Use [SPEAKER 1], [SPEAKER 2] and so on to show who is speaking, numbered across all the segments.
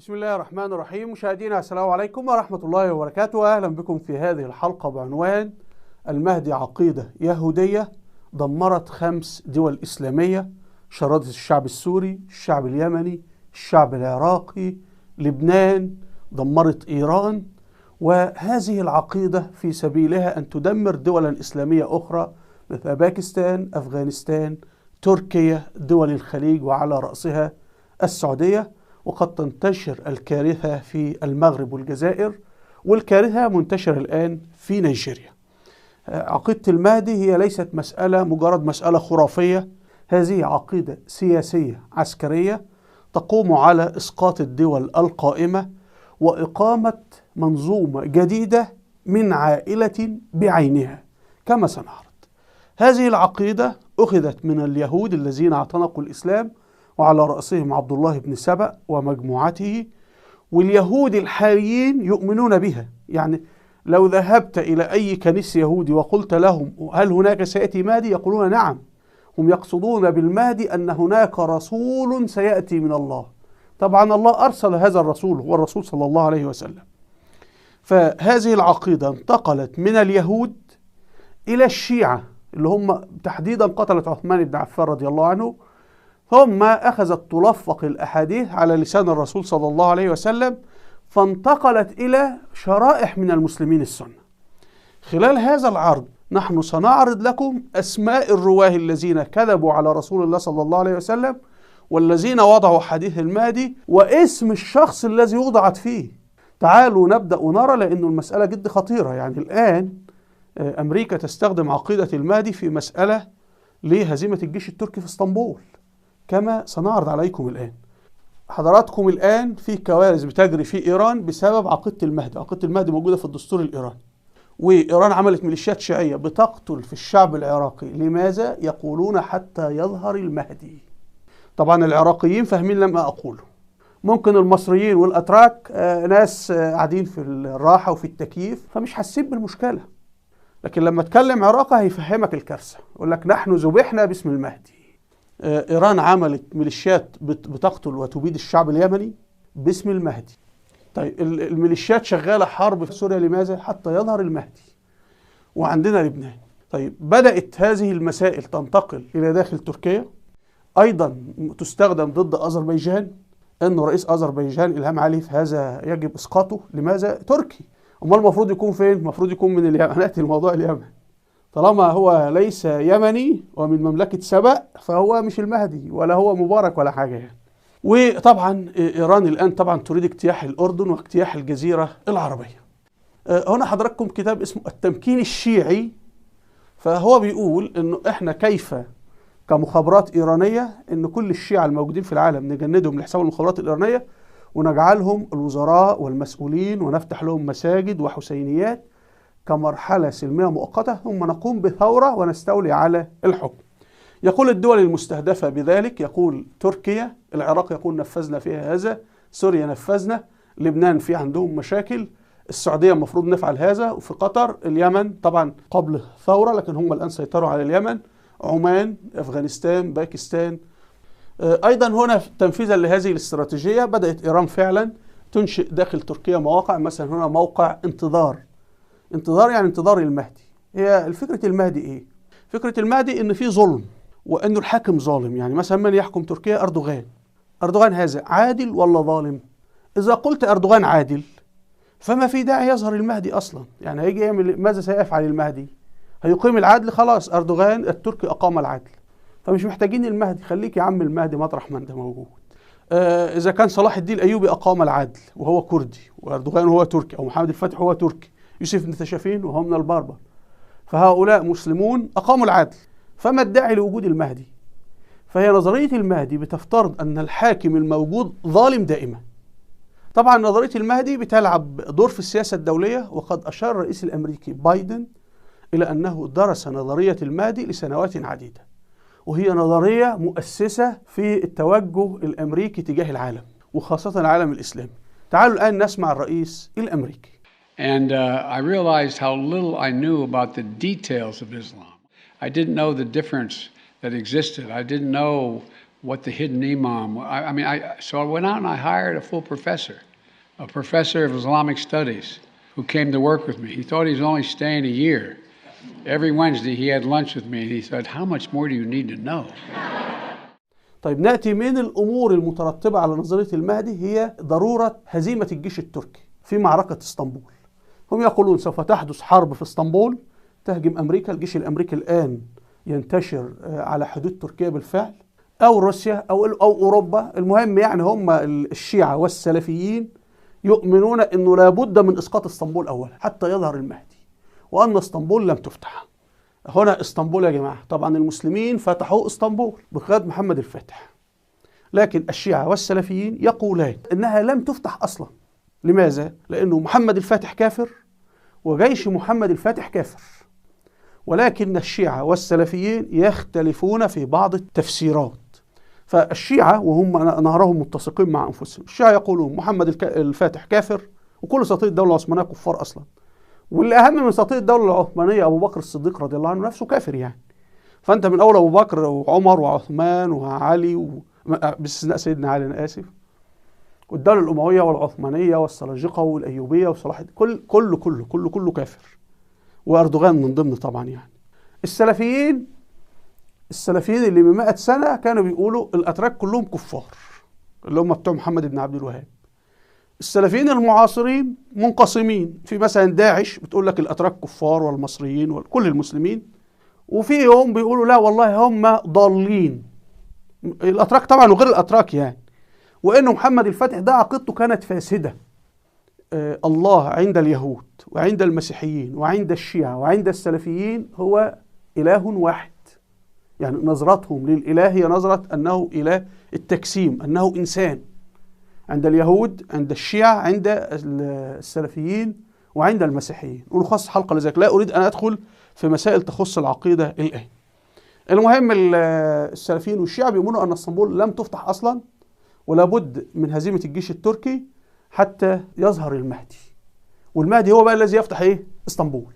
[SPEAKER 1] بسم الله الرحمن الرحيم. مشاهدينا السلام عليكم ورحمة الله وبركاته، أهلا بكم في هذه الحلقة بعنوان المهدي عقيدة يهودية دمرت 5 دول إسلامية، شردت الشعب السوري، الشعب اليمني، الشعب العراقي، لبنان، دمرت إيران. وهذه العقيدة في سبيلها أن تدمر دولا إسلامية أخرى مثل باكستان، أفغانستان، تركيا، دول الخليج وعلى رأسها السعودية. وقد تنتشر الكارثة في المغرب والجزائر، والكارثة منتشرة الآن في نيجيريا. عقيدة المهدي هي ليست مسألة مجرد مسألة خرافية، هذه عقيدة سياسية عسكرية تقوم على إسقاط الدول القائمة وإقامة منظومة جديدة من عائلة بعينها كما سنعرض. هذه العقيدة أخذت من اليهود الذين اعتنقوا الإسلام وعلى رأسهم عبد الله بن سبأ ومجموعته، واليهود الحاليين يؤمنون بها. يعني لو ذهبت إلى أي كنيس يهودي وقلت لهم هل هناك سيأتي مهدي، يقولون نعم. هم يقصدون بالمهدي أن هناك رسول سيأتي من الله. طبعا الله أرسل هذا الرسول، هو الرسول صلى الله عليه وسلم. فهذه العقيدة انتقلت من اليهود إلى الشيعة اللي هم تحديدا قتلت عثمان بن عفان رضي الله عنه، ثم أخذت تلفق الأحاديث على لسان الرسول صلى الله عليه وسلم، فانتقلت إلى شرائح من المسلمين السنة. خلال هذا العرض نحن سنعرض لكم أسماء الرواه الذين كذبوا على رسول الله صلى الله عليه وسلم، والذين وضعوا حديث المهدي، واسم الشخص الذي وضعت فيه. تعالوا نبدأ ونرى، لأن المسألة جد خطيرة. يعني الآن أمريكا تستخدم عقيدة المهدي في مسألة لهزيمة الجيش التركي في اسطنبول كما سنعرض عليكم الآن. حضراتكم الآن في كوارث بتجري في إيران بسبب عقيدة المهدي. عقيدة المهدي موجودة في الدستور الإيراني، وإيران عملت ميليشيات شيعية بتقتل في الشعب العراقي. لماذا؟ يقولون حتى يظهر المهدي. طبعا العراقيين فاهمين لما أقوله. ممكن المصريين والأتراك ناس قاعدين في الراحة وفي التكييف فمش حاسين بالمشكلة، لكن لما تكلم عراقي هيفهمك الكارثة، يقول لك نحن ذبحنا باسم المهدي. إيران عملت ميليشيات بتقتل وتبيد الشعب اليمني باسم المهدي. طيب الميليشيات شغالة حرب في سوريا لماذا؟ حتى يظهر المهدي. وعندنا لبنان. طيب بدأت هذه المسائل تنتقل إلى داخل تركيا، أيضا تستخدم ضد أذربيجان، أنه رئيس أذربيجان إلهام عليف هذا يجب إسقاطه. لماذا؟ تركي. أمال المفروض يكون فين؟ المفروض يكون من اليمن. نأتي الموضوع اليمن. طالما هو ليس يمني ومن مملكة سبأ فهو مش المهدي ولا هو مبارك ولا حاجة يعني. وطبعا إيران الآن طبعا تريد اجتياح الأردن واجتياح الجزيرة العربية. هنا حضراتكم كتاب اسمه التمكين الشيعي، فهو بيقول إنه إحنا كيف كمخابرات إيرانية إن كل الشيعة الموجودين في العالم نجندهم لحساب المخابرات الإيرانية ونجعلهم الوزراء والمسؤولين ونفتح لهم مساجد وحسينيات كمرحلة سلمية مؤقتة، ثم نقوم بثورة ونستولي على الحكم. يقول الدول المستهدفة بذلك، يقول تركيا، العراق يقول نفذنا فيها هذا، سوريا نفذنا، لبنان في عندهم مشاكل، السعودية المفروض نفعل هذا، وفي قطر، اليمن طبعا قبل ثورة لكن هم الآن سيطروا على اليمن، عمان، أفغانستان، باكستان. أيضا هنا تنفيذا لهذه الاستراتيجية بدأت إيران فعلا تنشئ داخل تركيا مواقع، مثلا هنا موقع انتظار. انتظار يعني انتظار المهدي. هي الفكرة المهدي ايه؟ فكرة المهدي ان في ظلم وانه الحاكم ظالم. يعني مثلا من يحكم تركيا؟ أردوغان. أردوغان هذا عادل ولا ظالم؟ إذا قلت أردوغان عادل فما في داعي يظهر المهدي أصلا. يعني هيجي يعمل ماذا؟ سيفعل المهدي؟ هيقيم العدل، خلاص أردوغان التركي أقام العدل، فمش محتاجين المهدي، خليك يا عم المهدي مطرح ما انت موجود. إذا كان صلاح الدين الأيوبي أقام العدل وهو كردي، وأردوغان هو تركي، أو محمد الفاتح هو تركي، يوسف بن تشافين وهو من البربر، فهؤلاء مسلمون أقاموا العدل، فما الداعي لوجود المهدي؟ فهي نظرية المهدي بتفترض أن الحاكم الموجود ظالم دائما. طبعا نظرية المهدي بتلعب دور في السياسة الدولية، وقد أشار الرئيس الأمريكي بايدن إلى أنه درس نظرية المهدي لسنوات عديدة، وهي نظرية مؤسسة في التوجه الأمريكي تجاه العالم وخاصة العالم الإسلامي. تعالوا الآن نسمع الرئيس الأمريكي.
[SPEAKER 2] And I realized how little I knew about the details of Islam. I didn't know the difference that existed. I didn't know what the hidden imam. So I went out and I hired a full professor, a professor of Islamic studies, who came to work with me. He thought he was only staying a year. Every Wednesday he had lunch with me, and he said, "How much more do you need to know?"
[SPEAKER 1] طيب، نأتي من الأمور المترتبة على نظرية المهدي هي ضرورة هزيمة الجيش التركي في معركة اسطنبول. هم يقولون سوف تحدث حرب في اسطنبول، تهجم أمريكا، الجيش الأمريكي الآن ينتشر على حدود تركيا بالفعل، أو روسيا أو أوروبا. المهم يعني هم الشيعة والسلفيين يؤمنون أنه لابد من إسقاط اسطنبول أولا حتى يظهر المهدي، وأن اسطنبول لم تفتح. هنا اسطنبول يا جماعة، طبعا المسلمين فتحوا اسطنبول بقيادة محمد الفاتح، لكن الشيعة والسلفيين يقولان أنها لم تفتح أصلا. لماذا؟ لأنه محمد الفاتح كافر وجيش محمد الفاتح كافر، ولكن الشيعة والسلفيين يختلفون في بعض التفسيرات. فالشيعة وهم نهرهم متسقين مع أنفسهم، الشيعة يقولون محمد الفاتح كافر وكل سلاطين الدولة العثمانية كفار أصلا، والأهم من سلاطين الدولة العثمانية أبو بكر الصديق رضي الله عنه نفسه كافر يعني. فأنت من أول أبو بكر وعمر وعثمان وعلي باستثناء سيدنا علي أنا آسف، والدولة الأموية والعثمانية والسلاجقة والأيوبية وصلاح الدين، كل كله كله كله كله كافر، وأردوغان من ضمن طبعا يعني. السلفيين اللي من 100 سنة كانوا بيقولوا الأتراك كلهم كفار، اللي هم بتوع محمد بن عبد الوهاب. السلفيين المعاصرين منقسمين، في مثلا داعش بتقول لك الأتراك كفار والمصريين وكل المسلمين، وفي يوم بيقولوا لا والله هم ضالين، الأتراك طبعا وغير الأتراك يعني، وإنه محمد الفاتح ده عقيدته كانت فاسدة. الله عند اليهود وعند المسيحيين وعند الشيعة وعند السلفيين هو إله واحد، يعني نظرتهم للإله هي نظرة أنه إله التجسيم، أنه إنسان. عند اليهود، عند الشيعة، عند السلفيين وعند المسيحيين. ونخصص حلقة لذلك، لا أريد أن أدخل في مسائل تخص العقيدة الآن. المهم السلفيين والشيعة بيؤمنوا أن اسطنبول لم تفتح أصلا، ولا بد من هزيمة الجيش التركي حتى يظهر المهدي، والمهدي هو بقى الذي يفتح إيه؟ اسطنبول.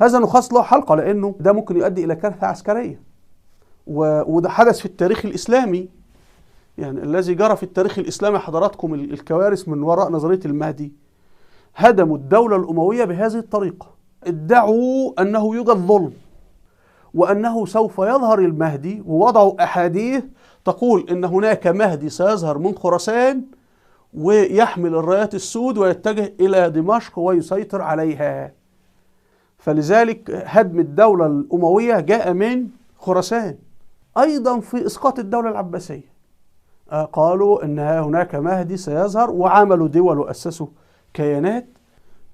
[SPEAKER 1] هذا نخصص له حلقة لأنه ده ممكن يؤدي إلى كارثة عسكرية، وده حدث في التاريخ الإسلامي، يعني الذي جرى في التاريخ الإسلامي حضراتكم الكوارث من وراء نظرية المهدي. هدموا الدولة الأموية بهذه الطريقة، ادعوا أنه يوجد ظلم وأنه سوف يظهر المهدي، ووضعوا أحاديث تقول إن هناك مهدي سيظهر من خراسان ويحمل الرايات السود ويتجه إلى دمشق ويسيطر عليها. فلذلك هدم الدولة الأموية جاء من خراسان. أيضا في إسقاط الدولة العباسية قالوا إن هناك مهدي سيظهر، وعملوا دول وأسسوا كيانات.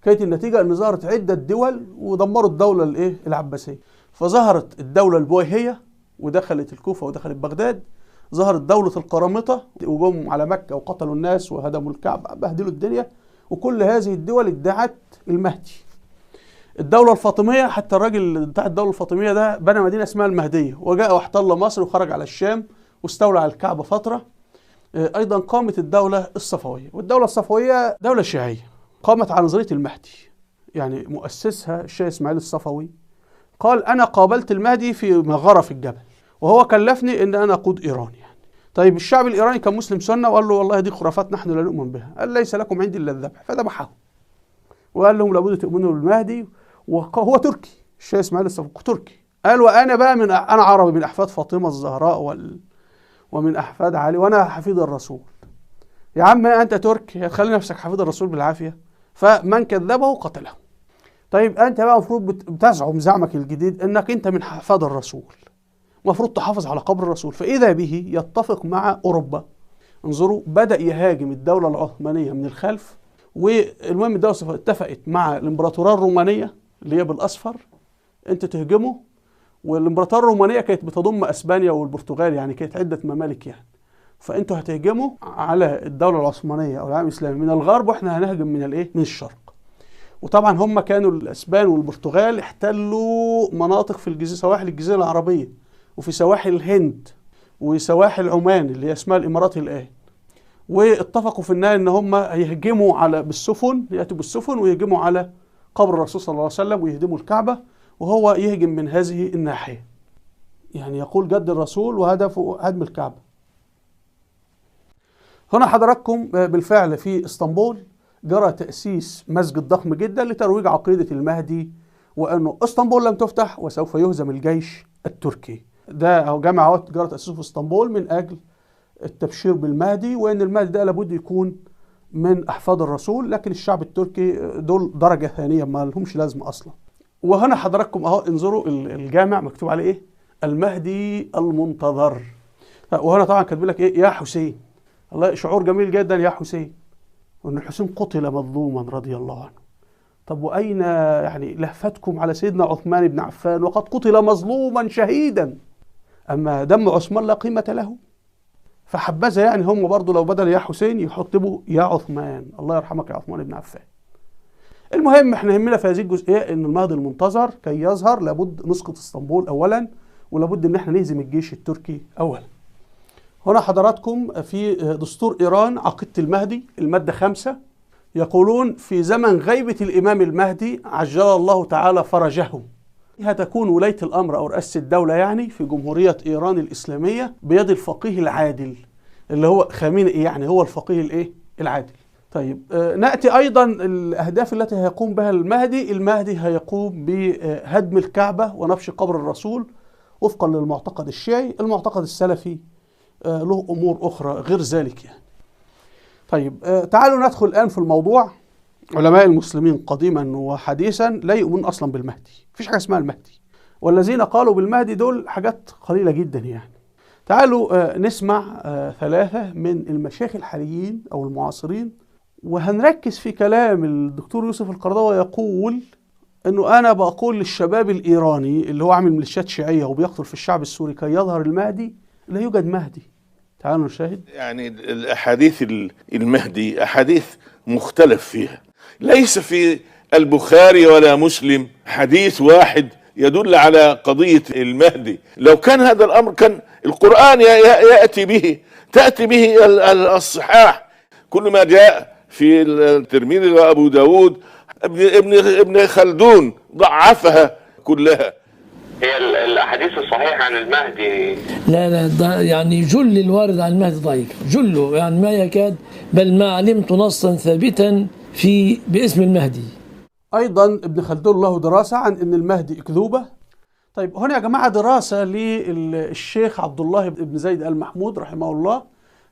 [SPEAKER 1] كانت النتيجة أن ظهرت عدة دول ودمروا الدولة العباسية. فظهرت الدولة البويهية ودخلت الكوفة ودخلت بغداد، ظهرت دولة القرامطة وجم على مكة وقتلوا الناس وهدموا الكعبة، بهدلوا الدنيا. وكل هذه الدول ادعت المهدي. الدولة الفاطمية، حتى الراجل بتاع الدولة الفاطمية ده بنى مدينة اسمها المهدية، وجاء واحتل مصر وخرج على الشام واستولى على الكعبة فترة. أيضا قامت الدولة الصفوية، والدولة الصفوية دولة شيعية قامت على نظرية المهدي، يعني مؤسسها الشيخ إسماعيل الصفوي قال أنا قابلت المهدي في مغارة في الجبل وهو كلفني إن أنا أقود إيران يعني. طيب الشعب الإيراني كان مسلم سنة، وقال له والله دي خرافات نحن لا نؤمن بها، قال ليس لكم عندي إلا الذبح، فذبحه وقال لهم لابد تؤمنوا بالمهدي. وهو تركي، الشيخ إسماعيل الصفوي تركي، قال وأنا بقى من أنا عربي من أحفاد فاطمة الزهراء ومن أحفاد علي وأنا حفيد الرسول. يا عم أنت تركي هتخلي نفسك حفيد الرسول بالعافية؟ فمن كذبه قتله. طيب أنت بقى المفروض بتزعم زعمك الجديد أنك أنت من أحفاد الرسول، المفروض تحافظ على قبر الرسول. فإذا به يتفق مع أوروبا. انظروا، بدأ يهاجم الدولة العثمانية من الخلف. والمهم الدولة اتفقت مع الإمبراطورية الرومانية اللي هي بالأصفر، أنت تهجمه. والإمبراطورية الرومانية كانت بتضم أسبانيا والبرتغال، يعني كانت عدة ممالك يعني. فأنتوا هتهجموا على الدولة العثمانية أو العالم الإسلامي من الغرب، وإحنا هنهجم من الإيه؟ من الشرق. وطبعا هم كانوا الأسبان والبرتغال احتلوا مناطق في الجزيرة، سواحل الجزيرة العربية، وفي سواحل الهند وسواحل عمان اللي هي اسمها الإمارات الآن. واتفقوا في النهاية إن هم هيهجموا على بالسفن، يأتوا بالسفن ويهجموا على قبر الرسول صلى الله عليه وسلم ويهدموا الكعبة، وهو يهجم من هذه الناحية. يعني يقول جد الرسول وهدفه هدم الكعبة. هنا حضراتكم بالفعل في اسطنبول جرى تأسيس مسجد ضخم جدا لترويج عقيدة المهدي، وأنه اسطنبول لم تفتح وسوف يهزم الجيش التركي. ده جامع جرى تأسيسه في اسطنبول من أجل التبشير بالمهدي، وأن المهدي ده لابد يكون من أحفاد الرسول، لكن الشعب التركي دول درجة ثانية ما لهمش لازمة أصلا. وهنا حضراتكم أهو انظروا الجامع مكتوب عليه إيه؟ المهدي المنتظر. وهنا طبعا كاتب لك إيه؟ يا حسين. الله، شعور جميل جدا يا حسين، وأن الحسين قتل مظلوما رضي الله عنه. طب وأين يعني لهفتكم على سيدنا عثمان بن عفان وقد قتل مظلوما شهيدا؟ أما دم عثمان لا قيمة له. فحبذا يعني هم برضو لو بدل يا حسين يحطبوا يا عثمان، الله يرحمك يا عثمان بن عفان. المهم احنا يهمنا في هذه الجزئية ان المهدي المنتظر كي يظهر لابد نسقط اسطنبول اولا، ولابد ان احنا نهزم الجيش التركي اولا. هنا حضراتكم في دستور ايران عقيدة المهدي المادة 5 يقولون في زمن غيبة الامام المهدي عجل الله تعالى فرجه هتكون ولاية الأمر أو رئاسة الدولة يعني في جمهورية إيران الإسلامية بيد الفقيه العادل اللي هو خامنئي، يعني هو الفقيه الإيه؟ العادل. طيب نأتي أيضا الأهداف التي هيقوم بها المهدي. المهدي هيقوم بهدم الكعبة ونبش قبر الرسول وفقا للمعتقد الشيعي. المعتقد السلفي له أمور أخرى غير ذلك يعني. طيب تعالوا ندخل الآن في الموضوع. علماء المسلمين قديما وحديثا لا يؤمنون أصلا بالمهدي، مفيش حاجة اسمها المهدي، والذين قالوا بالمهدي دول حاجات قليلة جدا يعني. تعالوا نسمع 3 من المشايخ الحاليين أو المعاصرين، وهنركز في كلام الدكتور يوسف القرضاوي. يقول أنه أنا بقول للشباب الإيراني اللي هو عامل ميليشيات شيعية وبيقتل في الشعب السوري كي يظهر المهدي، لا يوجد مهدي. تعالوا نشاهد.
[SPEAKER 3] يعني الأحاديث المهدي أحاديث مختلف فيها، ليس في البخاري ولا مسلم حديث واحد يدل على قضية المهدي. لو كان هذا الأمر كان القرآن يأتي به، تأتي به الصحاح. كل ما جاء في الترمذي وأبو داود، ابن خلدون ضعفها كلها.
[SPEAKER 4] هي الأحاديث الصحيحة عن المهدي
[SPEAKER 5] لا لا، يعني جل الوارد عن المهدي ضعيف، جله يعني ما يكاد، بل ما علمت نصا ثابتا في باسم المهدي.
[SPEAKER 1] أيضا ابن خلدون له دراسة عن أن المهدي أكذوبة. طيب هنا يا جماعة دراسة للشيخ عبد الله بن زيد المحمود رحمه الله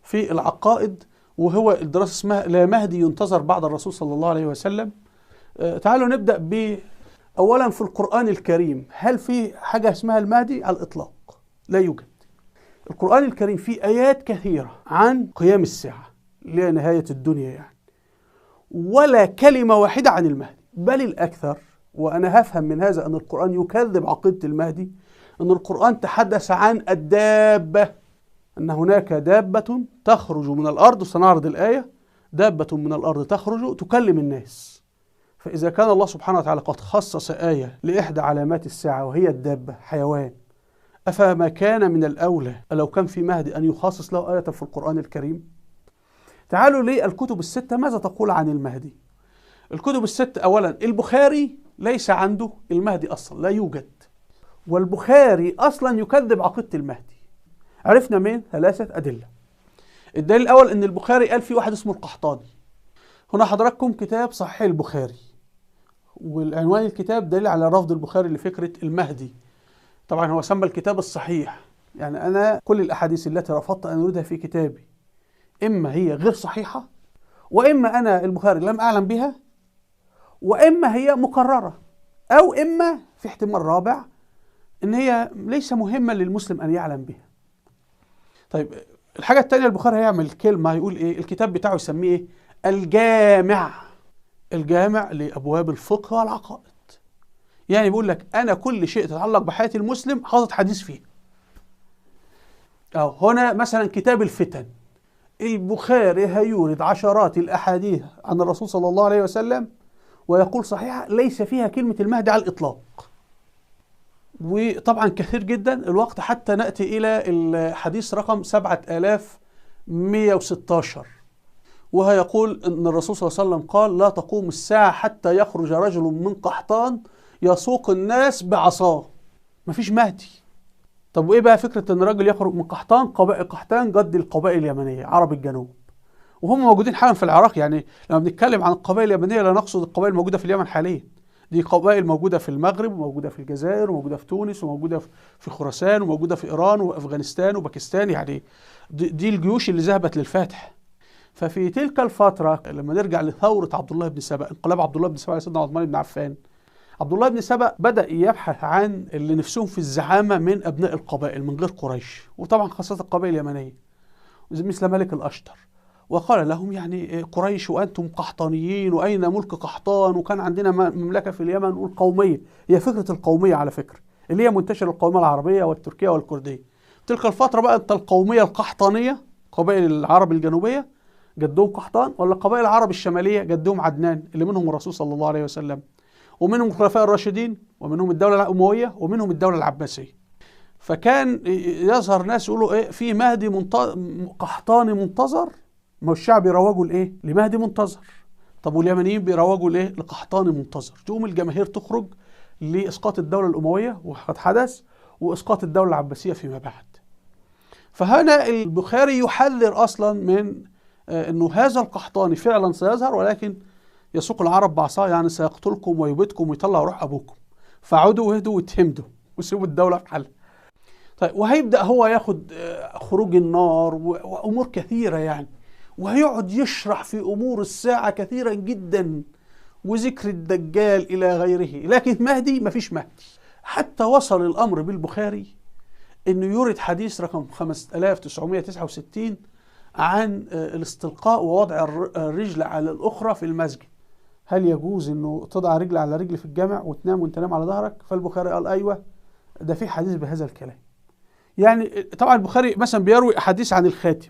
[SPEAKER 1] في العقائد، وهو الدراسة اسمها لا مهدي ينتظر بعد الرسول صلى الله عليه وسلم. تعالوا نبدأ ب أولا في القرآن الكريم، هل في حاجة اسمها المهدي؟ على الإطلاق لا يوجد. القرآن الكريم فيه آيات كثيرة عن قيام الساعة لنهاية الدنيا يعني، ولا كلمة واحدة عن المهدي، بل الأكثر، وأنا هفهم من هذا أن القرآن يكذب عقيدة المهدي، أن القرآن تحدث عن الدابة، أن هناك دابة تخرج من الأرض، سنعرض الآية، دابة من الأرض تخرج تكلم الناس. فإذا كان الله سبحانه وتعالى قد خصص آية لإحدى علامات الساعة وهي الدابة، حيوان، أفما كان من الأولى لو كان في مهدي أن يخصص له آية في القرآن الكريم؟ تعالوا للكتب الستة ماذا تقول عن المهدي؟ الكتب الستة أولا البخاري ليس عنده المهدي أصلا، لا يوجد، والبخاري أصلا يكذب عقيدة المهدي. عرفنا من 3 أدلة. الدليل الأول أن البخاري قال في واحد اسمه القحطاني. هنا حضراتكم كتاب صحيح البخاري، والعنوان الكتاب دليل على رفض البخاري لفكرة المهدي. طبعا هو سمى الكتاب الصحيح، يعني أنا كل الأحاديث التي رفضت أن أريدها في كتابي إما هي غير صحيحة، وإما أنا البخاري لم أعلم بها، وإما هي مكررة، أو إما في احتمال رابع إن هي ليس مهمة للمسلم أن يعلم بها. طيب الحاجة الثانية، البخاري هيعمل كلمة هيقول إيه؟ الكتاب بتاعه يسميه إيه؟ الجامع، الجامع لأبواب الفقه والعقائد. يعني بيقول لك أنا كل شيء تتعلق بحياة المسلم حاطط حديث فيه. أو هنا مثلا كتاب الفتن، البخاري هيورد عشرات الأحاديث عن الرسول صلى الله عليه وسلم ويقول صحيحة ليس فيها كلمة المهدي على الإطلاق. وطبعا كثير جدا الوقت حتى نأتي إلى الحديث رقم 7116، وهيقول أن الرسول صلى الله عليه وسلم قال: لا تقوم الساعة حتى يخرج رجل من قحطان يسوق الناس بعصاه. مفيش مهدي. طب وإيه بقى فكرة أن رجل يخرج من قحطان؟ قبائل قحطان جد القبائل اليمنية، عرب الجنوب. وهم موجودين حالا في العراق. يعني لما بنتكلم عن القبائل اليمنية لا نقصد القبائل الموجودة في اليمن حاليا، دي قبائل موجودة في المغرب وموجودة في الجزائر وموجودة في تونس وموجودة في خراسان وموجودة في إيران وأفغانستان وباكستان. يعني دي الجيوش اللي ذهبت للفاتح. ففي تلك الفترة لما نرجع لثورة عبد الله بن سبأ، انقلاب عبد الله بن سبأ على سيدنا عثمان بن عفان، عبد الله بن سبأ بدأ يبحث عن اللي نفسهم في الزعامة من أبناء القبائل من غير قريش، وطبعا خاصة القبائل اليمنية مثل ملك الأشتر، وقال لهم يعني قريش وأنتم قحطانيين، وأين ملك قحطان، وكان عندنا مملكة في اليمن. والقومية هي فكرة القومية على فكرة اللي هي منتشرة، القومية العربية والتركية والكردية. تلك الفترة بقى أنت القومية القحطانية، قبائل العرب الجنوبية جدهم قحطان، ولا قبائل العرب الشمالية جدهم عدنان اللي منهم الرسول صلى الله عليه وسلم، ومنهم الخلفاء الراشدين، ومنهم الدولة الأموية، ومنهم الدولة العباسية. فكان يظهر ناس يقولوا إيه، في مهدي قحطاني منتظر. ما هو الشعب بيروجوا لإيه؟ لمهدي منتظر. طب واليمنيين بيروجوا لإيه؟ لقحطاني منتظر. تقوم الجماهير تخرج لإسقاط الدولة الأموية، وقد حدث، وإسقاط الدولة العباسية فيما بعد. فهنا البخاري يحذر أصلا من أنه هذا القحطاني فعلا سيظهر، ولكن يسوق العرب بعصاه، يعني سيقتلكم ويبيدكم ويطلع روح أبوكم، فعودوا واهدوا واتهمدوا وسيبوا الدولة في حالها. طيب وهيبدأ هو ياخد خروج النار وأمور كثيرة يعني، وهيقعد يشرح في أمور الساعة كثيرا جدا، وذكر الدجال إلى غيره. لكن مهدي مفيش مهدي. حتى وصل الأمر بالبخاري أنه يورد حديث رقم 5969 عن الاستلقاء ووضع الرجل على الأخرى في المسجد. هل يجوز أنه تضع رجل على رجل في الجامع وتنام وانت نام على ظهرك؟ فالبخاري قال أيوة، ده في حديث بهذا الكلام. يعني طبعا البخاري مثلا بيروي أحاديث عن الخاتم،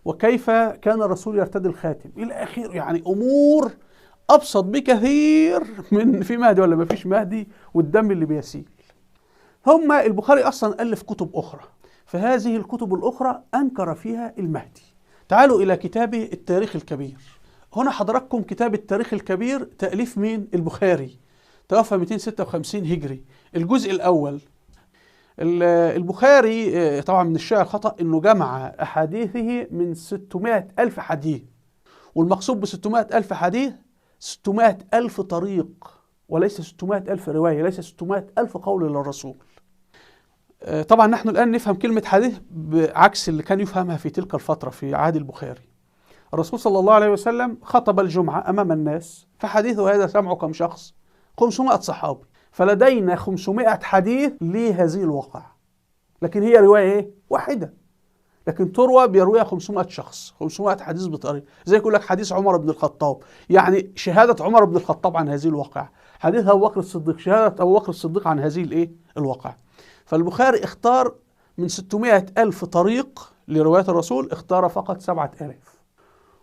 [SPEAKER 1] وكيف كان الرسول يرتدي الخاتم إلى آخره، يعني أمور أبسط بكثير من في مهدي ولا ما فيش مهدي والدم اللي بيسيل. هم البخاري أصلا ألف كتب أخرى، فهذه الكتب الأخرى أنكر فيها المهدي. تعالوا إلى كتابه التاريخ الكبير. هنا حضراتكم كتاب التاريخ الكبير تأليف مين؟ البخاري، توفى 256 هجري. الجزء الأول، البخاري طبعا من الشائع الخطأ أنه جمع أحاديثه من 600 ألف حديث، والمقصود ب 600 ألف حديث 600 ألف طريق، وليس 600 ألف رواية، ليس 600 ألف قول للرسول. طبعا نحن الآن نفهم كلمة حديث بعكس اللي كان يفهمها في تلك الفترة في عهد البخاري. الرسول صلى الله عليه وسلم خطب الجمعة أمام الناس، فحديثه هذا سمعه كم شخص؟ 500 صحابي، فلدينا 500 حديث لهذه الواقعة، لكن هي رواية إيه؟ واحدة، لكن تروى بيرويها 500 شخص، 500 حديث بطريقة، زي يقول لك حديث عمر بن الخطاب، يعني شهادة عمر بن الخطاب عن هذه الواقعة، حديث أبو بكر الصديق، شهادة أبو بكر الصديق عن هذه الإيه؟ الواقعة. فالبخاري اختار من 600 ألف طريق لرواية الرسول، اختار فقط 7000.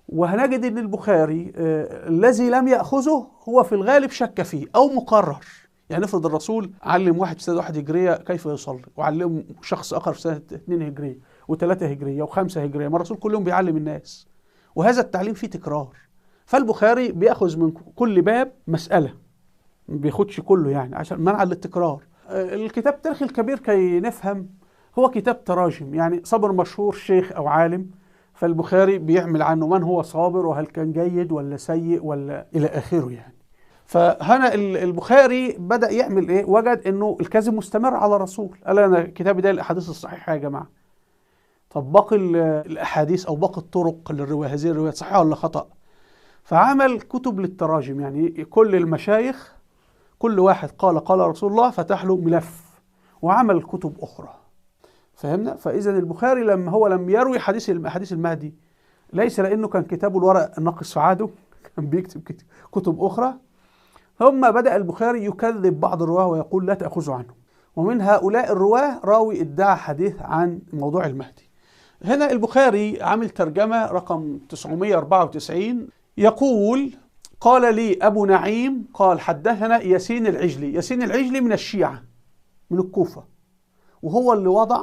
[SPEAKER 1] وهنجد أن البخاري الذي لم يأخذه هو في الغالب شك فيه أو مقرر. يعني افرض الرسول علم واحد في سنة 1 هجرية كيف يصلي، وعلم شخص آخر في سنة 2 هجرية و3 هجرية و5 هجرية، ما الرسول كل يوم بيعلم الناس، وهذا التعليم فيه تكرار. فالبخاري بيأخذ من كل باب مسألة، ما بياخدش كله يعني عشان منعا للتكرار. الكتاب التاريخ الكبير كي نفهم هو كتاب تراجم، يعني صبر مشهور شيخ أو عالم، فالبخاري بيعمل عنه من هو صابر وهل كان جيد ولا سيء ولا إلى آخره يعني. فهنا البخاري بدأ يعمل إيه؟ وجد إنه الكذب مستمر على الرسول، قال أنا كتابي ده الأحاديث الصحيحة يا جماعة. طب باقي الأحاديث أو باقي الطرق للرواية، هذه الروايات صحيحة ولا خطأ؟ فعمل كتب للتراجم، يعني كل المشايخ كل واحد قال قال رسول الله فتح له ملف، وعمل كتب أخرى. فهمنا؟ فإذا البخاري لما هو لم يروي حديث المهدي ليس لأنه كان كتابه الورق ناقص في عاده، كان بيكتب كتب أخرى. ثم بدأ البخاري يكذب بعض الرواة ويقول لا تأخذوا عنه، ومن هؤلاء الرواة راوي ادعى حديث عن موضوع المهدي. هنا البخاري عامل ترجمة رقم 994 يقول: قال لي أبو نعيم قال حدثنا ياسين العجلي. ياسين العجلي من الشيعة من الكوفة، وهو اللي وضع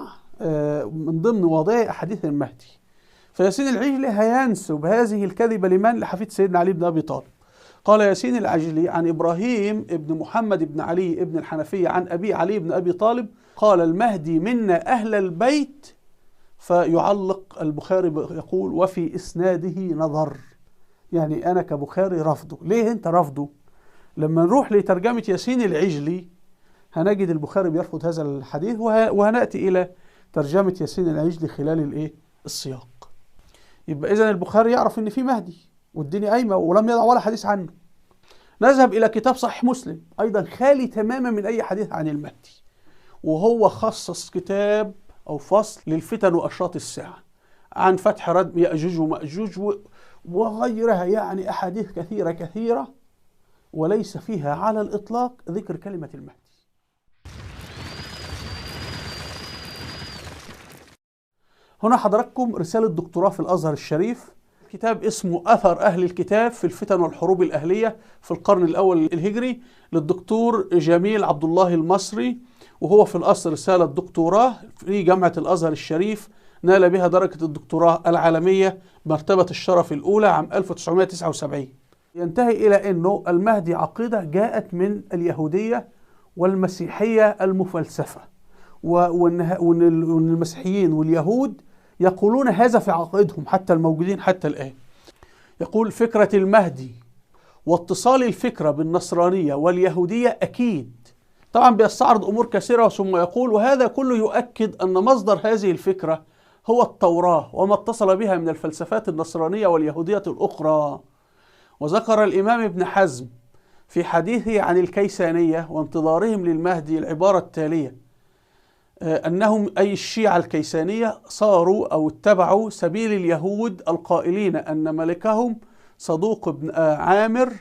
[SPEAKER 1] من ضمن وضعه أحاديث المهدي. فياسين العجلي هينسب هذه الكذبة لمن؟ لحفيد سيدنا علي بن أبي طالب. قال ياسين العجلي عن إبراهيم ابن محمد بن علي ابن الحنفية عن أبي علي بن أبي طالب قال: المهدي منا أهل البيت فيعلق البخاري يقول وفي إسناده نظر، يعني أنا كبخاري رفضه. ليه أنت رفضه؟ لما نروح لترجمة ياسين العجلي هنجد البخاري بيرفض هذا الحديث، وهنأتي إلى ترجمة ياسين العجلي خلال الإيه؟ السياق. يبقى إذن البخاري يعرف إن في مهدي والدنيا قايمة ولم يضع ولا حديث عنه. نذهب إلى كتاب صحيح مسلم، أيضا خالي تماما من أي حديث عن المهدي، وهو خصص كتاب أو فصل للفتن وأشراط الساعة عن فتح ردم يأجوج ومأجوج وغيرها، يعني أحاديث كثيرة كثيرة وليس فيها على الإطلاق ذكر كلمة المهدي. هنا حضراتكم رسالة دكتوراه في الأزهر الشريف، كتاب اسمه أثر أهل الكتاب في الفتن والحروب الأهلية في القرن الأول الهجري للدكتور جميل عبد الله المصري، وهو في الأصل رسالة دكتوراه في جامعة الأزهر الشريف، نال بها درجة الدكتوراه العالمية مرتبة الشرف الأولى عام 1979. ينتهي إلى أنه المهدي عقيدة جاءت من اليهودية والمسيحية المفلسفة، وأن المسيحيين واليهود يقولون هذا في عقائدهم حتى الموجودين حتى الآن. يقول فكرة المهدي واتصال الفكرة بالنصرانية واليهودية أكيد. طبعا بيستعرض أمور كثيرة ثم يقول وهذا كله يؤكد أن مصدر هذه الفكرة هو التوراة وما اتصل بها من الفلسفات النصرانية واليهودية الأخرى. وذكر الإمام ابن حزم في حديثه عن الكيسانية وانتظارهم للمهدي العبارة التالية، أنهم أي الشيعة الكيسانية صاروا أو اتبعوا سبيل اليهود القائلين أن ملكهم صدوق بن عامر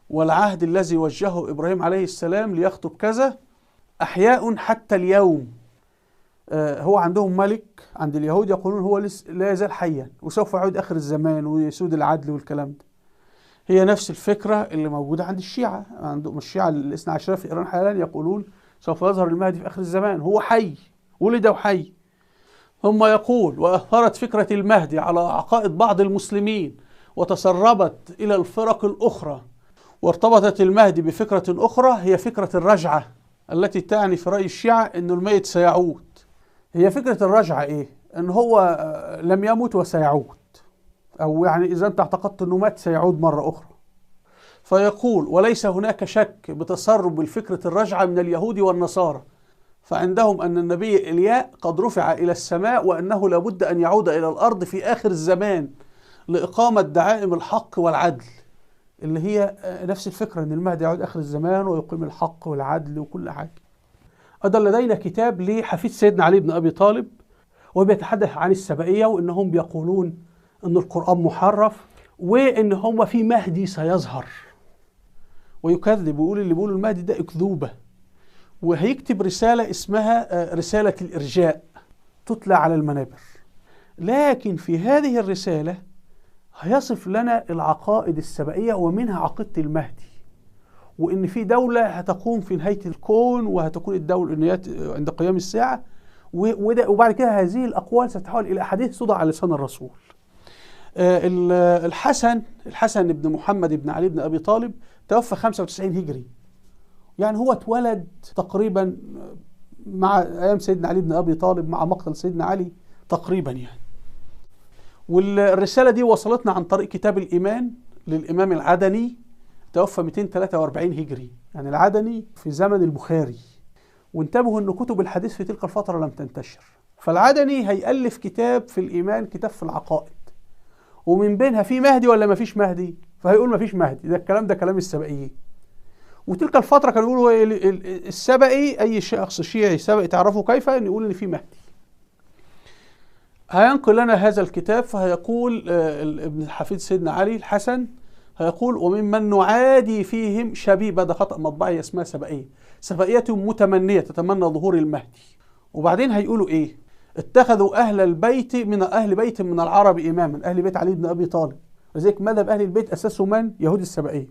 [SPEAKER 1] والعهد الذي وجهه إبراهيم عليه السلام ليخطب كذا أحياء حتى اليوم. هو عندهم ملك عند اليهود يقولون هو لا يزال حيا وسوف يعود آخر الزمان ويسود العدل والكلام ده. هي نفس الفكرة اللي موجودة عند الشيعة، عندهم الشيعة الاثنى عشرية في إيران حاليا يقولون سوف يظهر المهدي في آخر الزمان، هو حي، ولد وحي. ثم يقول وأثرت فكرة المهدي على عقائد بعض المسلمين وتسربت إلى الفرق الأخرى، وارتبطت المهدي بفكرة أخرى هي فكرة الرجعة التي تعني في رأي الشيعة أن الميت سيعود. هي فكرة الرجعة إيه؟ أن هو لم يمت وسيعود، أو يعني إذا أنت اعتقدت أنه مات سيعود مرة أخرى. فيقول وليس هناك شك بتسرب الفكرة الرجعة من اليهود والنصارى، فعندهم أن النبي إلياء قد رفع إلى السماء وأنه لابد أن يعود إلى الأرض في آخر الزمان لإقامة دعائم الحق والعدل، اللي هي نفس الفكرة أن المهدي يعود آخر الزمان ويقيم الحق والعدل وكل حاجة. أيضا لدينا كتاب لحفيد سيدنا علي بن أبي طالب وبيتحدث عن السبائية وأنهم بيقولون أن القرآن محرف وأن هم في مهدي سيظهر، ويكذب ويقول اللي بيقولوا المهدي ده أكذوبة، وهيكتب رسالة اسمها رسالة الإرجاء تتلى على المنابر. لكن في هذه الرسالة هيصف لنا العقائد السبائية ومنها عقيدة المهدي، وإن في دولة هتقوم في نهاية الكون وهتكون الدولة عند قيام الساعة، وبعد كده هذه الأقوال ستتحول إلى أحاديث توضع على لسان الرسول. الحسن بن محمد بن علي بن أبي طالب توفى 95 هجري، يعني هو اتولد تقريبا مع أيام سيدنا علي بن أبي طالب مع مقتل سيدنا علي تقريبا يعني. والرسالة دي وصلتنا عن طريق كتاب الإيمان للإمام العدني، توفى 243 هجري، يعني العدني في زمن البخاري. وانتبهوا أن كتب الحديث في تلك الفترة لم تنتشر، فالعدني هيألف كتاب في الإيمان، كتاب في العقائد، ومن بينها في مهدي ولا ما فيش مهدي، فهيقول ما فيش مهدي، ده الكلام ده كلام السبائيين. وتلك الفترة كانوا يقولوا السبائي أي شخص شيعي سبائي تعرفه كيف أن يقول إن في مهدي. هينقل لنا هذا الكتاب فهيقول ابن الحفيد سيدنا علي الحسن هيقول وممن نعادي فيهم شبيبة، ده خطأ مطبعي اسمها سبائية، سبائية متمنية تتمنى ظهور المهدي. وبعدين هيقولوا إيه؟ اتخذوا أهل البيت من أهل بيت من العرب إماما، أهل بيت علي بن أبي طالب، لذلك مذهب أهل البيت أساسه من؟ يهود السبائية.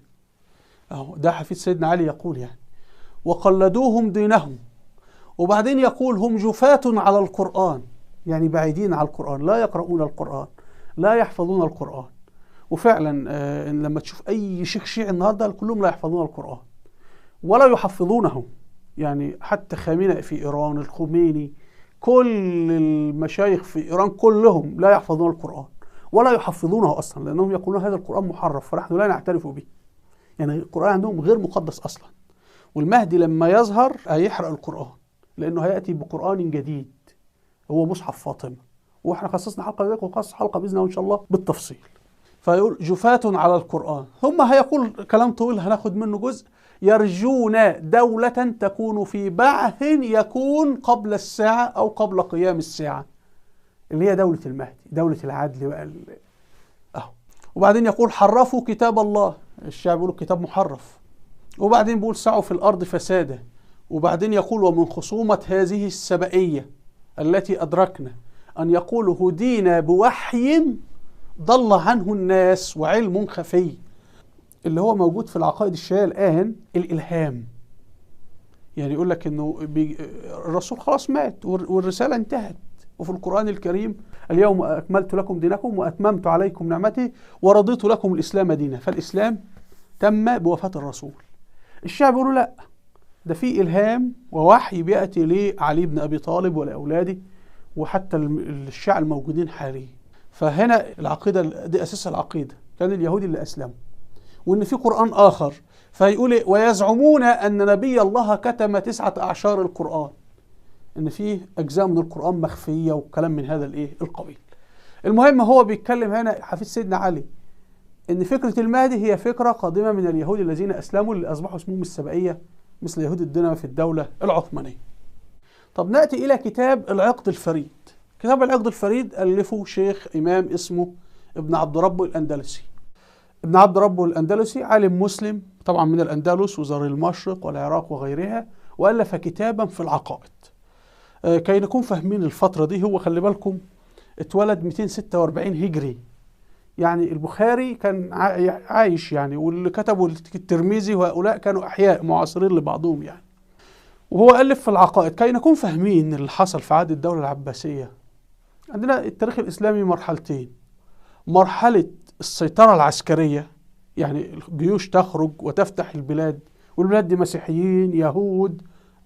[SPEAKER 1] أهو ده حفيد سيدنا علي يقول يعني. وقلدوهم دينهم. وبعدين يقول هم جفاة على القرآن، يعني بعيدين على القرآن، لا يقرؤون القرآن، لا يحفظون القرآن. وفعلا لما تشوف أي شيخ شيعي النهارده كلهم لا يحفظون القرآن ولا يحفظونه، يعني حتى خامنئي في إيران، الخميني، كل المشايخ في إيران كلهم لا يحفظون القرآن ولا يحفظونه أصلا، لأنهم يقولون هذا القرآن محرف فنحن لا نعترف به. يعني القرآن عندهم غير مقدس أصلا. والمهدي لما يظهر هيحرق القرآن، لأنه هيأتي بقرآن جديد هو مصحف فاطمة، وإحنا خصصنا حلقة لذلك وخصص حلقة بإذن الله إن شاء الله بالتفصيل. فيقول جفاة على القرآن، ثم هيقول كلام طويل هناخد منه جزء. يرجون دولة تكون في بعث يكون قبل الساعة أو قبل قيام الساعة، اللي هي دولة المهدي، دولة العدل بقى أهو. وبعدين يقول حرفوا كتاب الله، الشعب بيقولوا الكتاب محرف. وبعدين بيقول سعوا في الأرض فسادا. وبعدين يقول ومن خصومة هذه السبائية التي أدركنا أن يقولوا هدينا بوحي ضل عنه الناس وعلم خفي، اللي هو موجود في العقائد الشيعية الآن، الإلهام. يعني يقول لك إنه الرسول خلاص مات والرسالة انتهت، وفي القرآن الكريم اليوم أكملت لكم دينكم وأتممت عليكم نعمتي ورضيت لكم الإسلام دينا، فالإسلام تم بوفاة الرسول. الشيعة بيقولوا لا، ده في إلهام ووحي بيأتي لعلي بن أبي طالب ولأولاده وحتى الشيعة الموجودين حاليا. فهنا العقيدة دي أساس العقيدة، كان اليهود اللي أسلموا، وإن في قرآن آخر. فيقول ويزعمون أن نبي الله كتم 9 أعشار القرآن، إن فيه أجزاء من القرآن مخفية وكلام من هذا الإيه القبيل. المهم هو بيتكلم هنا حفيد سيدنا علي إن فكرة المهدي هي فكرة قادمة من اليهود الذين أسلموا، اللي أصبحوا اسمهم السبائية مثل يهود الدنيا في الدولة العثمانية. طب نأتي إلى كتاب العقد الفريد. كتاب العقد الفريد ألفه شيخ إمام اسمه ابن عبد ربه الأندلسي. ابن عبد ربه الأندلسي عالم مسلم طبعا من الأندلس وزار المشرق والعراق وغيرها، وألف كتابا في العقائد. كي نكون فاهمين الفترة دي، هو خلي بالكم اتولد 246 هجري، يعني البخاري كان عايش يعني، واللي كتبوا الترمذي وهؤلاء كانوا أحياء معاصرين لبعضهم يعني. وهو ألف في العقائد. كي نكون فاهمين اللي حصل في عهد الدولة العباسية، عندنا التاريخ الإسلامي مرحلتين: مرحلة السيطرة العسكرية، يعني الجيوش تخرج وتفتح البلاد، والبلاد دي مسيحيين يهود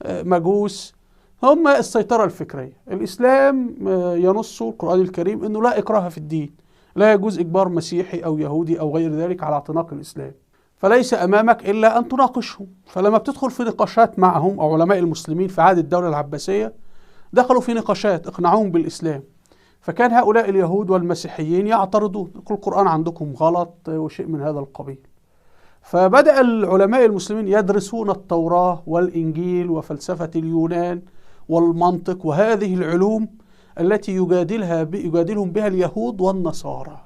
[SPEAKER 1] مجوس، هم السيطرة الفكرية. الإسلام ينص القرآن الكريم أنه لا إكراه في الدين، لا يجوز إجبار مسيحي أو يهودي أو غير ذلك على اعتناق الإسلام، فليس أمامك إلا أن تناقشهم. فلما بتدخل في نقاشات معهم، أو علماء المسلمين في عهد الدولة العباسية دخلوا في نقاشات اقنعوهم بالإسلام، فكان هؤلاء اليهود والمسيحيين يعترضون، يقول القرآن عندكم غلط وشيء من هذا القبيل. فبدأ العلماء المسلمين يدرسون التوراة والإنجيل وفلسفة اليونان والمنطق وهذه العلوم التي يجادلهم بها اليهود والنصارى،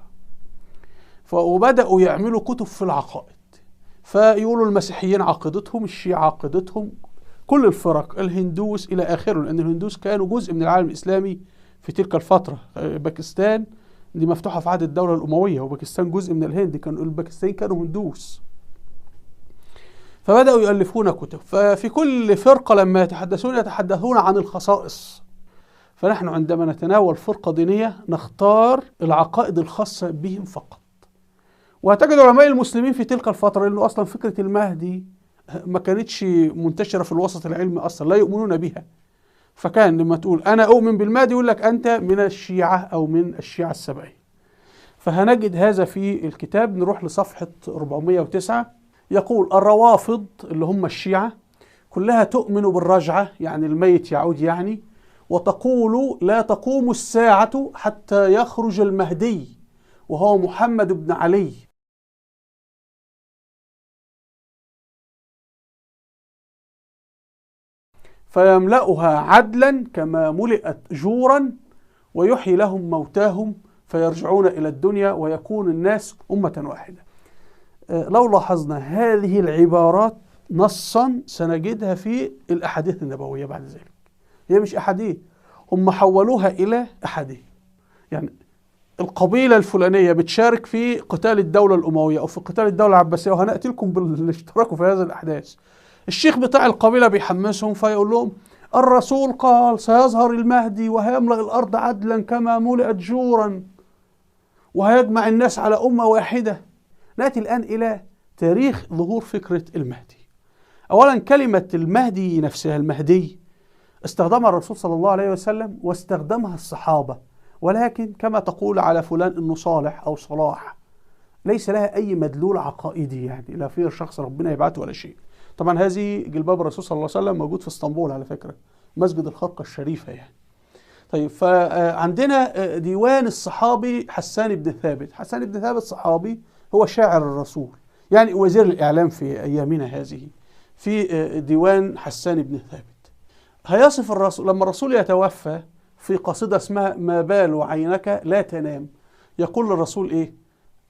[SPEAKER 1] وبدأوا يعملوا كتب في العقائد. فيقولوا المسيحيين عقيدتهم، الشيعة عقيدتهم، كل الفرق، الهندوس إلى آخره، لأن الهندوس كانوا جزء من العالم الإسلامي في تلك الفترة. باكستان دي مفتوحة في عهد الدولة الأموية، وباكستان جزء من الهند، كانوا الباكستانيين كانوا هندوس. فبدأوا يؤلفون كتب، ففي كل فرقة لما يتحدثون يتحدثون عن الخصائص. فنحن عندما نتناول فرقة دينية نختار العقائد الخاصة بهم فقط. وهتجد علماء المسلمين في تلك الفترة، لأنه أصلا فكرة المهدي ما كانتش منتشرة في الوسط العلمي أصلا، لا يؤمنون بها. فكان لما تقول أنا أؤمن بالمهدي يقول لك أنت من الشيعة أو من الشيعة السبعية. فهنجد هذا في الكتاب. نروح لصفحة 409. يقول الروافض اللي هم الشيعة كلها تؤمن بالرجعة، يعني الميت يعود يعني، وتقول لا تقوم الساعة حتى يخرج المهدي وهو محمد بن علي. فيملأها عدلا كما ملئت جورا، ويحيي لهم موتاهم فيرجعون إلى الدنيا ويكون الناس أمة واحدة. لو لاحظنا هذه العبارات نصا سنجدها في الأحاديث النبوية بعد ذلك. هي مش أحاديث، هم حولوها إلى أحاديث. يعني القبيلة الفلانية بتشارك في قتال الدولة الأموية أو في قتال الدولة العباسية، وهنأتي لكم بالاشتراك في هذه الأحداث. الشيخ بتاع القبيلة بيحمسهم فيقول لهم الرسول قال سيظهر المهدي وهيملأ الأرض عدلا كما ملئت جورا وهيجمع الناس على أمة واحدة. نأتي الآن إلى تاريخ ظهور فكرة المهدي. أولا كلمة المهدي نفسها، المهدي، استخدمها الرسول صلى الله عليه وسلم واستخدمها الصحابة، ولكن كما تقول على فلان إنه صالح أو صلاح، ليس لها أي مدلول عقائدي، يعني لا في شخص ربنا يبعته ولا شيء. طبعا هذه جلباب الرسول صلى الله عليه وسلم موجود في اسطنبول على فكرة، مسجد الخرقة الشريفة يعني. طيب فعندنا ديوان الصحابي حسان بن ثابت. حسان بن ثابت صحابي، هو شاعر الرسول، يعني وزير الإعلام في أيامنا هذه. في ديوان حسان بن ثابت هيصف الرسول لما الرسول يتوفى في قصيدة اسمها ما بال عينك لا تنام، يقول للرسول إيه؟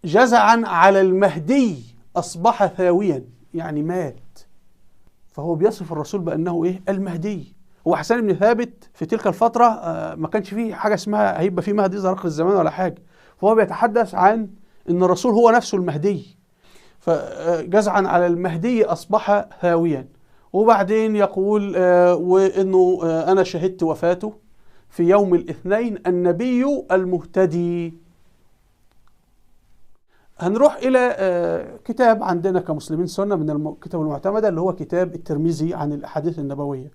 [SPEAKER 1] جزعا على المهدي أصبح ثاويا، يعني مات. فهو بيصف الرسول بأنه إيه؟ المهدي. هو حسان بن ثابت في تلك الفترة ما كانش فيه حاجة اسمها هيبقى فيه مهدي يظهر آخر الزمان ولا حاجة، فهو بيتحدث عن إن الرسول هو نفسه المهدي. فجزعا على المهدي أصبح هاويا. وبعدين يقول وإنه أنا شهدت وفاته في يوم الاثنين النبي المهتدي. هنروح إلى كتاب عندنا كمسلمين سنة من الكتب المعتمدة، اللي هو كتاب الترمذي عن الأحاديث النبوية،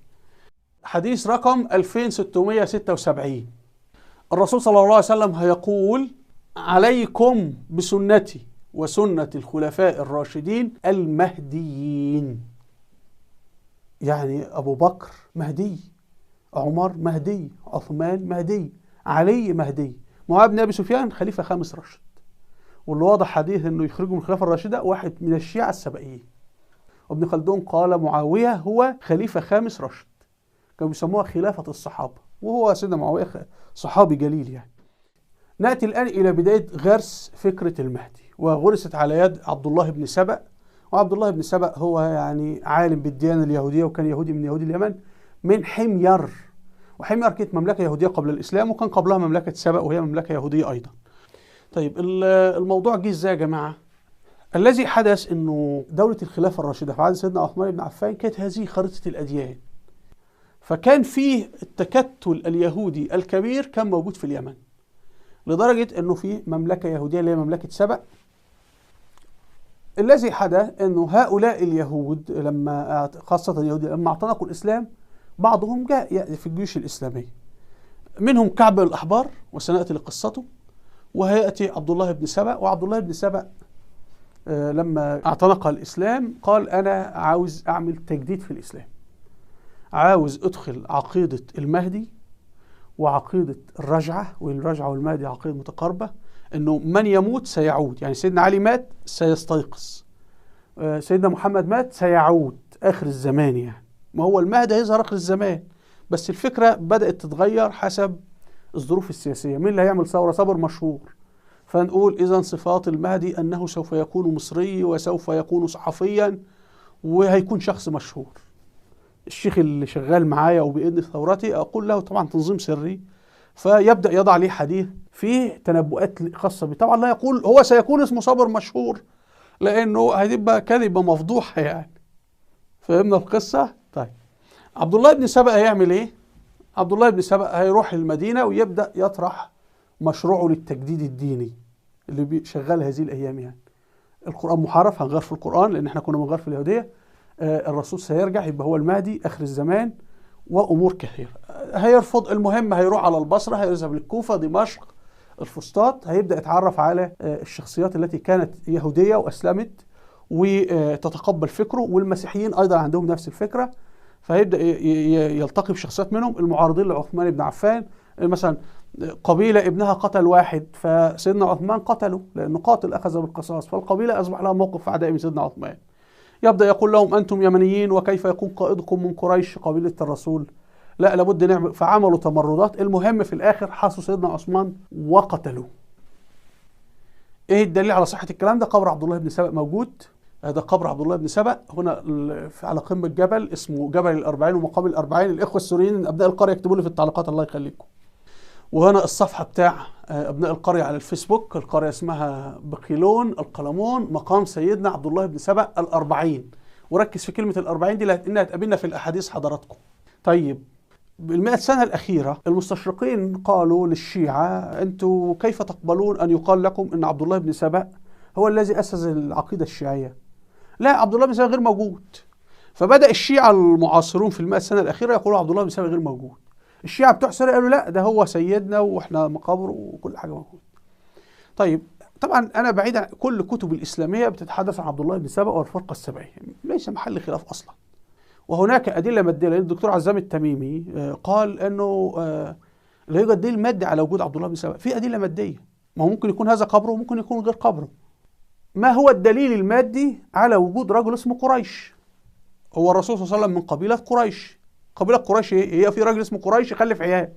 [SPEAKER 1] حديث رقم 2676. الرسول صلى الله عليه وسلم هيقول: عليكم بسنتي وسنة الخلفاء الراشدين المهديين. يعني أبو بكر مهدي، عمر مهدي، عثمان مهدي، علي مهدي، معاوية بن أبي سفيان خليفة خامس راشد، واللي واضح حديث أنه يخرجوا من الخلافة الراشدة واحد من الشيعة السبائيين. وابن خلدون قال معاوية هو خليفة خامس راشد، كانوا بيسموها خلافة الصحابة، وهو سيدنا معاوية صحابي جليل يعني. نأتي الآن إلى بداية غرس فكرة المهدي، وغرست على يد عبد الله بن سبأ. وعبد الله بن سبأ هو يعني عالم بالديانة اليهودية، وكان يهودي من يهود اليمن، من حمير. وحمير كانت مملكة يهودية قبل الإسلام، وكان قبلها مملكة سبأ وهي مملكة يهودية أيضا. طيب الموضوع جه إزاي يا جماعة؟ الذي حدث إنه دولة الخلافة الراشدة في عهد سيدنا عثمان بن عفان كانت هذه خريطة الأديان، فكان فيه التكتل اليهودي الكبير كان موجود في اليمن، لدرجة إنه في مملكة يهودية اللي هي مملكة سبأ. الذي حدث إنه هؤلاء اليهود لما، خاصة اليهود لما اعتنقوا الإسلام، بعضهم جاء في الجيوش الإسلامية، منهم كعب الأحبار وسنأتي لقصته، وهيأتي عبد الله بن سبأ. وعبد الله بن سبأ لما اعتنق الإسلام قال أنا عاوز أعمل تجديد في الإسلام، عاوز أدخل عقيدة المهدي وعقيدة الرجعة، والرجعة والمهدي عقيدة متقاربة، أنه من يموت سيعود، يعني سيدنا علي مات سيستيقظ، سيدنا محمد مات سيعود آخر الزمان، يعني ما هو المهدي هيظهر آخر الزمان، بس الفكرة بدأت تتغير حسب الظروف السياسية. مين اللي هيعمل ثورة؟ صبر مشهور. فنقول إذا صفات المهدي أنه سوف يكون مصري وسوف يكون صحفيا وهيكون شخص مشهور. الشيخ اللي شغال معايا وبيئدني في ثورتي أقول له طبعا تنظيم سري، فيبدأ يضع لي حديث فيه تنبؤات خاصة بي. طبعا لا يقول هو سيكون اسمه صابر مشهور، لأنه هتبقى كذبة مفضوحة يعني. فهمنا القصة؟ طيب عبد الله بن سبأ هيعمل إيه؟ عبد الله بن سبأ هيروح المدينة ويبدأ يطرح مشروعه للتجديد الديني اللي شغال هذه الأيام يعني. القرآن محرف، هنغير في القرآن لأن احنا كنا بنغير في اليهودية. الرسول سيرجع يبقى هو المهدي آخر الزمان، وأمور كثيرة. هيرفض، المهم هيروح على البصرة، هيذهب للكوفة، دمشق، الفسطاط، هيبدأ يتعرف على الشخصيات التي كانت يهودية وأسلمت وتتقبل فكره، والمسيحيين أيضا عندهم نفس الفكرة، فهيبدأ يلتقي بشخصيات منهم المعارضين لعثمان بن عفان. مثلا قبيلة ابنها قتل واحد، فسيدنا عثمان قتله لأنه قاتل أخذ بالقصاص، فالقبيلة أصبح لها موقف عدائي من سيدنا عثمان. يبدأ يقول لهم أنتم يمنيين وكيف يكون قائدكم من قريش قبيلة الرسول؟ لا لابد نعمل. فعملوا تمردات. المهم في الآخر حاصوا سيدنا عثمان وقتلوه. إيه الدليل على صحة الكلام ده؟ قبر عبد الله بن سبأ موجود. هذا قبر عبد الله بن سبأ هنا على قمة جبل اسمه جبل الأربعين ومقام الأربعين. الإخوة السوريين أبناء القرية يكتبوا لي في التعليقات الله يخليكم. وهنا الصفحة بتاع أبناء القرية على الفيسبوك، القرية اسمها بقيلون القلمون، مقام سيدنا عبد الله بن سبأ الأربعين. وركز في كلمة الأربعين دي لأنها تقابلنا في الأحاديث حضراتكم. طيب بالمئة سنة الأخيرة المستشرقين قالوا للشيعة أنتوا كيف تقبلون أن يقال لكم أن عبد الله بن سبأ هو الذي أسس العقيدة الشيعية؟ لا، عبد الله بن سبأ غير موجود. فبدأ الشيعة المعاصرون في المئة سنة الأخيرة يقولوا عبد الله بن سبأ غير موجود. الشيعة بتوع سوريا قالوا لا، ده هو سيدنا واحنا مقابره وكل حاجة موجود. طيب طبعا أنا بعيد عن كل الكتب الإسلامية بتتحدث عن عبد الله بن سبأ والفرقة السبعية، ليس محل خلاف أصلا. وهناك أدلة مادية، لأن الدكتور عزام التميمي قال أنه لا يوجد دليل مادي على وجود عبد الله بن سبأ. في أدلة مادية، ما هو ممكن يكون هذا قبره وممكن يكون غير قبره. ما هو الدليل المادي على وجود رجل اسمه قريش؟ هو الرسول صلى الله عليه وسلم من قبيلة قريش. قبيلة قريش هي في راجل اسمه قريش خلف عيال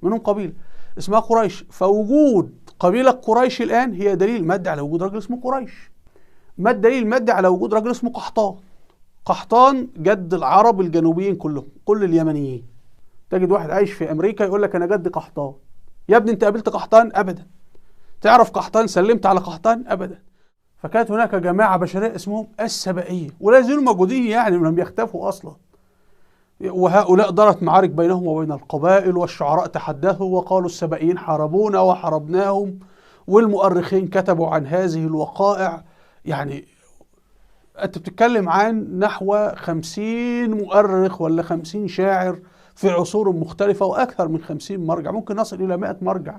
[SPEAKER 1] منهم قبيلة اسمها قريش، فوجود قبيلة قريش الآن هي دليل مادي على وجود رجل اسمه قريش. ما الدليل المادي على وجود رجل اسمه قحطان؟ قحطان جد العرب الجنوبيين كلهم، كل اليمنيين. تجد واحد عايش في أمريكا يقول لك أنا جد قحطان. يا ابني أنت قابلت قحطان؟ أبدا. تعرف قحطان؟ سلمت على قحطان؟ أبدا. فكانت هناك جماعة بشرية اسمهم السبائية، ولا زالوا موجودين يعني، لم يختفوا أصلا. وهؤلاء دارت معارك بينهم وبين القبائل، والشعراء تحدثوا وقالوا السبائيين حاربونا وحاربناهم، والمؤرخين كتبوا عن هذه الوقائع. يعني أنت بتتكلم عن نحو 50 مؤرخ ولا 50 شاعر في عصور مختلفة، وأكثر من 50 مرجع، ممكن نصل إلى 100 مرجع.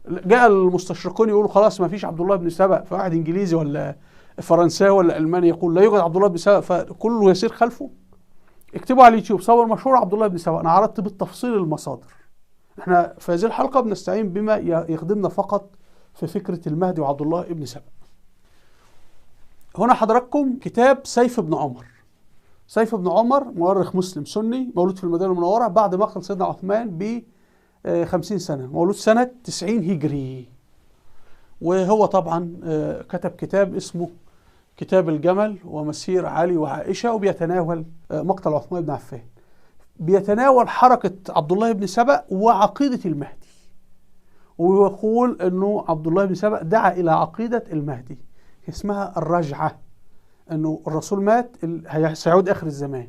[SPEAKER 1] جاء المستشرقون يقولوا خلاص ما فيش عبد الله بن سبأ، فواحد إنجليزي ولا فرنساوي ولا ألماني يقول لا يوجد عبد الله بن سبأ، فكله يسير خلفه. اكتبوا على اليوتيوب صور مشهور عبد الله بن سبأ، أنا عرضت بالتفصيل المصادر. احنا في هذه الحلقة بنستعين بما يخدمنا فقط في فكرة المهدي وعبد الله بن سبأ. هنا حضراتكم كتاب سيف بن عمر. سيف بن عمر مؤرخ مسلم سني، مولود في المدينة المنورة بعد مقتل سيدنا عثمان ب 50 سنة، مولود سنة 90 هجري. وهو طبعا كتب كتاب اسمه كتاب الجمل ومسير علي وعائشة، وبيتناول مقتل عثمان بن عفان، بيتناول حركة عبد الله بن سبأ وعقيدة المهدي، ويقول أنه عبد الله بن سبأ دعا إلى عقيدة المهدي اسمها الرجعة، أنه الرسول مات سيعود آخر الزمان،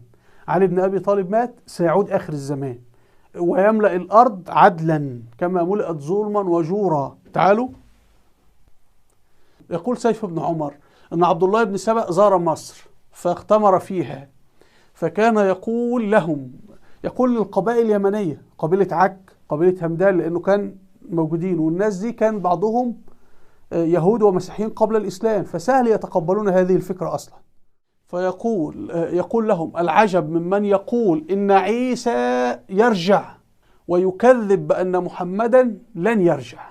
[SPEAKER 1] علي بن أبي طالب مات سيعود آخر الزمان، ويملأ الأرض عدلا كما ملأت ظلما وجورا. تعالوا، يقول سيف بن عمر أن عبد الله بن سبأ زار مصر فاختمر فيها، فكان يقول لهم، يقول للقبائل اليمنية، قبيلة عك، قبيلة همدان، لأنه كان موجودين، والناس دي كان بعضهم يهود ومسيحيين قبل الإسلام، فسهل يتقبلون هذه الفكرة أصلا. فيقول يقول لهم: العجب ممن يقول إن عيسى يرجع ويكذب بأن محمدا لن يرجع،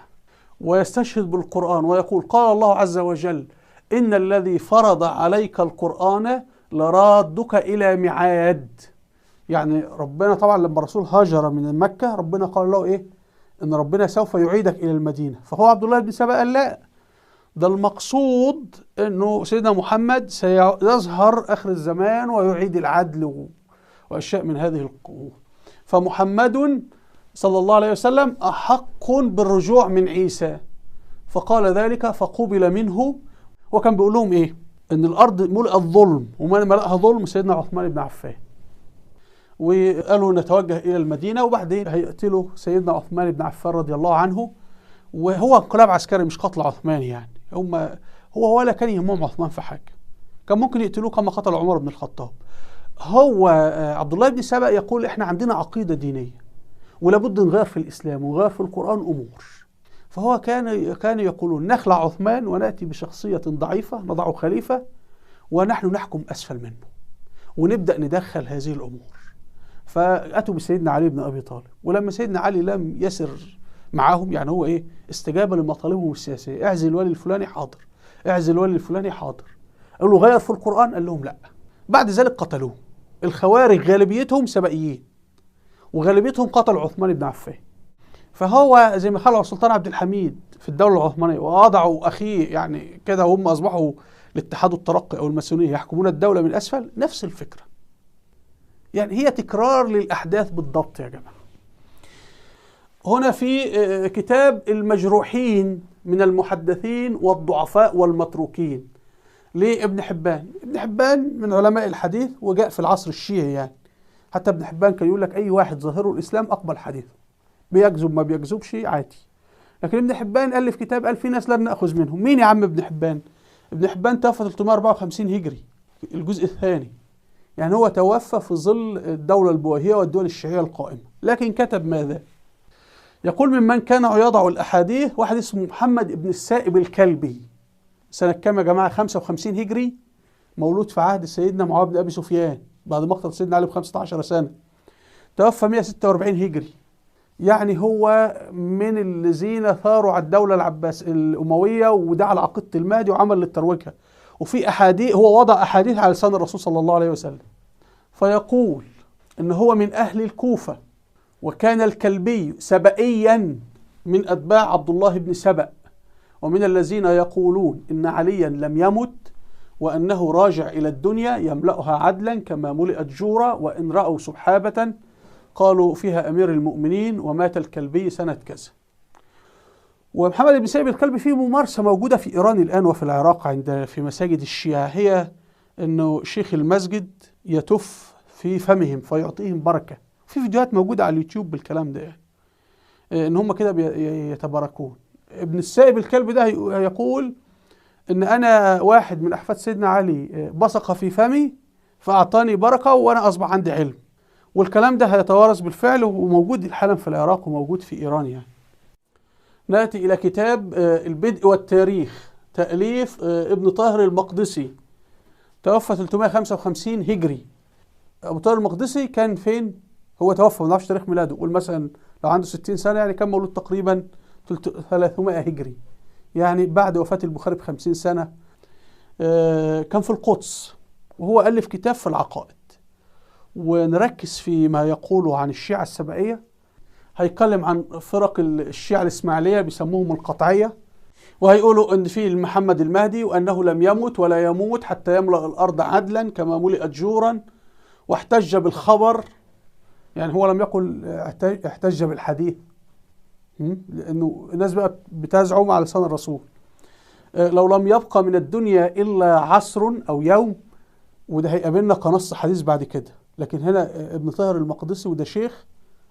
[SPEAKER 1] ويستشهد بالقرآن ويقول: قال الله عز وجل: إن الذي فرض عليك القرآن لرادك إلى ميعاد. يعني ربنا طبعا لما الرسول هاجر من مكة ربنا قال له إيه؟ إن ربنا سوف يعيدك إلى المدينة. فهو عبد الله بن سبأ قال لا، ده المقصود إنه سيدنا محمد سيظهر آخر الزمان ويعيد العدل وأشياء من هذه القوة، فمحمد صلى الله عليه وسلم أحق بالرجوع من عيسى. فقال ذلك فقبل منه. وكان بيقول لهم إيه؟ إن الأرض ملأت ظلم، وما ملأها ظلم سيدنا عثمان بن عفان. وقالوا نتوجه إلى المدينة، وبعدين هيقتلوا سيدنا عثمان بن عفان رضي الله عنه، وهو انقلاب عسكري مش قتل عثمان يعني، هم هو ولا كان يهمهم عثمان في حاجة، كان ممكن يقتلوه كما قتل عمر بن الخطاب. هو عبد الله بن سبأ يقول إحنا عندنا عقيدة دينية ولابد نغير في الإسلام ونغير في القرآن أمور. فهو كان يقولون نخلع عثمان ونأتي بشخصية ضعيفة نضعه خليفة ونحن نحكم أسفل منه ونبدأ ندخل هذه الأمور. فأتوا بسيدنا علي بن أبي طالب، ولما سيدنا علي لم يسر معاهم، يعني هو إيه، استجاب لمطالبهم السياسية، اعزل الولي الفلاني حاضر، اعزل الولي الفلاني حاضر. قالوا غير في القرآن، قال لهم لا. بعد ذلك قتلوه. الخوارج غالبيتهم سبائيين، وغالبيتهم قتلوا عثمان بن عفان. فهو زي ما خلعوا السلطان عبد الحميد في الدولة العثمانية وأضعوا أخيه يعني كده، وهم أصبحوا الاتحاد الترقي أو الماسونية يحكمون الدولة من أسفل، نفس الفكرة. يعني هي تكرار للأحداث بالضبط يا جماعة. هنا في كتاب المجروحين من المحدثين والضعفاء والمتروكين لابن حبان. ابن حبان من علماء الحديث وجاء في العصر الشيعي يعني. حتى ابن حبان كان يقول لك أي واحد ظاهره الإسلام أقبل حديثه، بيكذب ما بيكذبش عادي. لكن ابن حبان ألف كتاب قال في ناس لن نأخذ منهم. مين يا عم ابن حبان؟ ابن حبان توفى 354 هجري، الجزء الثاني، يعني هو توفى في ظل الدولة البويهية والدول الشيعية القائمة، لكن كتب ماذا؟ يقول ممن كان يضع الأحاديث واحد اسمه محمد بن السائب الكلبي، سنة كام يا جماعة؟ 55 هجري، مولود في عهد سيدنا معاوية بن أبي سفيان بعد مقتل سيدنا علي ب 15 سنة، توفى 146 هجري. يعني هو من الذين ثاروا على الدولة العباس الأموية ودعا لعقيدة المهدي وعمل للترويجها، وفي أحاديث هو وضع أحاديث على لسان الرسول صلى الله عليه وسلم. فيقول إن هو من أهل الكوفة، وكان الكلبي سبئيا من أتباع عبد الله بن سبأ، ومن الذين يقولون إن عليا لم يمت وأنه راجع إلى الدنيا يملأها عدلا كما ملئت جورا، وإن رأوا سحابة قالوا فيها أمير المؤمنين، ومات الكلبي سنة كذا. ومحمد بن سائب الكلبي فيه ممارسة موجودة في إيران الآن وفي العراق عند في مساجد الشيعة، هي أنه شيخ المسجد يتف في فمهم فيعطيهم بركة. في فيديوهات موجودة على اليوتيوب بالكلام ده، يعني إن هم كده يتباركون. ابن السائب الكلبي ده يقول إن أنا واحد من أحفاد سيدنا علي بصق في فمي فأعطاني بركة وأنا أصبح عندي علم. والكلام ده هيتوارث بالفعل وموجود حالا في العراق وموجود في إيران يعني. نأتي إلى كتاب البدء والتاريخ، تأليف ابن طاهر المقدسي، توفى 355 هجري. أبو طاهر المقدسي كان فين؟ هو توفى ما نعرفش تاريخ ميلاده، قول مثلا لو عنده 60 سنة يعني كان مولود تقريبا 300 هجري، يعني بعد وفاة البخاري ب 50 سنة. كان في القدس، وهو ألف كتاب في العقائد. ونركز في ما يقوله عن الشيعة السبائية. هيتكلم عن فرق الشيعة الإسماعيلية بيسموهم القطعية، وهيقولوا أن في محمد المهدي وأنه لم يمت ولا يموت حتى يملأ الأرض عدلا كما ملئت جورا، واحتج بالخبر، يعني هو لم يقل احتج بالحديث، لأنه الناس بقى بتزعم على لسان الرسول. لو لم يبقى من الدنيا إلا عصر أو يوم، وده هيقابلنا كنص حديث بعد كده، لكن هنا ابن طاهر المقدسي وده شيخ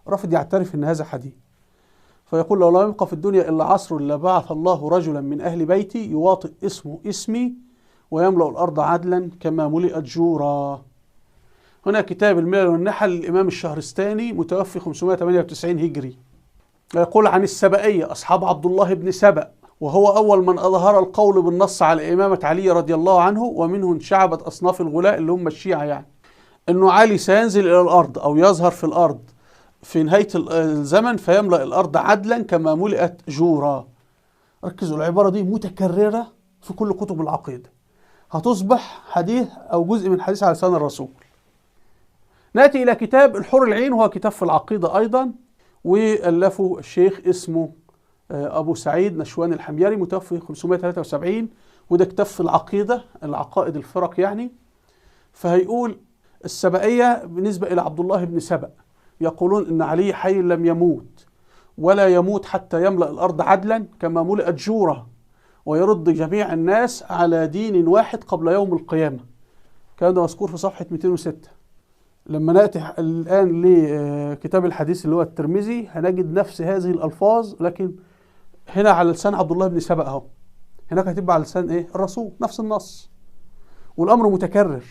[SPEAKER 1] رفض يعترف ان هذا حديث، فيقول لو لم يبقى في الدنيا إلا عصر لبعث الله رجلا من أهل بيتي يواطئ اسمه اسمي ويملأ الأرض عدلا كما ملئت جورا. هنا كتاب الملل والنحل للإمام الشهرستاني، متوفي 598 هجري، يقول عن السبائية أصحاب عبد الله بن سبأ، وهو أول من أظهر القول بالنص على إمامة علي رضي الله عنه، ومنه انشعبت أصناف الغلاء اللي هم الشيعة، يعني أنه علي سينزل إلى الأرض أو يظهر في الأرض في نهاية الزمن فيملأ الأرض عدلا كما ملئت جورا. ركزوا، العبارة دي متكررة في كل كتب العقيدة، هتصبح حديث أو جزء من حديث على لسان الرسول. نأتي إلى كتاب الحور العين، وهو كتاب في العقيدة أيضا، وألفه الشيخ اسمه أبو سعيد نشوان الحميري، متوفي 573، وده كتاب في العقيدة، العقائد الفرق يعني. فهيقول السبائية بالنسبة إلى عبد الله بن سبأ يقولون إن علي حي لم يموت ولا يموت حتى يملأ الأرض عدلا كما ملئت جورا، ويرد جميع الناس على دين واحد قبل يوم القيامة. كان ده مذكور في صفحة 206. لما نأتي الآن لكتاب الحديث اللي هو الترمذي هنجد نفس هذه الألفاظ، لكن هنا على لسان عبد الله بن سبأ أهو، هناك هتبقى على لسان إيه؟ الرسول، نفس النص، والأمر متكرر.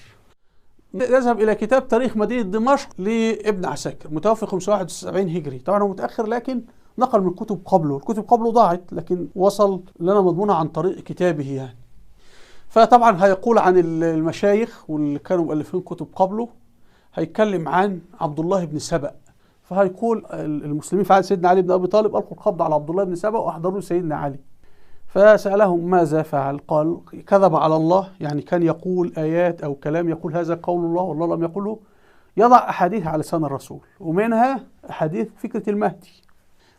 [SPEAKER 1] نذهب إلى كتاب تاريخ مدينة دمشق لابن عساكر، متوفي 571 هجري، طبعا هو متأخر لكن نقل من كتب قبله، الكتب قبله ضاعت لكن وصل لنا مضمونها عن طريق كتابه يعني. فطبعا هيقول عن المشايخ واللي كانوا مؤلفين كتب قبله، هيتكلم عن عبد الله بن سبأ، فهيقول المسلمين في عهد سيدنا علي بن أبي طالب ألقوا القبض على عبد الله بن سبأ وأحضروه سيدنا علي، فسألهم ماذا فعل؟ قال كذب على الله، يعني كان يقول آيات أو كلام يقول هذا قول الله والله لم يقوله، يضع أحاديث على لسان الرسول، ومنها أحاديث فكرة المهدي.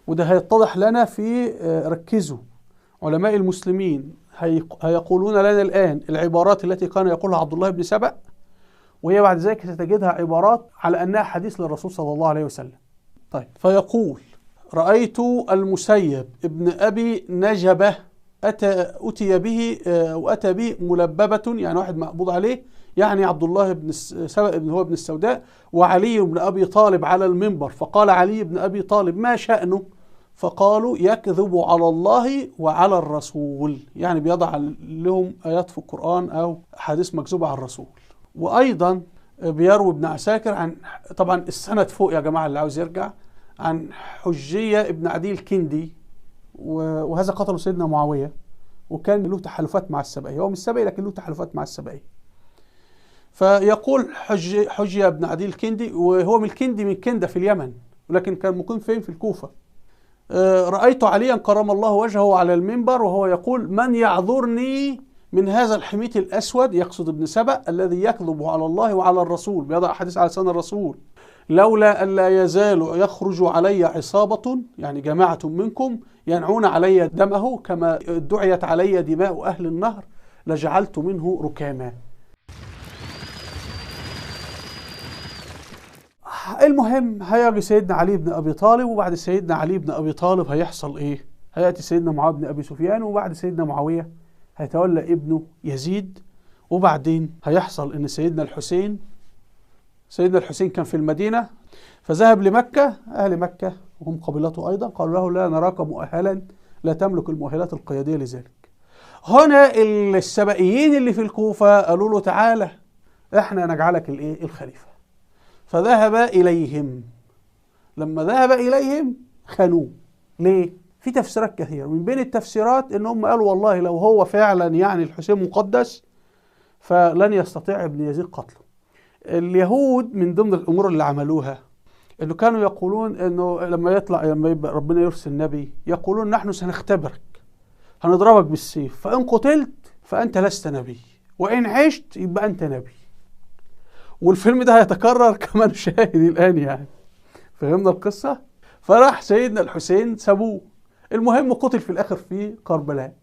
[SPEAKER 1] وده هيتضح لنا في ركزوا، علماء المسلمين هيقولون لنا الآن العبارات التي كان يقولها عبد الله بن سبأ، وهي بعد ذلك ستجدها عبارات على أنها حديث للرسول صلى الله عليه وسلم. طيب، فيقول رأيت المسيب ابن أبي نجبة أتي به وأتى به ملببة، يعني واحد مقبوض عليه، يعني عبد الله بن سبأ بن هو ابن السوداء، وعلي بن أبي طالب على المنبر، فقال علي بن أبي طالب ما شأنه؟ فقالوا يكذب على الله وعلى الرسول، يعني بيضع لهم آيات في القرآن أو أحاديث مكذوبة على الرسول. وأيضا بيروي ابن عساكر عن، طبعا السند فوق يا جماعة اللي عاوز يرجع، عن حجية ابن عدي الكندي، وهذا قتله سيدنا معاوية، وكان له تحالفات مع السبائية، هو مش سبائي لكن له تحالفات مع السبائية. فيقول حجية ابن عدي الكندي، وهو من الكندي من كندة في اليمن، ولكن كان مقيم فين؟ في الكوفة. رأيت عليا كرم الله وجهه على المنبر وهو يقول: من يعذرني من هذا الحميت الأسود، يقصد ابن سبأ، الذي يكذب على الله وعلى الرسول، بيضع حديث على لسان الرسول، لولا أن لا يزال يخرج علي عصابة، يعني جماعة منكم، ينعون علي دمه كما دعيت علي دماء أهل النهر، لجعلت منه ركاما. المهم هيجي سيدنا علي بن أبي طالب، وبعد سيدنا علي بن أبي طالب هيحصل إيه؟ هيأتي سيدنا معاوية بن أبي سفيان، وبعد سيدنا معاوية هيتولى ابنه يزيد، وبعدين هيحصل إن سيدنا الحسين كان في المدينة، فذهب لمكة، أهل مكة وهم قبيلته أيضا قالوا له: لا نراك مؤهلا، لا تملك المؤهلات القيادية لذلك. هنا السبائيين اللي في الكوفة قالوا له: تعالى احنا نجعلك الايه؟ الخليفة. فذهب إليهم. لما ذهب إليهم خانوه. ليه؟ في تفسيرات كثيرة، من بين التفسيرات إن هم قالوا والله لو هو فعلا يعني الحسين مقدس فلن يستطيع ابن يزيد قتله. اليهود من ضمن الأمور اللي عملوها إنه كانوا يقولون إنه لما يبقى ربنا يرسل نبي يقولون نحن سنختبرك، هنضربك بالسيف، فإن قتلت فأنت لست نبي، وإن عشت يبقى أنت نبي. والفيلم ده هيتكرر كما نشاهد الآن يعني. فهمنا القصة؟ فراح سيدنا الحسين سابوه. المهم قتل في الآخر في كربلاء.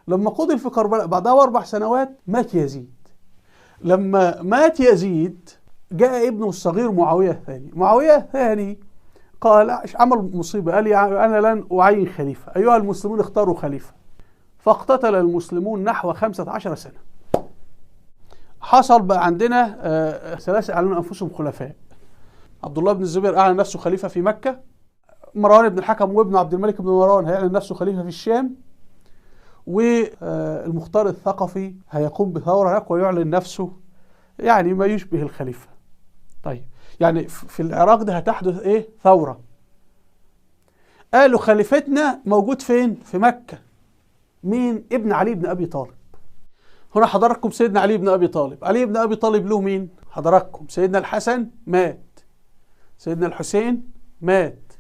[SPEAKER 1] لما قتل في كربلاء بعدها ب4 سنوات مات يزيد. لما مات يزيد جاء ابنه الصغير معاوية الثاني. معاوية الثاني قال، عمل مصيبة، قال أنا لن أعين خليفة، أيها المسلمون اختاروا خليفة. فاقتتل المسلمون نحو 15 سنة. حصل بقى عندنا 3 أعلنوا أنفسهم خلفاء. عبد الله بن الزبير أعلن نفسه خليفة في مكة، مروان بن الحكم وابن عبد الملك بن مروان هيعلن نفسه خليفة في الشام، والمختار الثقفي هيقوم بثورة هناك ويعلن نفسه يعني ما يشبه الخليفة. طيب يعني في العراق ده هتحدث ايه؟ ثورة. قالوا خليفتنا موجود فين؟ في مكة. مين؟ ابن علي بن أبي طالب. هنا حضراتكم سيدنا علي بن أبي طالب. علي بن أبي طالب له مين؟ حضراتكم سيدنا الحسن مات، سيدنا الحسين مات،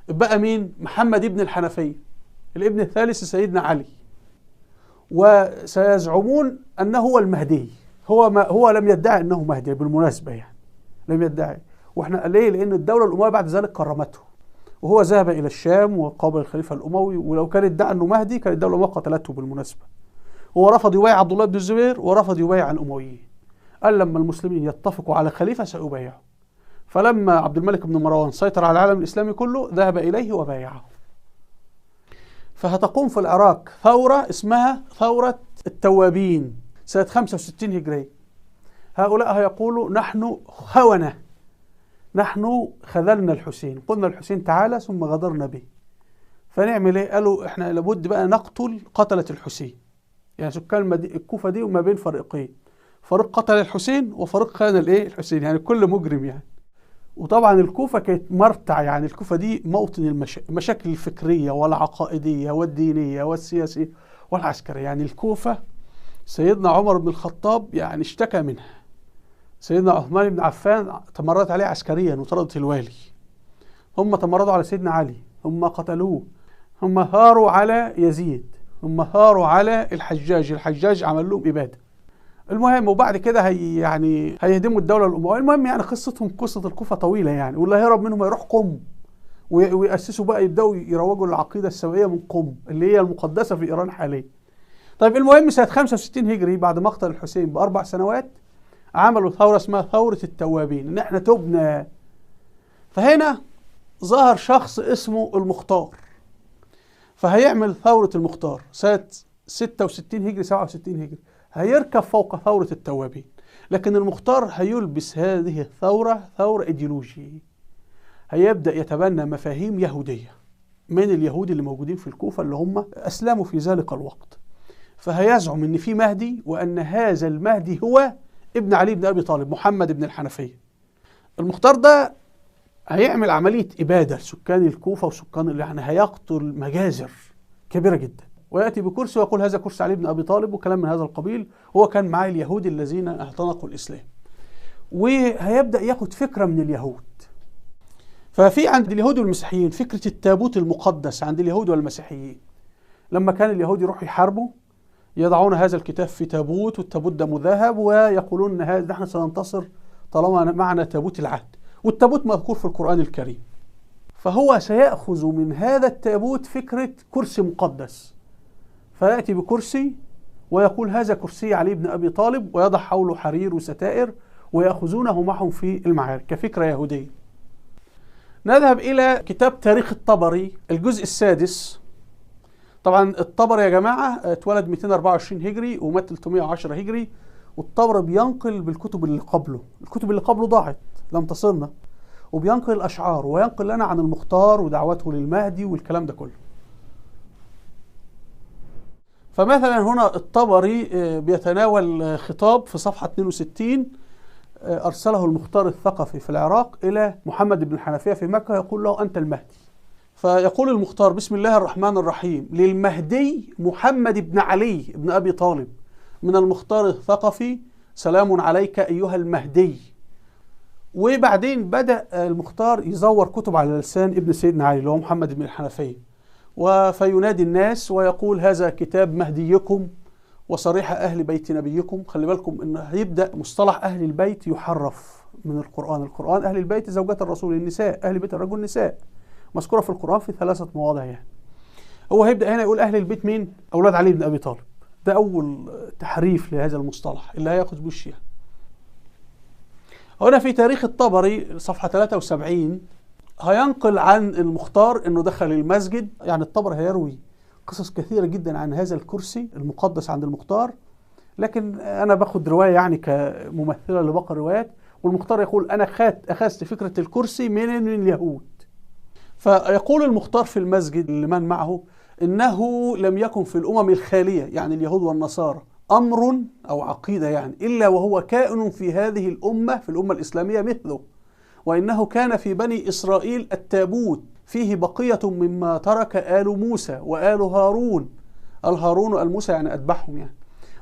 [SPEAKER 1] بقى مين؟ محمد ابن الحنفية، الابن الثالث سيدنا علي. وسيزعمون أنه هو المهدي. هو لم يدعي أنه مهدي بالمناسبة، يعني لم يدعي. واحنا ليه؟ لأن الدولة الأموية بعد ذلك كرمته، وهو ذهب إلى الشام وقابل الخليفة الأموي، ولو كان ادعى أنه مهدي كانت الدولة الأموية قتلته بالمناسبة. هو رفض يبايع عبد الله بن الزبير ورفض يبايع الأمويين. قال لما المسلمين يتفقوا على خليفة سأبايعه. فلما عبد الملك بن مروان سيطر على العالم الإسلامي كله ذهب إليه وبايعه. فهتقوم في العراق ثورة اسمها ثورة التوابين سنة 65 هجرية. هؤلاء هيقولوا نحن خونة، نحن خذلنا الحسين، قلنا الحسين تعالى ثم غدرنا به، فنعمل ايه؟ قالوا احنا لابد بقى نقتل قتلة الحسين. يعني سكان الكوفة دي وما بين فريقين، فريق قتل الحسين وفريق خان الايه؟ الحسين، يعني كل مجرم يعني. وطبعا الكوفة كانت مرتع، يعني الكوفة دي موطن المشاكل الفكرية والعقائدية والدينية والسياسية والعسكرية. يعني الكوفة سيدنا عمر بن الخطاب يعني اشتكى منها، سيدنا عثمان بن عفان تمردت عليه عسكريا وطردت الوالي، هم تمردوا على سيدنا علي، هم قتلوه، هم ثاروا على يزيد، هم ثاروا على الحجاج، الحجاج عمل لهم إبادة. المهم وبعد كده هي يعني هيهدموا الدولة الأموية. المهم يعني قصتهم قصة الكوفة طويلة يعني، واللي هيهرب منهم هيروح قم ويأسسوا بقى، يبدأوا يروجوا للعقيدة السبائية من قم اللي هي المقدسة في إيران حاليا. طيب المهم سنة 65 هجري بعد مقتل الحسين ب4 سنوات عملوا ثورة اسمها ثورة التوابين، إن احنا تبنا. فهنا ظهر شخص اسمه المختار، فهيعمل ثورة المختار سنة 66 هجري 67 هجري، هيركب فوق ثورة التوابين. لكن المختار هيلبس هذه الثورة ثورة ايديولوجية، هيبدأ يتبنى مفاهيم يهودية من اليهود اللي موجودين في الكوفة اللي هم أسلموا في ذلك الوقت. فهيزعم إن في مهدي، وأن هذا المهدي هو ابن علي بن أبي طالب، محمد بن الحنفية. المختار ده هيعمل عملية إبادة لسكان الكوفة وسكان، يعني هيقتل مجازر كبيرة جدا، ويأتي بكرسي ويقول هذا كرسي علي بن أبي طالب وكلام من هذا القبيل. هو كان معاه اليهود الذين اعتنقوا الإسلام، وهيبدأ ياخد فكرة من اليهود. ففي عند اليهود والمسيحيين فكرة التابوت المقدس عند اليهود والمسيحيين. لما كان اليهود يروحوا يحاربوا يضعون هذا الكتاب في تابوت، والتابوت ده مذهب، ويقولون هذا نحن سننتصر طالما معنا تابوت العهد، والتابوت مذكور في القرآن الكريم. فهو سيأخذ من هذا التابوت فكرة كرسي مقدس، فيأتي بكرسي ويقول هذا كرسي علي بن أبي طالب، ويضع حوله حرير وستائر، ويأخذونه معهم في المعارك كفكرة يهودية. نذهب إلى كتاب تاريخ الطبري الجزء السادس. طبعا الطبري يا جماعة اتولد 224 هجري ومات 310 هجري، والطبري بينقل بالكتب اللي قبله، الكتب اللي قبله ضاعت لم تصلنا، وبينقل الأشعار وينقل لنا عن المختار ودعوته للمهدي والكلام ده كله. فمثلا هنا الطبري بيتناول خطاب في صفحة 62 أرسله المختار الثقفي في العراق إلى محمد بن الحنفية في مكة، يقول له أنت المهدي. فيقول المختار: بسم الله الرحمن الرحيم، للمهدي محمد بن علي بن أبي طالب من المختار الثقفي، سلام عليك أيها المهدي. وبعدين بدأ المختار يزور كتب على لسان ابن سيدنا علي اللي هو محمد بن الحنفية، فينادي الناس ويقول هذا كتاب مهديكم وصريح أهل بيت نبيكم. خلي بالكم إن هيبدأ مصطلح أهل البيت يحرف من القرآن. القرآن أهل البيت زوجات الرسول النساء، أهل بيت الرجل النساء، مذكورة في القرآن في 3 مواضع يعني. هو هيبدأ هنا يقول أهل البيت مين؟ أولاد علي بن أبي طالب. ده أول تحريف لهذا المصطلح اللي هياخذ به الشيعة. هنا في تاريخ الطبري صفحة 73 هينقل عن المختار انه دخل المسجد. يعني الطبري هيروي قصص كثيرة جدا عن هذا الكرسي المقدس عند المختار، لكن انا باخد رواية يعني كممثلة لباقي الروايات. والمختار يقول انا اخذت فكرة الكرسي من اليهود. فيقول المختار في المسجد لمن معه انه لم يكن في الامم الخالية، يعني اليهود والنصارى، امر او عقيدة يعني الا وهو كائن في هذه الامة، في الامة الاسلامية مثله، وإنه كان في بني إسرائيل التابوت فيه بقية مما ترك آل موسى وآل هارون، الهارون وآل موسى يعني أتبعهم يعني،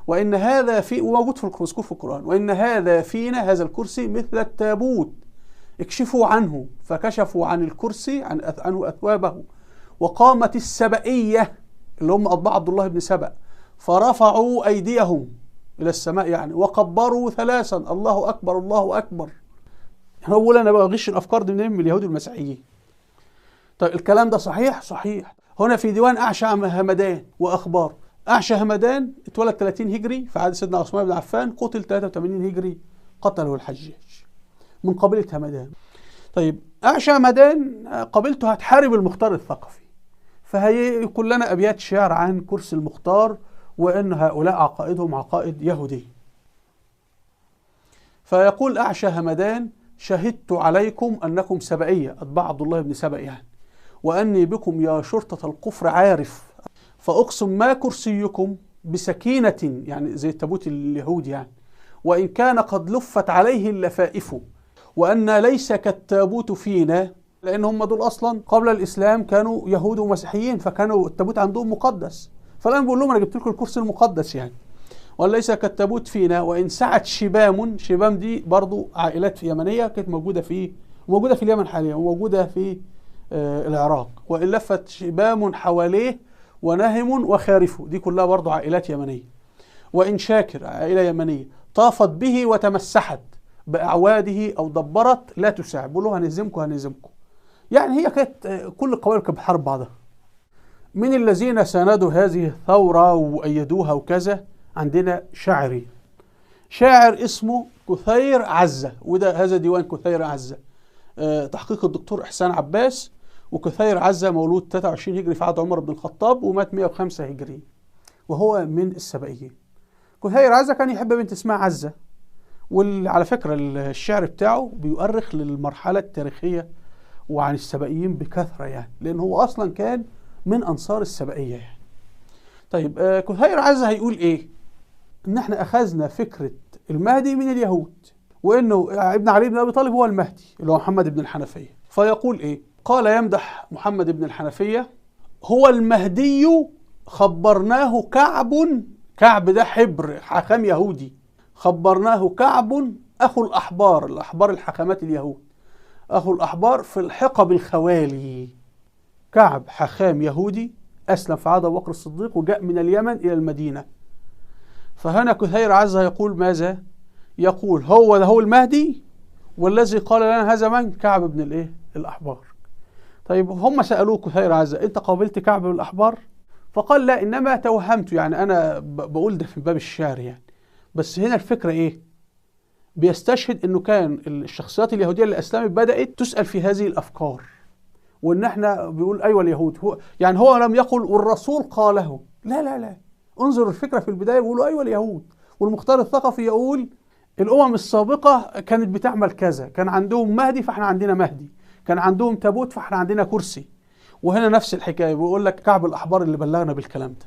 [SPEAKER 1] وإن هذا في، وموجود في مذكور في القرآن، وإن هذا فينا هذا الكرسي مثل التابوت اكشفوا عنه، فكشفوا عن الكرسي عنه أثوابه، وقامت السبئية اللي هم أتباع عبد الله بن سبأ فرفعوا أيديهم إلى السماء يعني وكبروا 3، الله أكبر الله أكبر. هو بيقول انا بغش الافكار دي منين؟ من اليهود والمسيحيين. طيب الكلام ده صحيح؟ صحيح. هنا في ديوان اعشى همدان واخبار. اعشى همدان اتولد 30 هجري في عهد سيدنا عثمان بن عفان، قتل 83 هجري، قتله الحجاج، من قبيله همدان. طيب اعشى همدان قبيلته هتحارب المختار الثقفي، فهيقول لنا ابيات شعر عن كرسي المختار وان هؤلاء عقائدهم عقائد يهوديه. فيقول اعشى همدان: شهدت عليكم أنكم سبئية، أتباع عبد الله بن سبأ يعني، وأني بكم يا شرطة الكفر عارف، فأقسم ما كرسيكم بسكينة، يعني زي التابوت اليهودي يعني، وإن كان قد لفت عليه اللفائف، وأن ليس كالتابوت فينا، لأن هم دول أصلا قبل الإسلام كانوا يهود ومسيحيين، فكانوا التابوت عندهم مقدس، فالآن بقول لهم أنا جبت لكم الكرسي المقدس يعني. وليس كالتابوت فينا وإن سعت شبام، شبام دي برضو عائلات يمنية كانت موجودة في اليمن حاليا وموجودة في العراق، وإن لفت شبام حواليه ونهم وخارفه، دي كلها برضو عائلات يمنية. وإن شاكر عائلة يمنية طافت به وتمسحت بأعواده أو دبرت لا تساع، بيقولوا هنهزمكم هنهزمكم. يعني هي كانت كل القبائل كانت بتحارب بعضها. من الذين ساندوا هذه الثورة وأيدوها وكذا؟ عندنا شاعرين، شاعر اسمه كثير عزة، وده هذا ديوان كثير عزة، تحقيق الدكتور إحسان عباس. وكثير عزة مولود 23 هجري في عهد عمر بن الخطاب ومات 105 هجري، وهو من السبائيين. كثير عزة كان يحب بنت اسمها عزة، وعلى فكرة الشعر بتاعه بيؤرخ للمرحلة التاريخية وعن السبائيين بكثرة يعني، لأن هو أصلا كان من أنصار السبائية يعني. طيب كثير عزة هيقول إيه؟ إن إحنا أخذنا فكرة المهدي من اليهود، وإنه ابن علي بن أبي طالب هو المهدي اللي هو محمد بن الحنفية. فيقول إيه؟ قال يمدح محمد بن الحنفية: هو المهدي خبرناه كعب، كعب ده حبر حاخام يهودي، خبرناه كعب أخو الأحبار، الأحبار الحاخامات اليهود، أخو الأحبار في الحقب الخوالي. كعب حاخام يهودي أسلم في عهد أبو بكر الصديق وجاء من اليمن إلى المدينة. فهنا كثير عزة يقول ماذا؟ يقول هو ده هو المهدي، والذي قال لنا هذا من؟ كعب بن الإيه؟ الأحبار. طيب هم سألوه كثير عزة: أنت قابلت كعب بن الأحبار؟ فقال لا، إنما توهمت، يعني أنا بقول ده في باب الشعر يعني. بس هنا الفكرة إيه؟ بيستشهد إنه كان الشخصيات اليهودية اللي أسلمت بدأت تسأل في هذه الأفكار، وإن إحنا بيقول أيوة اليهود، هو يعني هو لم يقل والرسول قاله، لا لا لا، انظر الفكرة في البداية بيقولوا أيوة اليهود، والمختار الثقفي يقول الأمم السابقة كانت بتعمل كذا، كان عندهم مهدي فإحنا عندنا مهدي، كان عندهم تابوت فإحنا عندنا كرسي. وهنا نفس الحكاية، بيقول لك كعب الأحبار اللي بلغنا بالكلام ده.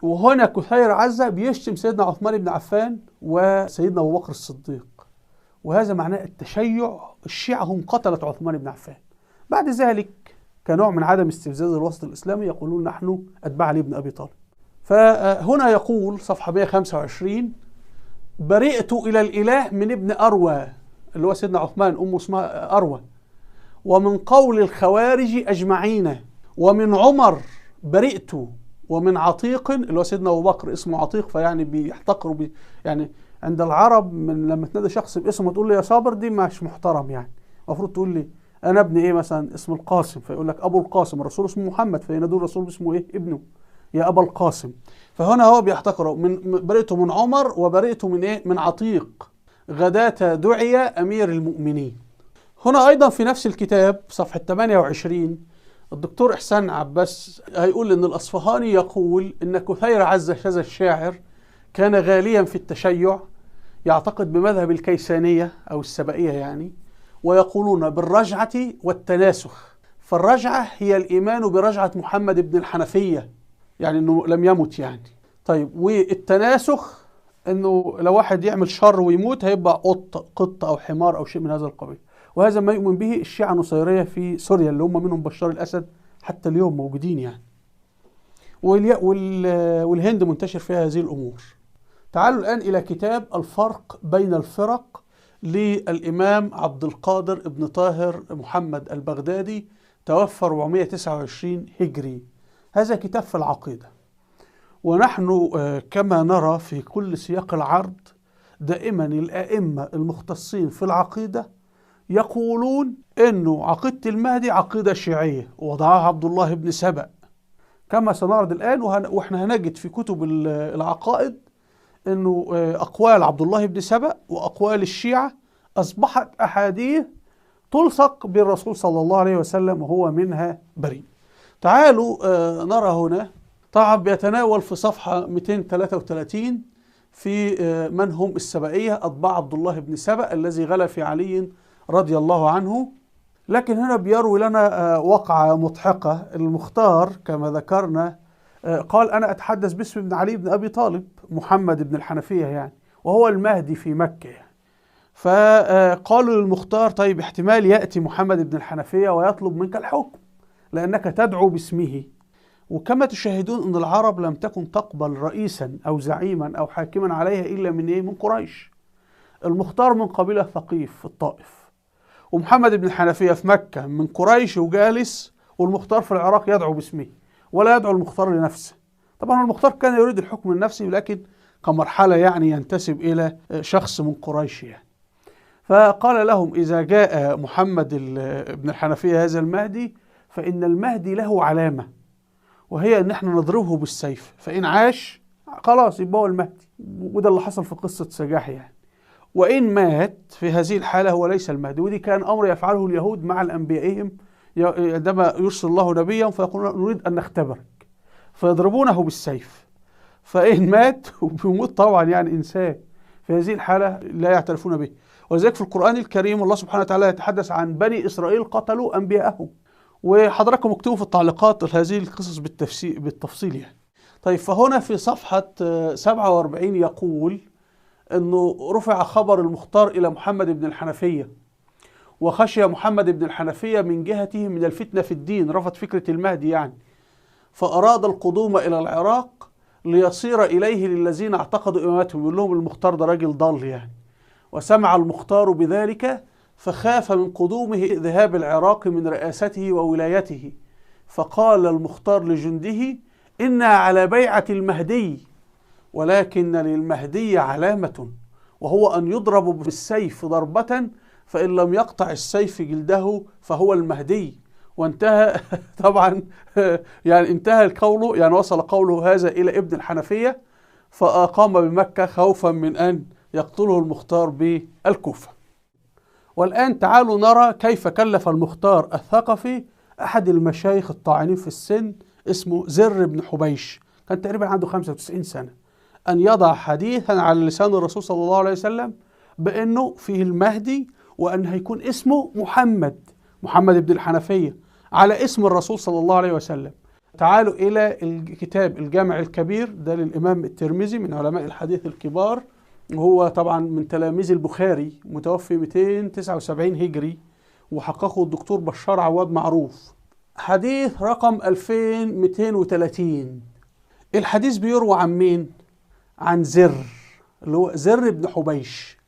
[SPEAKER 1] وهنا كثير عزة بيشتم سيدنا عثمان بن عفان وسيدنا أبو بكر الصديق، وهذا معناه التشيع، الشيعة هم قتلت عثمان بن عفان. بعد ذلك كنوع من عدم استفزاز الوسط الإسلامي يقولون نحن أتباع علي بن أبي طالب. فهنا يقول صفحة 125: برئت إلى الإله من ابن أروى، اللي هو سيدنا عثمان أمه اسمها أروى، ومن قول الخوارج أجمعين، ومن عمر برئت، ومن عتيق اللي هو سيدنا أبو بكر اسمه عتيق، فيعني بيحتقروا يعني عند العرب من لما تنادي شخص باسمه تقول له يا صابر دي مش محترم، يعني المفروض تقول لي أنا ابن إيه مثلا، اسم القاسم، فيقول لك أبو القاسم، الرسول اسمه محمد فينادوا الرسول باسمه إيه؟ ابنه، يا أبا القاسم. فهنا هو بيحتقره، من برئته من عمر وبرئته من إيه؟ من عتيق، غداة دعي أمير المؤمنين. هنا أيضا في نفس الكتاب صفحة 28 الدكتور إحسان عباس هيقول إن الأصفهاني يقول إن كثير عزة هذا الشاعر كان غاليا في التشيع، يعتقد بمذهب الكيسانية أو السبائية يعني، ويقولون بالرجعة والتناسخ. فالرجعة هي الإيمان برجعة محمد بن الحنفية، يعني إنه لم يمت يعني. طيب والتناسخ إنه لو واحد يعمل شر ويموت هيبقى قط أو حمار أو شيء من هذا القبيل. وهذا ما يؤمن به الشيعة النصيرية في سوريا اللي هم منهم بشار الأسد حتى اليوم موجودين يعني، والهند منتشر فيها هذه الأمور. تعالوا الآن إلى كتاب الفرق بين الفرق للإمام عبد القادر ابن طاهر محمد البغدادي، توفى 429 هجري. هذا كتاب في العقيدة، ونحن كما نرى في كل سياق العرض دائما الأئمة المختصين في العقيدة يقولون أنه عقيدة المهدي عقيدة شيعية وضعها عبد الله بن سبأ، كما سنعرض الآن. وإحنا هنجد في كتب العقائد أنه أقوال عبد الله بن سبأ وأقوال الشيعة أصبحت أحاديث تلصق بالرسول صلى الله عليه وسلم وهو منها بريء. تعالوا نرى هنا طبعا بيتناول في صفحة 233 في من هم السبائية أتباع عبد الله بن سبأ الذي غلا في علي رضي الله عنه. لكن هنا بيروي لنا وقعة مضحكة. المختار كما ذكرنا قال أنا أتحدث باسم ابن علي بن أبي طالب محمد بن الحنفية يعني، وهو المهدي في مكة يعني. فقالوا للمختار طيب احتمال يأتي محمد بن الحنفية ويطلب منك الحكم لأنك تدعو باسمه. وكما تشاهدون أن العرب لم تكن تقبل رئيسا أو زعيما أو حاكما عليها إلا من إيه؟ من قريش. المختار من قبيلة ثقيف في الطائف، ومحمد بن الحنفية في مكة من قريش وجالس، والمختار في العراق يدعو باسمه ولا يدعو المختار لنفسه. طبعا المختار كان يريد الحكم النفسي، لكن كمرحلة يعني ينتسب إلى شخص من قريش يعني. فقال لهم إذا جاء محمد بن الحنفية هذا المهدي فإن المهدي له علامة، وهي أن احنا نضربه بالسيف، فإن عاش خلاص يبقى هو المهدي، وده اللي حصل في قصة سجاح يعني. وإن مات في هذه الحالة هو ليس المهدي. ودي كان أمر يفعله اليهود مع الأنبيائهم عندما يرسل الله نبيا فيقولون نريد أن نختبرك، فيضربونه بالسيف، فإن مات وبيموت طبعا يعني إنسان، في هذه الحالة لا يعترفون به. ولذلك في القرآن الكريم الله سبحانه وتعالى يتحدث عن بني إسرائيل قتلوا أنبياءهم، وحضراتكم اكتبوا في التعليقات هذه القصص بالتفصيل يعني. طيب فهنا في صفحة 47 يقول أنه رفع خبر المختار إلى محمد بن الحنفية، وخشي محمد بن الحنفية من جهته من الفتنة في الدين، رفض فكرة المهدي يعني، فأراد القدوم إلى العراق ليصير إليه للذين اعتقدوا إمامتهم، يقول لهم المختار ده راجل ضال يعني. وسمع المختار بذلك فخاف من قدومه ذهاب العراق من رئاسته وولايته، فقال المختار لجنده: إنا على بيعة المهدي، ولكن للمهدي علامة، وهو أن يضرب بالسيف ضربة، فإن لم يقطع السيف جلده فهو المهدي. وانتهى طبعا يعني انتهى القول، يعني وصل قوله هذا إلى ابن الحنفية، فأقام بمكة خوفا من أن يقتله المختار بالكوفة. والآن تعالوا نرى كيف كلف المختار الثقفي أحد المشايخ الطاعنين في السن، اسمه زر بن حبيش، كان تقريبا عنده 95 سنة، أن يضع حديثا على لسان الرسول صلى الله عليه وسلم بأنه فيه المهدي، وأن هيكون اسمه محمد، محمد بن الحنفية، على اسم الرسول صلى الله عليه وسلم. تعالوا إلى الكتاب الجامع الكبير، ده للإمام الترمذي من علماء الحديث الكبار، وهو طبعا من تلاميذ البخاري، متوفي 279 هجري، وحققه الدكتور بشار عواد معروف. حديث رقم 2230. الحديث بيروى عن مين؟ عن زر، اللي هو زر بن حبيش،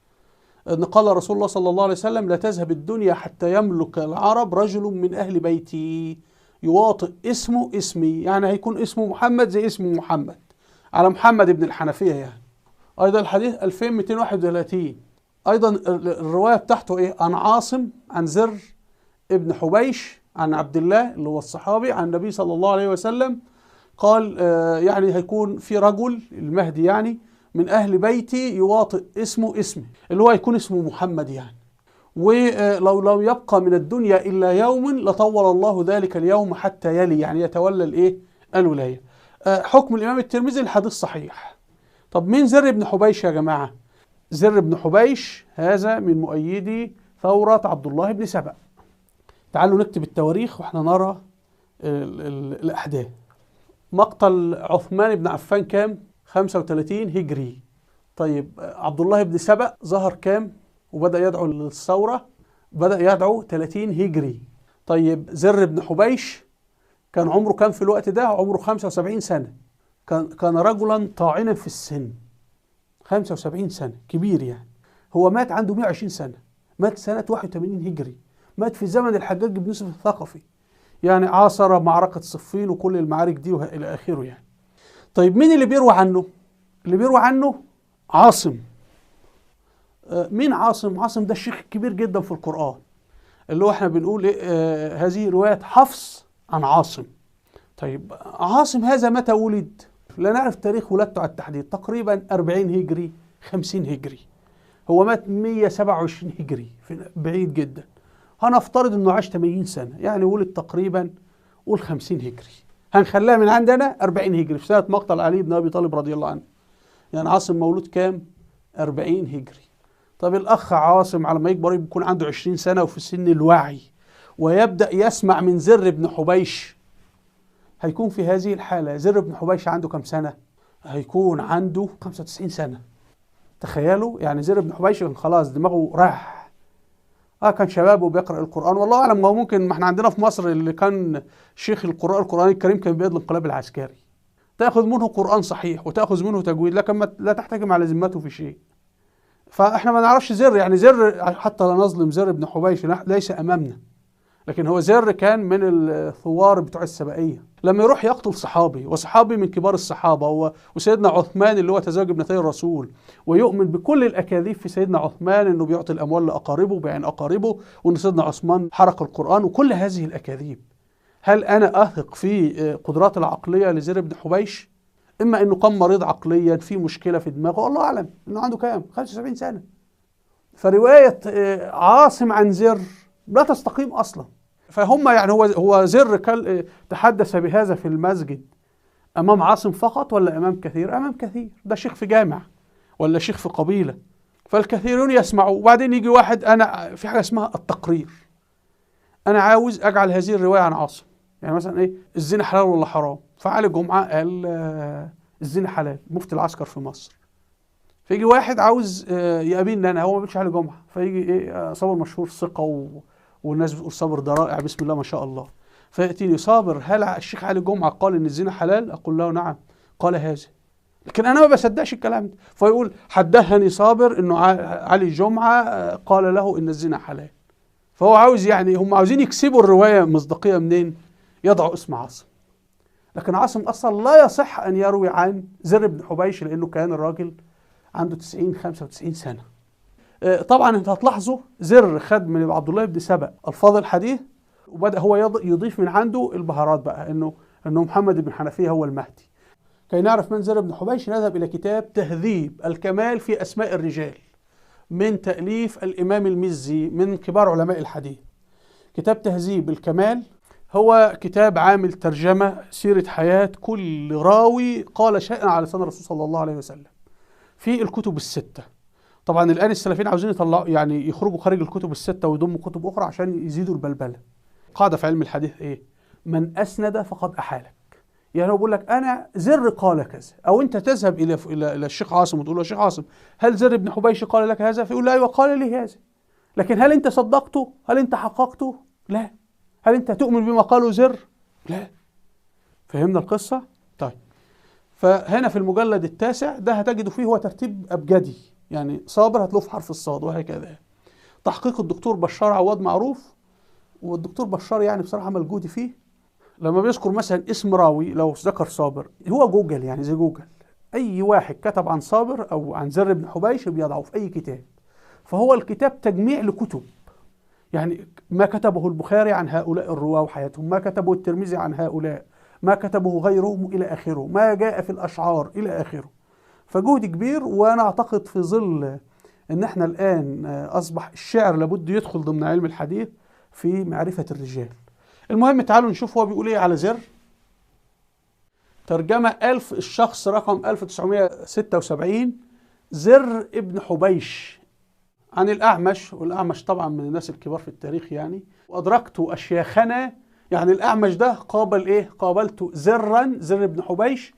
[SPEAKER 1] أن قال رسول الله صلى الله عليه وسلم: لا تذهب الدنيا حتى يملك العرب رجل من أهل بيتي يواطئ اسمه اسمي، يعني هيكون اسمه محمد زي اسمه محمد، على محمد بن الحنفية يعني. أيضا الحديث 2231، أيضا الرواية بتاعته إيه؟ عن عاصم عن زر ابن حبيش عن عبد الله اللي هو الصحابي عن النبي صلى الله عليه وسلم قال يعني هيكون في رجل المهدي يعني من أهل بيتي يواطئ اسمه اسمي، اللي هو هيكون اسمه محمد يعني. ولو لو يبقى من الدنيا إلا يوم لطول الله ذلك اليوم حتى يلي، يعني يتولى الإيه؟ الولاية. حكم الإمام الترمذي الحديث صحيح. طب مين زر بن حبيش يا جماعة؟ زر بن حبيش هذا من مؤيدي ثورة عبد الله بن سبأ. تعالوا نكتب التواريخ واحنا نرى الأحداث. مقتل عثمان بن عفان كام؟ 35 هجري. طيب عبد الله بن سبأ ظهر كام وبدأ يدعو للثورة؟ بدأ يدعو 30 هجري. طيب زر بن حبيش كان عمره كام في الوقت ده؟ عمره 75 سنة. كان رجلا طاعنا في السن، 75 سنة، كبير يعني. هو مات عنده 120 سنة، مات سنة 81 هجري، مات في زمن الحجاج بن يوسف الثقفي، يعني عاصر معركة صفين وكل المعارك دي وإلى آخره يعني. طيب مين اللي بيروى عنه؟ اللي بيروى عنه عاصم. مين عاصم؟ عاصم ده الشيخ الكبير جدا في القرآن، اللي هو احنا بنقول إيه؟ هذه رواية حفص عن عاصم. طيب عاصم هذا متى ولد؟ لا نعرف تاريخ ولادته على التحديد، تقريبا 40 هجري 50 هجري. هو مات 127 هجري، بعيد جدا. هنفترض انه عاش 80 سنة، يعني ولد تقريبا قول 50 هجري، هنخليها من عندنا 40 هجري في سنة مقتل علي بن أبي طالب رضي الله عنه. يعني عاصم مولود كام؟ 40 هجري. طب الأخ عاصم على ما يكبر يكون عنده 20 سنة وفي سن الوعي، ويبدأ يسمع من زر بن حبيش. هيكون في هذه الحالة زر بن حبيش عنده كم سنة؟ هيكون عنده 95 سنة. تخيلوا يعني زر بن حبيش خلاص دماغه راح. كان شباب وبيقرأ القرآن، والله أعلم. ما هو ممكن، ما احنا عندنا في مصر اللي كان شيخ القراء القرآن الكريم كان بيد الانقلاب العسكري، تأخذ منه قرآن صحيح وتأخذ منه تجويد، لكن لا تحتكم على ذمته في شيء. فاحنا ما نعرفش زر، يعني زر حتى لا نظلم زر بن حبيش، ليس أمامنا، لكن هو زر كان من الثوار بتوع السبائية. لما يروح يقتل صحابي، وصحابي من كبار الصحابة، وسيدنا عثمان اللي هو تزوج ابنتي الرسول، ويؤمن بكل الأكاذيب في سيدنا عثمان، انه بيعطي الأموال لأقاربه وبيعين أقاربه، وان سيدنا عثمان حرق القرآن، وكل هذه الأكاذيب. هل أنا أثق في قدرات العقلية لزر بن حبيش؟ إما أنه كان مريض عقليا، في مشكلة في دماغه، الله أعلم. أنه عنده كام؟ 75 سنة. فرواية عاصم عن زر لا تستقيم أصلا. فهم يعني هو زر تحدث بهذا في المسجد أمام عاصم فقط ولا أمام كثير؟ أمام كثير. ده شيخ في جامع ولا شيخ في قبيلة، فالكثيرون يسمعوا. وبعدين يجي واحد، أنا في حاجة اسمها التقرير، أنا عاوز أجعل هذه الرواية عن عاصم. يعني مثلا إيه، الزنا حلال ولا حرام؟ فعلي جمعة قال الزنا حلال، مفتي العسكر في مصر. فيجي واحد عاوز يقابلني انا، هو ما بيقولش علي جمعه، فيجي ايه صابر مشهور ثقة والناس بتقول صابر ده رائع بسم الله ما شاء الله، فياتيني صابر هل الشيخ علي جمعه قال ان الزنا حلال؟ اقول له نعم، قال هذا، لكن انا ما بصدقش الكلام ده. فيقول حدثني صابر انه علي جمعه قال له ان الزنا حلال. فهو عاوز يعني هم عاوزين يكسبوا الرواية مصداقية منين؟ يضعوا اسم عاصم. لكن عاصم اصلا لا يصح ان يروي عن زر بن حبيش لانه كان الراجل عنده 90 95 سنة. طبعا انت هتلاحظوا زر خد من عبد الله بن سبأ الفاظ الحديث، وبدا هو يضيف من عنده البهارات بقى، انه محمد بن حنفية هو المهدي. كي نعرف من زر بن حبيش نذهب الى كتاب تهذيب الكمال في اسماء الرجال من تأليف الإمام المزي من كبار علماء الحديث. كتاب تهذيب الكمال هو كتاب عامل ترجمة سيرة حياة كل راوي قال شيئا على لسان الرسول صلى الله عليه وسلم في الكتب الستة. طبعا الآن السلفيين عاوزين يطلعوا يعني يخرجوا خارج الكتب الستة ويضموا كتب أخرى عشان يزيدوا البلبلة. قاعدة في علم الحديث إيه؟ من أسند فقد أحالك. يعني هو بيقول لك أنا زر قال كذا، أو أنت تذهب إلى إلى الشيخ عاصم وتقول له يا شيخ عاصم هل زر بن حبيش قال لك هذا؟ فيقول له أيوه قال لي هذا. لكن هل أنت صدقته؟ هل أنت حققته؟ لا. هل أنت تؤمن بما قاله زر؟ لا. فهمنا القصة؟ طيب. فهنا في المجلد التاسع ده هتجد فيه هو ترتيب أبجدي، يعني صابر هتلاقوه في حرف الصاد وهكذا. تحقيق الدكتور بشار عواد معروف، والدكتور بشار يعني بصراحة ملجودي فيه. لما بيذكر مثلا اسم راوي لو ذكر صابر هو جوجل، يعني زي جوجل، اي واحد كتب عن صابر او عن زر بن حبيش بيضعه في اي كتاب. فهو الكتاب تجميع لكتب، يعني ما كتبه البخاري عن هؤلاء الرواة وحياتهم، ما كتبه الترمذي عن هؤلاء، ما كتبه غيرهم الى اخره، ما جاء في الاشعار الى اخره. فجهد كبير، وانا اعتقد في ظل ان احنا الان اصبح الشعر لابد يدخل ضمن علم الحديث في معرفة الرجال. المهم تعالوا نشوف هو بيقول ايه على زر. ترجمة 1000 الشخص رقم 1976، زر ابن حبيش عن الأعمش، والأعمش طبعا من الناس الكبار في التاريخ يعني. وأدركت أشياخنا، يعني الأعمش ده قابل ايه؟ قابلت زرا، زر ابن حبيش،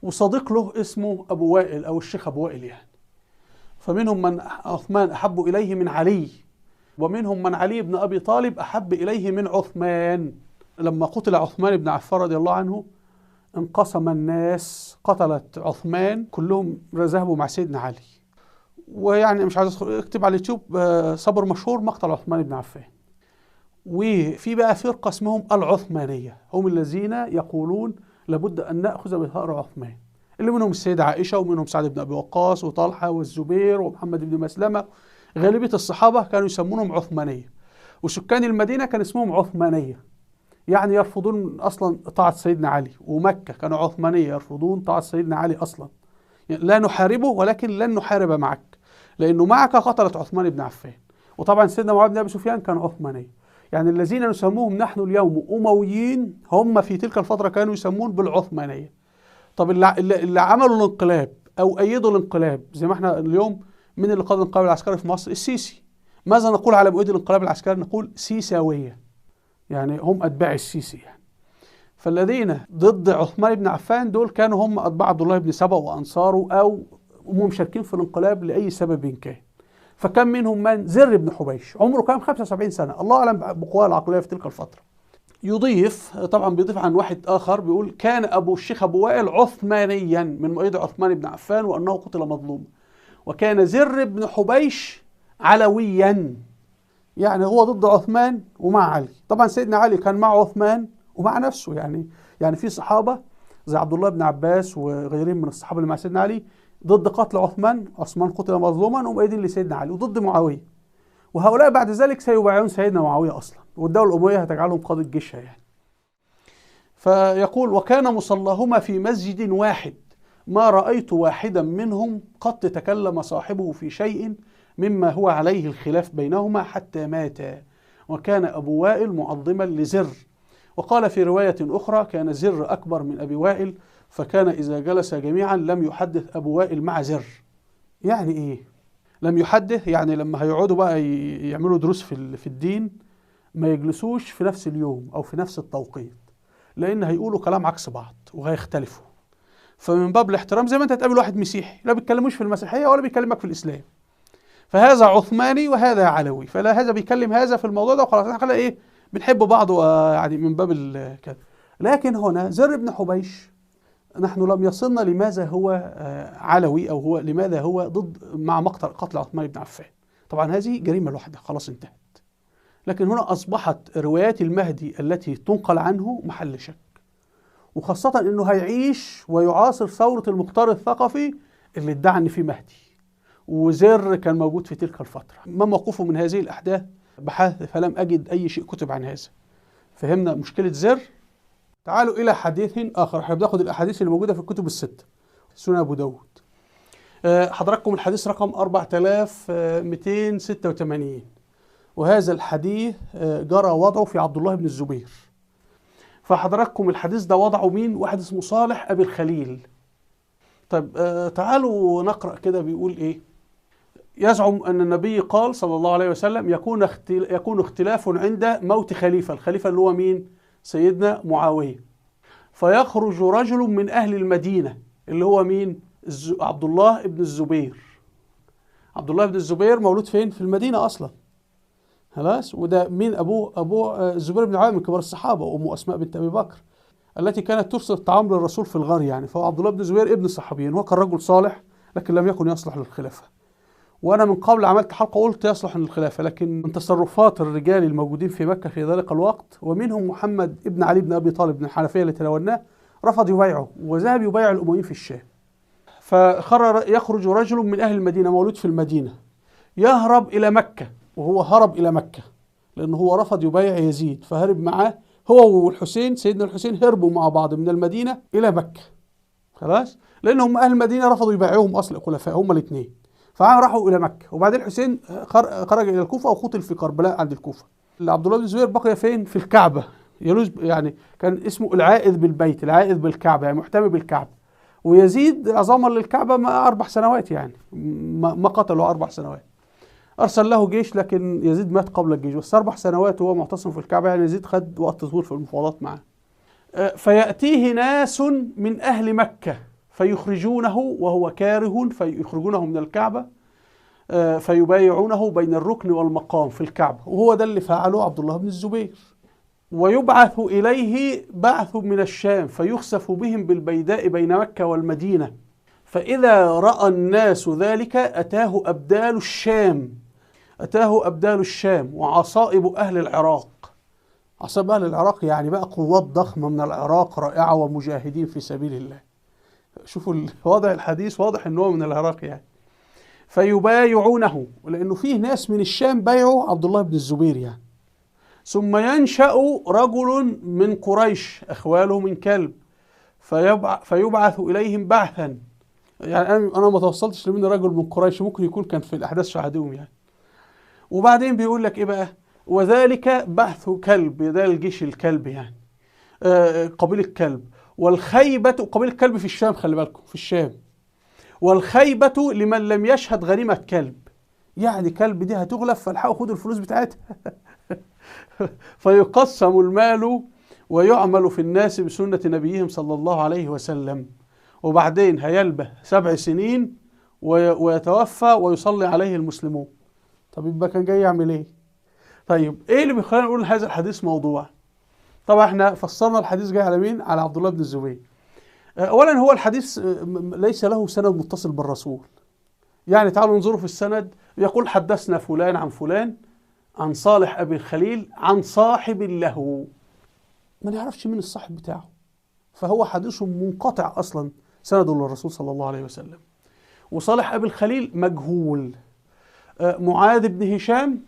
[SPEAKER 1] وصديق له اسمه أبو وائل أو الشيخ أبو وائل يعني. فمنهم من عثمان أحب إليه من علي، ومنهم من علي بن أبي طالب أحب إليه من عثمان. لما قتل عثمان بن عفان رضي الله عنه انقسم الناس، قتلت عثمان كلهم ذهبوا مع سيدنا علي. ويعني مش عايز ادخل، اكتب على اليوتيوب صبر مشهور مقتل عثمان بن عفان. وفي بقى فرقة اسمهم العثمانية، هم الذين يقولون لابد أن نأخذ بثأر عثمان، اللي منهم السيدة عائشة ومنهم سعد بن أبي وقاص وطلحة والزبير ومحمد بن مسلمة. غالبية الصحابة كانوا يسمونهم عثمانية، وسكان المدينة كان اسمهم عثمانية، يعني يرفضون أصلا طاعة سيدنا علي. ومكة كانوا عثمانية يرفضون طاعة سيدنا علي أصلا، يعني لا نحاربه ولكن لن نحارب معك، لأنه معك قتلت عثمان بن عفان. وطبعا سيدنا معاوية بن أبي سفيان كان عثمانية. يعني الذين نسموهم نحن اليوم أمويين هم في تلك الفترة كانوا يسمون بالعثمانية. طب اللي عملوا الانقلاب أو أيدوا الانقلاب، زي ما احنا اليوم من اللي قاد الانقلاب العسكري في مصر؟ السيسي. ماذا نقول على مؤيد الانقلاب العسكري؟ نقول سيساوية، يعني هم أتباع السيسي يعني. فالذين ضد عثمان بن عفان دول كانوا هم أتباع عبد الله بن سبأ وأنصاره، أو هم مشاركين في الانقلاب لأي سبب كان. فكان منهم من زر بن حبيش، عمره كان 75 سنة، الله أعلم بقواه العقلية في تلك الفترة. يضيف طبعا، بيضيف عن واحد آخر بيقول كان أبو الشيخ أبو وائل عثمانيا من مؤيد عثمان بن عفان وأنه قتل مظلوما، وكان زر بن حبيش علويا، يعني هو ضد عثمان ومع علي. طبعا سيدنا علي كان مع عثمان ومع نفسه، يعني في صحابة زي عبد الله بن عباس وغيرهم من الصحابة اللي مع سيدنا علي ضد قتل عثمان، عثمان قتل مظلوما ومؤيدين لسيدنا علي، وضد معاوية. وهؤلاء بعد ذلك سيبايعون سيدنا معاوية أصلا، والدولة الأموية هتجعلهم قادة جيشها يعني. فيقول وكان مصلاهما في مسجد واحد، ما رأيت واحدا منهم قد تكلم صاحبه في شيء مما هو عليه الخلاف بينهما حتى ماتا. وكان أبو وائل معظما لزر. وقال في رواية أخرى كان زر أكبر من أبي وائل، فكان إذا جلس جميعا لم يحدث أبو وائل مع زر. يعني إيه؟ لم يحدث يعني لما هيقعدوا بقى يعملوا دروس في الدين ما يجلسوش في نفس اليوم أو في نفس التوقيت، لأن هيقولوا كلام عكس بعض وهيختلفوا. فمن باب الاحترام زي ما انت تقابل واحد مسيحي لا بيتكلموش في المسيحية ولا بيكلمك في الإسلام، فهذا عثماني وهذا علوي، فلا هذا بيكلم هذا في الموضوع ده وخلاص، احنا ايه بنحب بعض يعني من باب كذا. لكن هنا زر بن حبيش نحن لم يصلنا لماذا هو علوي او هو لماذا هو ضد مع مقتل قتل عثمان بن عفان. طبعا هذه جريمة لوحدها خلاص انتهت. لكن هنا اصبحت روايات المهدي التي تنقل عنه محل شك، وخاصة انه هيعيش ويعاصر ثورة المختار الثقفي اللي ادعى ان في مهدي، وزر كان موجود في تلك الفترة. ما موقفه من هذه الأحداث؟ بحث فلم أجد أي شيء كتب عن هذا. فهمنا مشكلة زر. تعالوا إلى حديث آخر، احنا بناخد الأحاديث اللي موجودة في الكتب الستة، سنن أبو داود. حضراتكم الحديث رقم 4286، وهذا الحديث جرى وضعه في عبد الله بن الزبير. فحضراتكم الحديث ده وضعه مين؟ واحد اسمه صالح أبي الخليل. طيب تعالوا نقرأ كده بيقول إيه. يزعم أن النبي قال صلى الله عليه وسلم يكون اختلاف عند موت خليفة، الخليفة اللي هو مين؟ سيدنا معاوية. فيخرج رجل من أهل المدينة اللي هو مين؟ عبد الله بن الزبير. عبد الله بن الزبير مولود فين؟ في المدينة أصلا. خلاص، وده مين أبوه؟ أبوه الزبير بن العوام من كبار الصحابة، وأمه أسماء بنت أبي بكر التي كانت ترسل الطعام للرسول في الغار يعني. فهو عبد الله بن الزبير ابن الصحابيين، وهو كان رجل صالح لكن لم يكن يصلح للخلافة. وأنا من قبل عملت حلقة قلت يصلح للخلافة، لكن من تصرفات الرجال الموجودين في مكة في ذلك الوقت، ومنهم محمد ابن علي بن أبي طالب بن الحنفية اللي تناولناه، رفض يبايعه وذهب يبايع الأمويين في الشام. فخرج يخرج رجل من أهل المدينة مولود في المدينة يهرب إلى مكة، وهو هرب إلى مكة لأنه هو رفض يبايع يزيد، فهرب معاه هو والحسين، سيدنا الحسين هربوا مع بعض من المدينة إلى مكة. خلاص، لأنهم أهل المدينة رفضوا يبايعوهم أصل الخلفاء هم الاثنين، فراحوا إلى مكة. وبعدين الحسين خرج إلى الكوفة وقتل في كربلاء عند الكوفة. عبد الله بن الزبير بقي فين؟ في الكعبة، يلوز يعني كان اسمه العائذ بالبيت، العائذ بالكعبة، يعني محتمي بالكعبة. ويزيد عظاما للكعبة ما 4 سنوات يعني، ما قتله 4 سنوات. أرسل له جيش لكن يزيد مات قبل الجيش، بس 4 سنوات وهو معتصم في الكعبة، يعني يزيد خد وقت طويل في المفاوضات معه. فيأتيه ناس من أهل مكة فيخرجونه وهو كاره، فيخرجونه من الكعبة فيبايعونه بين الركن والمقام في الكعبة، وهو ده اللي فعله عبد الله بن الزبير. ويبعث إليه بعث من الشام فيخسف بهم بالبيداء بين مكة والمدينة، فإذا رأى الناس ذلك أتاه أبدال الشام، أتاه أبدال الشام وعصائب أهل العراق. عصائب أهل العراق يعني بقى قوات ضخمة من العراق رائعة ومجاهدين في سبيل الله. شوفوا الوضع الحديث واضح إن هو من العراق يعني. فيبايعونه، لأنه فيه ناس من الشام بايعوا عبد الله بن الزبير يعني. ثم ينشأ رجل من قريش أخواله من كلب فيبعث إليهم بعثا. يعني أنا ما توصلتش لمن رجل من قريش، ممكن يكون كان في الأحداث شاهدوهم يعني. وبعدين بيقول لك إيه بقى؟ وذلك بعث كلب، ده الجيش الكلب يعني، قبيلة كلب. والخيبة، قبيلة كلب في الشام، خلي بالكم في الشام. والخيبة لمن لم يشهد غنيمة كلب، يعني كلب دي هتغلب فالحقوا خدوا الفلوس بتاعتها. فيقسم المال ويعمل في الناس بسنة نبيهم صلى الله عليه وسلم. وبعدين هيلبه 7 سنين ويتوفى ويصلي عليه المسلمون. طب يبقى كان جاي يعمل ايه؟ طيب ايه اللي بيخلينا نقول هذا الحديث موضوع؟ طبعا احنا فسرنا الحديث جاي على مين؟ على عبد الله بن الزبير. اولا هو الحديث ليس له سند متصل بالرسول. يعني تعالوا انظروا في السند، يقول حدثنا فلان عن فلان عن صالح أبي الخليل عن صاحب له، ما نعرفش مين الصاحب بتاعه، فهو حديث منقطع أصلا سنده للرسول صلى الله عليه وسلم. وصالح أبي الخليل مجهول. معاذ بن هشام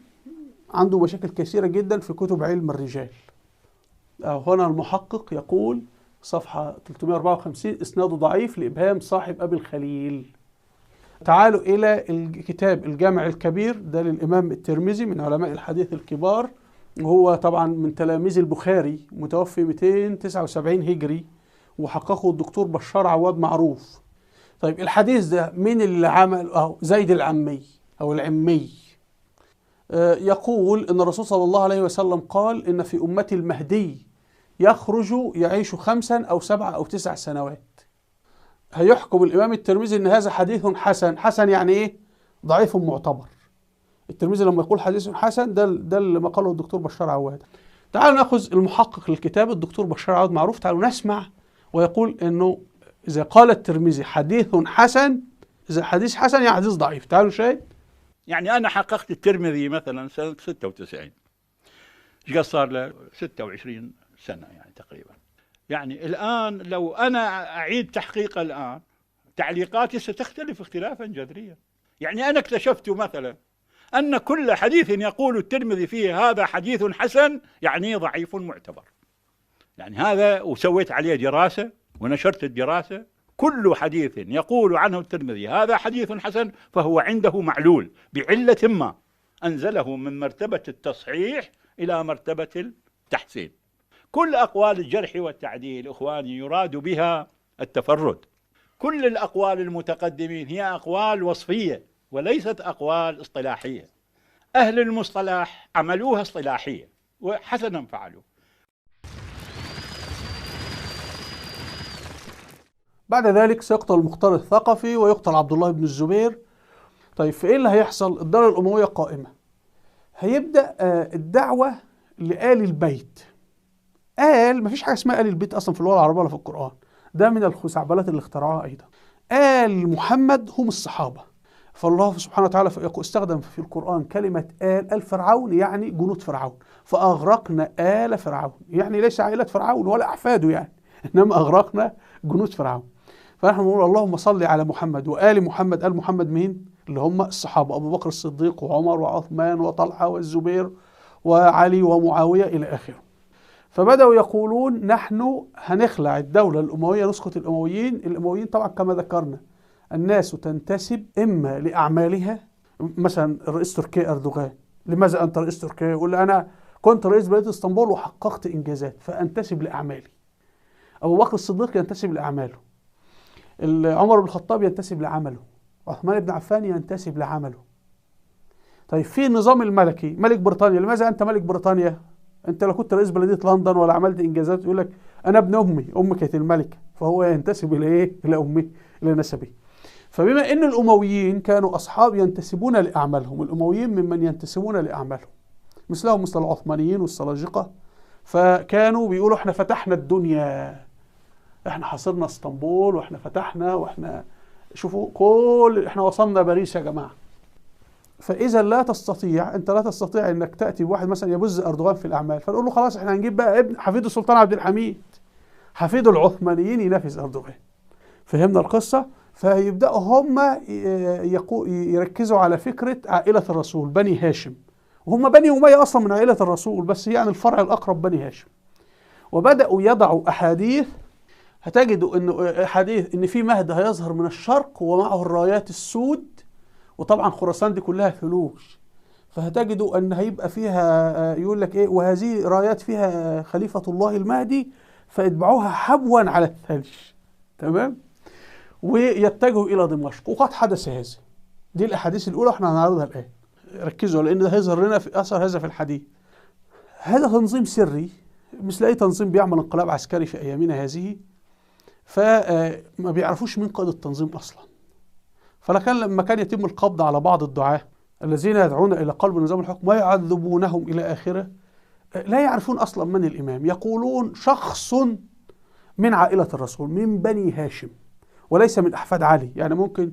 [SPEAKER 1] عنده مشاكل كثيرة جدا في كتب علم الرجال. هنا المحقق يقول صفحة 354 إسناده ضعيف لإبهام صاحب أبي الخليل. تعالوا إلى الكتاب الجامع الكبير، ده للإمام الترمذي من علماء الحديث الكبار، وهو طبعا من تلاميذ البخاري، متوفي 279 هجري، وحققه الدكتور بشار عواد معروف. طيب الحديث ده مين اللي عمل؟ أهو زيد العمي أو العمي. يقول إن الرسول صلى الله عليه وسلم قال إن في أمتي المهدي يخرج يعيش 5 أو 7 أو 9 سنوات. هيحكم الإمام الترمذي إن هذا حديث حسن. حسن يعني إيه؟ ضعيف معتبر. الترمذي لما يقول حديث حسن ده اللي ما قاله الدكتور بشار عواد. تعالوا ناخذ المحقق للكتاب الدكتور بشار عواد معروف، تعالوا نسمع ويقول إنه إذا قال الترمذي حديث حسن، إذا حديث حسن يعني حديث ضعيف. تعالوا نشاهد.
[SPEAKER 6] يعني أنا حققت الترمذي مثلا سنة 96، ايش قد صار له؟ 26 سنة يعني تقريبا. يعني الآن لو أنا أعيد تحقيقه الآن تعليقاتي ستختلف اختلافا جذريا. يعني أنا اكتشفت مثلا أن كل حديث يقول الترمذي فيه هذا حديث حسن يعني ضعيف معتبر. يعني هذا، وسويت عليه دراسة ونشرت الدراسة. كل حديث يقول عنه الترمذي هذا حديث حسن فهو عنده معلول بعلة ما أنزله من مرتبة التصحيح إلى مرتبة التحسين. كل أقوال الجرح والتعديل إخواني يراد بها التفرد. كل الأقوال المتقدمين هي أقوال وصفية وليست أقوال اصطلاحية. أهل المصطلح عملوها اصطلاحية وحسنا فعلوا.
[SPEAKER 1] بعد ذلك سيقتل المختار الثقفي ويقتل عبد الله بن الزبير. طيب فإيه اللي هيحصل؟ الدولة الأموية قائمة، هيبدأ الدعوة لآل البيت. آل، مفيش حاجة اسمها آل البيت أصلا في اللغة العربية ولا في القرآن، ده من الخزعبلات اللي اخترعوها أيضا. آل محمد هم الصحابة، فالله سبحانه وتعالى استخدم في القرآن كلمة آل، آل فرعون يعني جنود فرعون، فأغرقنا آل فرعون، يعني ليس عائلة فرعون ولا أحفاده يعني، إنما أغرقنا جنود فرعون. فنحن نقول اللهم صل على محمد وآل محمد. آل محمد مين؟ اللي هم الصحابة، أبو بكر الصديق وعمر وعثمان وطلحة والزبير وعلي ومعاوية إلى آخره. فبدأوا يقولون نحن هنخلع الدولة الأموية، نسقط الأمويين. الأمويين طبعا كما ذكرنا الناس تنتسب إما لأعمالها، مثلا الرئيس تركيا أردوغان، لماذا أنت رئيس تركيا؟ يقول أنا كنت رئيس بلدية اسطنبول وحققت إنجازات فأنتسب لأعمالي. أبو بكر الصديق ينتسب لأعماله، عمر بن الخطاب ينتسب لعمله، عثمان بن عفان ينتسب لعمله. طيب في النظام الملكي، ملك بريطانيا، لماذا أنت ملك بريطانيا؟ أنت لو كنت رئيس بلدية لندن ولا عملت إنجازات يقول لك أنا ابن أمي، أمي كانت الملكة، فهو ينتسب إلى إيه؟ إلى أمه، إلى نسبه. فبما أن الأمويين كانوا أصحاب ينتسبون لأعمالهم، الأمويين ممن ينتسبون لأعمالهم مثلهم مثل العثمانيين والسلاجقة، فكانوا بيقولوا احنا فتحنا الدنيا، احنا حاصرنا اسطنبول واحنا فتحنا، واحنا شوفوا كل احنا وصلنا باريس يا جماعة. فإذا لا تستطيع، انت لا تستطيع انك تأتي بواحد مثلا يبز أردوغان في الأعمال، فنقول له خلاص احنا هنجيب بقى ابن حفيد السلطان عبد الحميد، حفيد العثمانيين ينافس أردوغان. فهمنا القصة؟ فيبدأوا هم يركزوا على فكرة عائلة الرسول بني هاشم، وهم بني أمية أصلا من عائلة الرسول، بس يعني الفرع الأقرب بني هاشم. وبدأوا يضعوا أحاديث، هتجدوا إنه أحاديث إن في مهد هيظهر من الشرق ومعه الرايات السود، وطبعا خراسان دي كلها ثلوج، فهتجدوا أن هيبقى فيها يقول لك إيه، وهذه رايات فيها خليفة الله المهدي فاتبعوها حبوا على الثلج، تمام؟ ويتجهوا إلى دمشق، وقد حدث هذا. دي الأحاديث الأولى احنا هنعرضها الآن، ركزوا لأن ده هيظهر لنا في أثر هذا في الحديث. هذا تنظيم سري مثل أي تنظيم بيعمل انقلاب عسكري في أيامنا هذه، فما بيعرفوش مين قائد التنظيم أصلا. فلكن لما كان يتم القبض على بعض الدعاة الذين يدعون إلى قلب نظام الحكم ويعذبونهم إلى آخره، لا يعرفون أصلا من الإمام، يقولون شخص من عائلة الرسول من بني هاشم وليس من أحفاد علي، يعني ممكن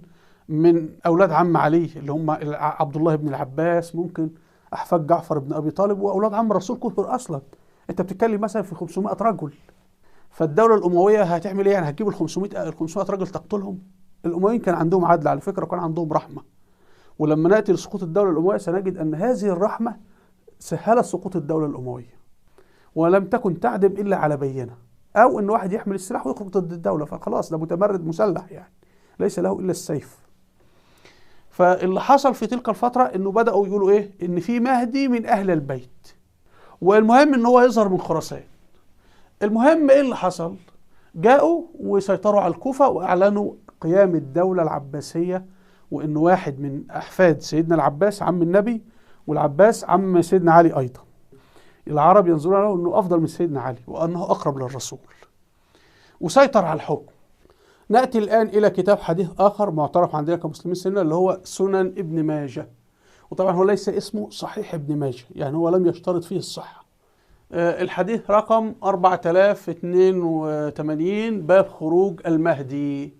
[SPEAKER 1] من أولاد عم علي اللي هم عبد الله بن العباس، ممكن أحفاد جعفر بن أبي طالب، وأولاد عم الرسول كثر أصلا. أنت بتتكلم مثلا في 500 رجل، فالدولة الأموية هتعمل إيه؟ يعني هتجيب ال 500 رجل تقتلهم؟ الأمويين كان عندهم عدل على فكرة، وكان عندهم رحمة، ولما نأتي لسقوط الدولة الأموية سنجد أن هذه الرحمة سهلت سقوط الدولة الأموية، ولم تكن تعدم إلا على بينة، أو أن واحد يحمل السلاح ويخرج ضد الدولة، فخلاص ده متمرد مسلح يعني ليس له إلا السيف. فاللي حصل في تلك الفترة أنه بدأوا يقولوا إيه؟ إن في مهدي من أهل البيت، والمهم إن هو يظهر من خراسان. المهم إيه اللي حصل؟ جاءوا وسيطروا على الكوفة وأعلنوا قيام الدولة العباسية، وإن واحد من أحفاد سيدنا العباس عم النبي، والعباس عم سيدنا علي أيضا. العرب ينظرون له أنه أفضل من سيدنا علي وأنه أقرب للرسول، وسيطر على الحكم. نأتي الآن إلى كتاب حديث آخر معترف عندنا كمسلمين سنة، اللي هو سنن ابن ماجه. وطبعا هو ليس اسمه صحيح ابن ماجه، يعني هو لم يشترط فيه الصحة. الحديث رقم 4082، باب خروج المهدي.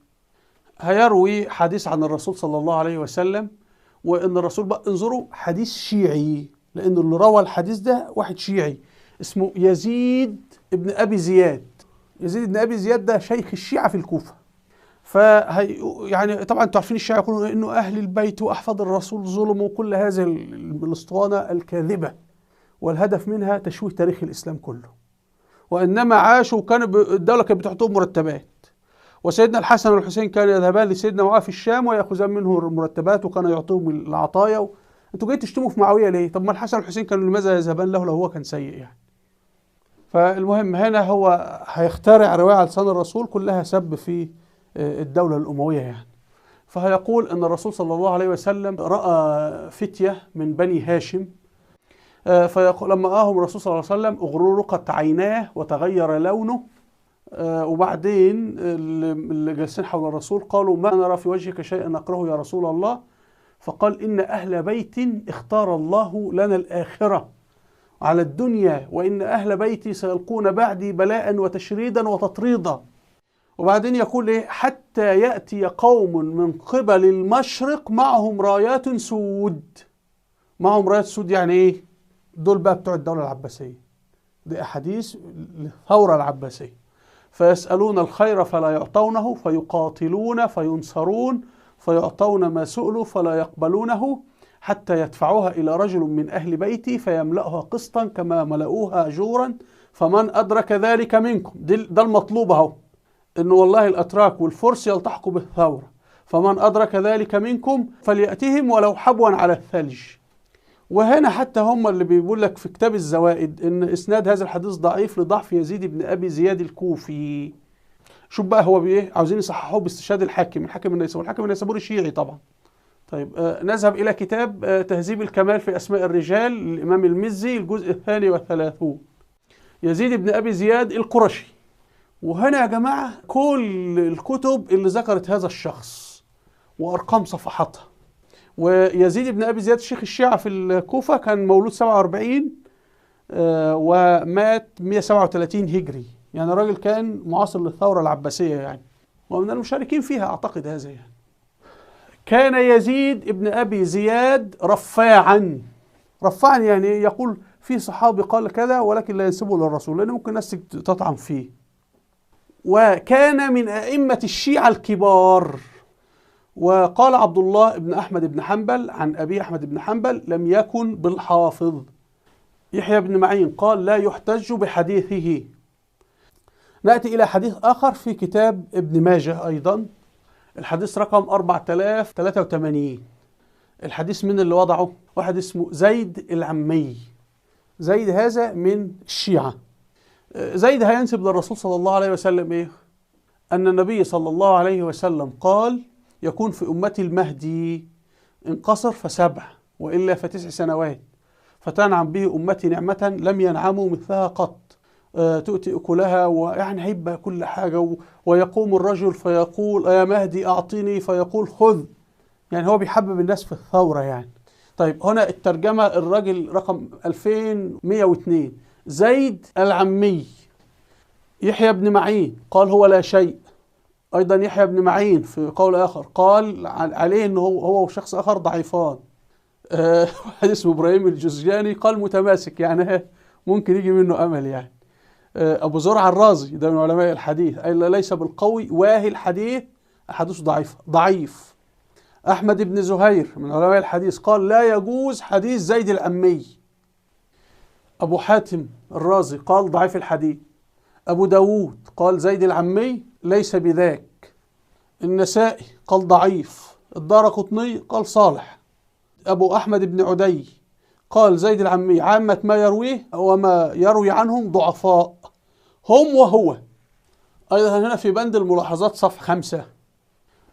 [SPEAKER 1] هيروي حديث عن الرسول صلى الله عليه وسلم، وإن الرسول بقى انظروا حديث شيعي، لأن اللي روى الحديث ده واحد شيعي اسمه يزيد ابن أبي زياد. يزيد ابن أبي زياد ده شيخ الشيعة في الكوفة. فهي يعني طبعا انتوا عارفين الشيعة يقولون انه اهل البيت واحفاد الرسول ظلموا، كل هذه الاسطوانة الكاذبة، والهدف منها تشويه تاريخ الاسلام كله. وانما عاشوا كانوا الدولة كانت بتعطيهم مرتبات، وسيدنا الحسن والحسين كانوا يذهبان لسيدنا معاوية في الشام ويأخذان منه المرتبات، وكان يعطيهم العطايا. انتوا جايين تشتموا في معاوية ليه؟ طب ما الحسن والحسين كانوا لماذا يذهبان له لو هو كان سيء يعني؟ فالمهم هنا هو هيخترع رواية على لسان الرسول كلها سب في الدولة الأموية يعني. فهيقول أن الرسول صلى الله عليه وسلم رأى فتية من بني هاشم، فيقول لما رآهم الرسول صلى الله عليه وسلم اغرقت عيناه وتغير لونه. وبعدين اللي جالسين حول الرسول قالوا ما نرى في وجهك شيئا نكرهه يا رسول الله؟ فقال إن أهل بيت اختار الله لنا الآخرة على الدنيا، وإن أهل بيتي سيلقون بعدي بلاء وتشريدا وتطريدا. وبعدين يقول إيه؟ حتى يأتي قوم من قبل المشرق معهم رايات سود. معهم رايات سود يعني إيه؟ دول بقى بتوع الدولة العباسية، دي أحاديث للثورة العباسية. فيسألون الخير فلا يعطونه، فيقاتلون فينصرون، فيعطون ما سئلوا فلا يقبلونه، حتى يدفعوها إلى رجل من أهل بيتي فيملأها قسطا كما ملؤوها جورا، فمن أدرك ذلك منكم. ده المطلوب أهو، إنه والله الأتراك والفرس يلتحقوا بالثورة، فمن أدرك ذلك منكم فليأتهم ولو حبوا على الثلج. وهنا حتى هم اللي بيقول لك في كتاب الزوائد إن إسناد هذا الحديث ضعيف لضعف يزيد بن أبي زياد الكوفي. شوف بقى هو بإيه عاوزين يصححوه باستشهاد الحاكم، الحاكم النيسابوري، الحاكم النيسابوري شيعي طبعا. طيب نذهب إلى كتاب تهذيب الكمال في أسماء الرجال للإمام المزي، الجزء 32، يزيد بن أبي زياد القرشي. وهنا يا جماعة كل الكتب اللي ذكرت هذا الشخص وأرقام صفحاتها. ويزيد بن أبي زياد شيخ الشيعة في الكوفة كان مولود 47 ومات 137 هجري، يعني الراجل كان معاصر للثورة العباسية يعني، ومن المشاركين فيها أعتقد هذا يعني. كان يزيد ابن أبي زياد رفاعا. رفاعا يعني يقول في صحابي قال كذا ولكن لا ينسبه للرسول، لأن ممكن الناس تطعن فيه. وكان من أئمة الشيعة الكبار. وقال عبد الله بن أحمد بن حنبل عن أبي أحمد بن حنبل لم يكن بالحافظ. يحيى بن معين قال لا يحتج بحديثه. نأتي إلى حديث آخر في كتاب ابن ماجه أيضا، الحديث رقم 4083. الحديث من اللي وضعه؟ واحد اسمه زيد العمي. زيد هذا من الشيعة. زيد هينسب للرسول صلى الله عليه وسلم إيه؟ أن النبي صلى الله عليه وسلم قال يكون في أمتي المهدي إن قصر ف7 وإلا ف9 سنوات، فتنعم به أمتي نعمة لم ينعموا مثلها قط، تؤتي أكلها، ويعني هيبقى كل حاجة، ويقوم الرجل فيقول يا مهدي أعطني فيقول خذ. يعني هو بيحبب الناس في الثورة يعني. طيب هنا الترجمة الرجل رقم 2102 زيد العمي. يحيى بن معين قال هو لا شيء. أيضا يحيى بن معين في قول آخر قال عليه أنه هو وشخص آخر ضعيفان. واحد اسمه إبراهيم الجزجاني قال متماسك، يعني ممكن يجي منه أمل يعني. أبو زرع الرازي ده من علماء الحديث أي ليس بالقوي، واهي الحديث، أحاديثه ضعيفة ضعيف. أحمد بن زهير من علماء الحديث قال لا يجوز حديث زيد العمي. أبو حاتم الرازي قال ضعيف الحديث. أبو داود قال زيد العمي ليس بذاك. النسائي قال ضعيف. الدارقطني قال صالح. أبو أحمد بن عدي قال زيد العمي عامة ما يرويه وما يروي عنهم ضعفاء هم وهو. أيضا هنا في بند الملاحظات صفحة 5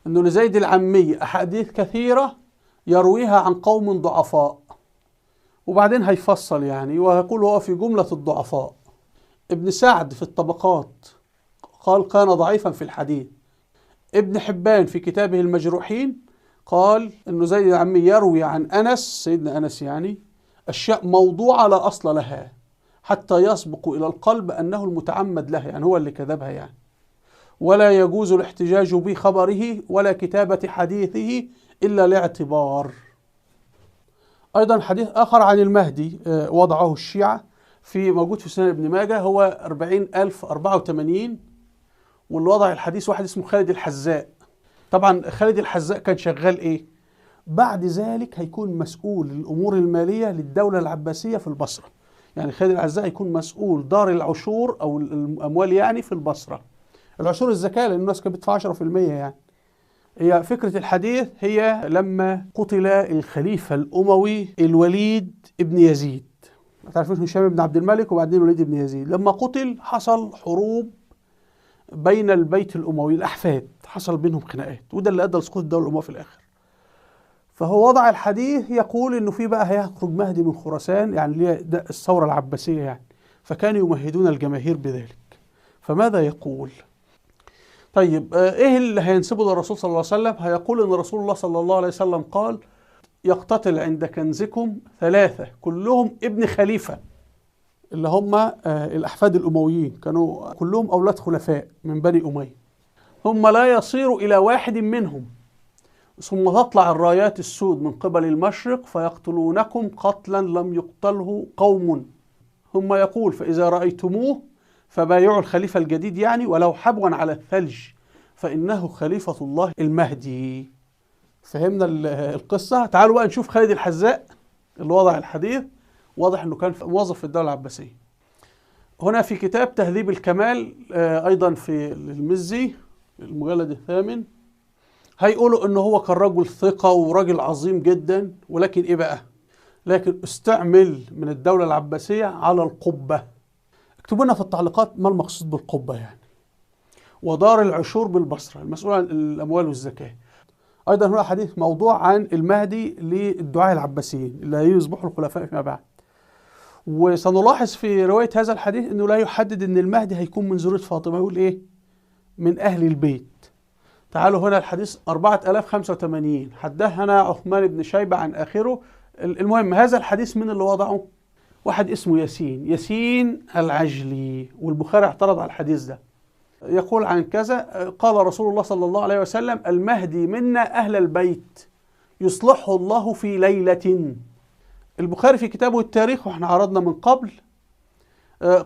[SPEAKER 1] أنه لزيد العمي أحاديث كثيرة يرويها عن قوم ضعفاء، وبعدين هيفصل يعني ويقول هو في جملة الضعفاء. ابن سعد في الطبقات قال كان ضعيفا في الحديث. ابن حبان في كتابه المجروحين قال أنه زيد العمي يروي عن أنس، سيدنا أنس يعني، أشياء موضوعة لا أصل لها حتى يسبق إلى القلب أنه المتعمد لها، يعني هو اللي كذبها يعني. ولا يجوز الاحتجاج بخبره ولا كتابة حديثه إلا لاعتبار. أيضا حديث آخر عن المهدي وضعه الشيعة في موجود في سنن ابن ماجه، هو 40084، واللي وضع الحديث واحد اسمه خالد الحذاء. طبعا خالد الحذاء كان شغال إيه؟ بعد ذلك هيكون مسؤول الأمور المالية للدولة العباسية في البصرة. يعني خالد الحذاء هيكون مسؤول دار العشور أو الأموال يعني في البصرة. العشور الزكاة، لأن الناس كانت بتدفع 10% يعني. هي فكرة الحديث هي لما قتل الخليفة الأموي الوليد ابن يزيد، ما تعرفوش هشام بن عبد الملك وبعدين الوليد بن يزيد، لما قتل حصل حروب بين البيت الأموي الأحفاد، حصل بينهم خناقات، وده اللي أدى لسقوط الدولة الأموية في الآخر. فهو وضع الحديث يقول إنه في بقى هيخرج مهدي من خراسان، يعني اللي هي الثورة العباسية يعني، فكانوا يمهدون الجماهير بذلك. فماذا يقول؟ طيب ايه اللي هينسبه للرسول صلى الله عليه وسلم؟ هيقول ان رسول الله صلى الله عليه وسلم قال: يقتتل عند كنزكم 3 كلهم ابن خليفة، اللي هم الأحفاد الأمويين، كانوا كلهم أولاد خلفاء من بني أمية، ثم لا يصير إلى واحد منهم، ثم تطلع الرايات السود من قبل المشرق فيقتلونكم قتلا لم يقتله قوم. ثم يقول: فإذا رأيتموه فبايعوا الخليفة الجديد يعني، ولو حبوا على الثلج، فإنه خليفة الله المهدي. فهمنا القصة؟ تعالوا بقى نشوف خالد الحذاء اللي وضع الحديث. واضح أنه كان موظف في الدولة العباسية. هنا في كتاب تهذيب الكمال أيضا في المزي المجلد الثامن، هيقولوا أنه هو كان رجل ثقة ورجل عظيم جدا، ولكن إيه بقى؟ لكن استعمل من الدولة العباسية على القبة. اكتبوا لنا في التعليقات ما المقصود بالقبة يعني. ودار العشور بالبصرة، المسؤول عن الأموال والزكاة. أيضا هنا حديث موضوع عن المهدي للدعاة العباسيين اللي هيصبحوا الخلفاء فيما بعد. وسنلاحظ في رواية هذا الحديث أنه لا يحدد أن المهدي هيكون من ذرية فاطمة، يقول إيه؟ من أهل البيت. تعالوا هنا الحديث 4085، حدثنا عثمان بن شيبة عن آخره. المهم هذا الحديث من اللي وضعه؟ واحد اسمه ياسين، ياسين العجلي، والبخاري اعترض على الحديث ده. يقول عن كذا: قال رسول الله صلى الله عليه وسلم: المهدي منا أهل البيت يصلحه الله في ليلة. البخاري في كتابه التاريخ، واحنا عرضنا من قبل،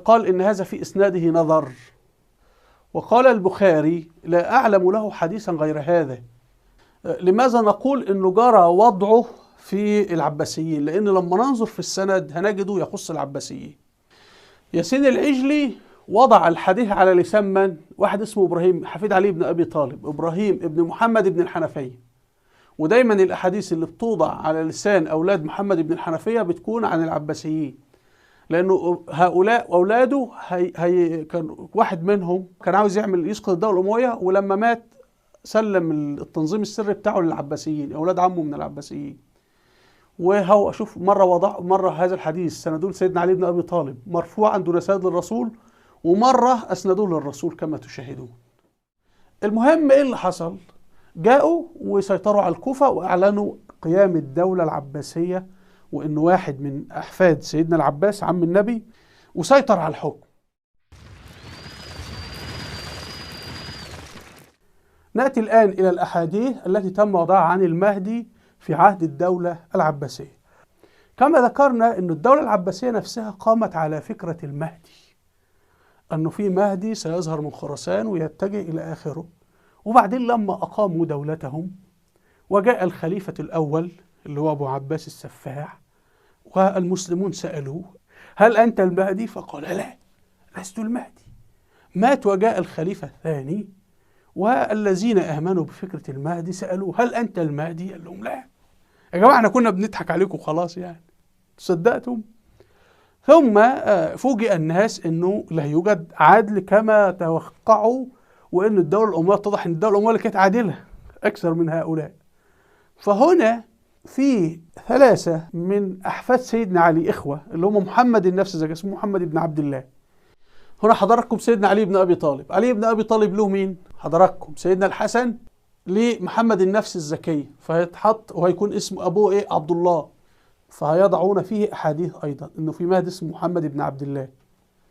[SPEAKER 1] قال إن هذا في إسناده نظر. وقال البخاري: لا أعلم له حديثا غير هذا. لماذا نقول إنه جرى وضعه في العباسيين؟ لأن لما ننظر في السند هنجده يخص العباسيين. ياسين العجلي وضع الحديث على لسان من؟ واحد اسمه إبراهيم، حفيد علي بن أبي طالب، إبراهيم ابن محمد بن الحنفية. ودايما الأحاديث اللي بتوضع على لسان أولاد محمد بن الحنفية بتكون عن العباسيين، لأنه هؤلاء أولاده كان واحد منهم كان عاوز يعمل يسقط الدولة الأموية، ولما مات سلم التنظيم السري بتاعه للعباسيين، أولاد عمه من العباسيين. وهو شوف مرة وضع مرة هذا الحديث سندوه سيدنا علي بن أبي طالب مرفوعا دون سند للرسول، ومرة أسندوه للرسول كما تشاهدون. المهم إيه اللي حصل؟ جاءوا وسيطروا على الكوفة وأعلنوا قيام الدولة العباسية، وإن واحد من أحفاد سيدنا العباس عم النبي وسيطر على الحكم. نأتي الآن إلى الأحاديث التي تم وضعها عن المهدي في عهد الدولة العباسية. كما ذكرنا أن الدولة العباسية نفسها قامت على فكرة المهدي، أنه في مهدي سيظهر من خراسان ويتجه إلى آخره. وبعدين لما أقاموا دولتهم وجاء الخليفة الأول اللي هو أبو عباس السفاح، والمسلمون سألوه: هل أنت المهدي؟ فقال: لا، لست المهدي. مات وجاء الخليفة الثاني، والذين آمنوا بفكرة المهدي سألوه: هل أنت المهدي؟ قال لهم: لا. يا جماعة احنا كنا بنضحك عليكم خلاص يعني، صدقتم؟ ثم فوجئ الناس أنه لا يوجد عدل كما توقعوا، وأن الدولة الأموية اتضح أن الدولة الأموية كانت عادلة أكثر من هؤلاء. فهنا في 3 من أحفاد سيدنا علي إخوة، اللي هم محمد النفس زي اسمه محمد بن عبد الله. هنا حضراتكم سيدنا علي بن أبي طالب. علي بن أبي طالب له مين؟ حضراتكم سيدنا الحسن لمحمد النفس الزكية، فهيتحط وهيكون اسم أبوه إيه؟ عبد الله، فهيضعون فيه أحاديث أيضا إنه في مهدي اسمه محمد بن عبد الله.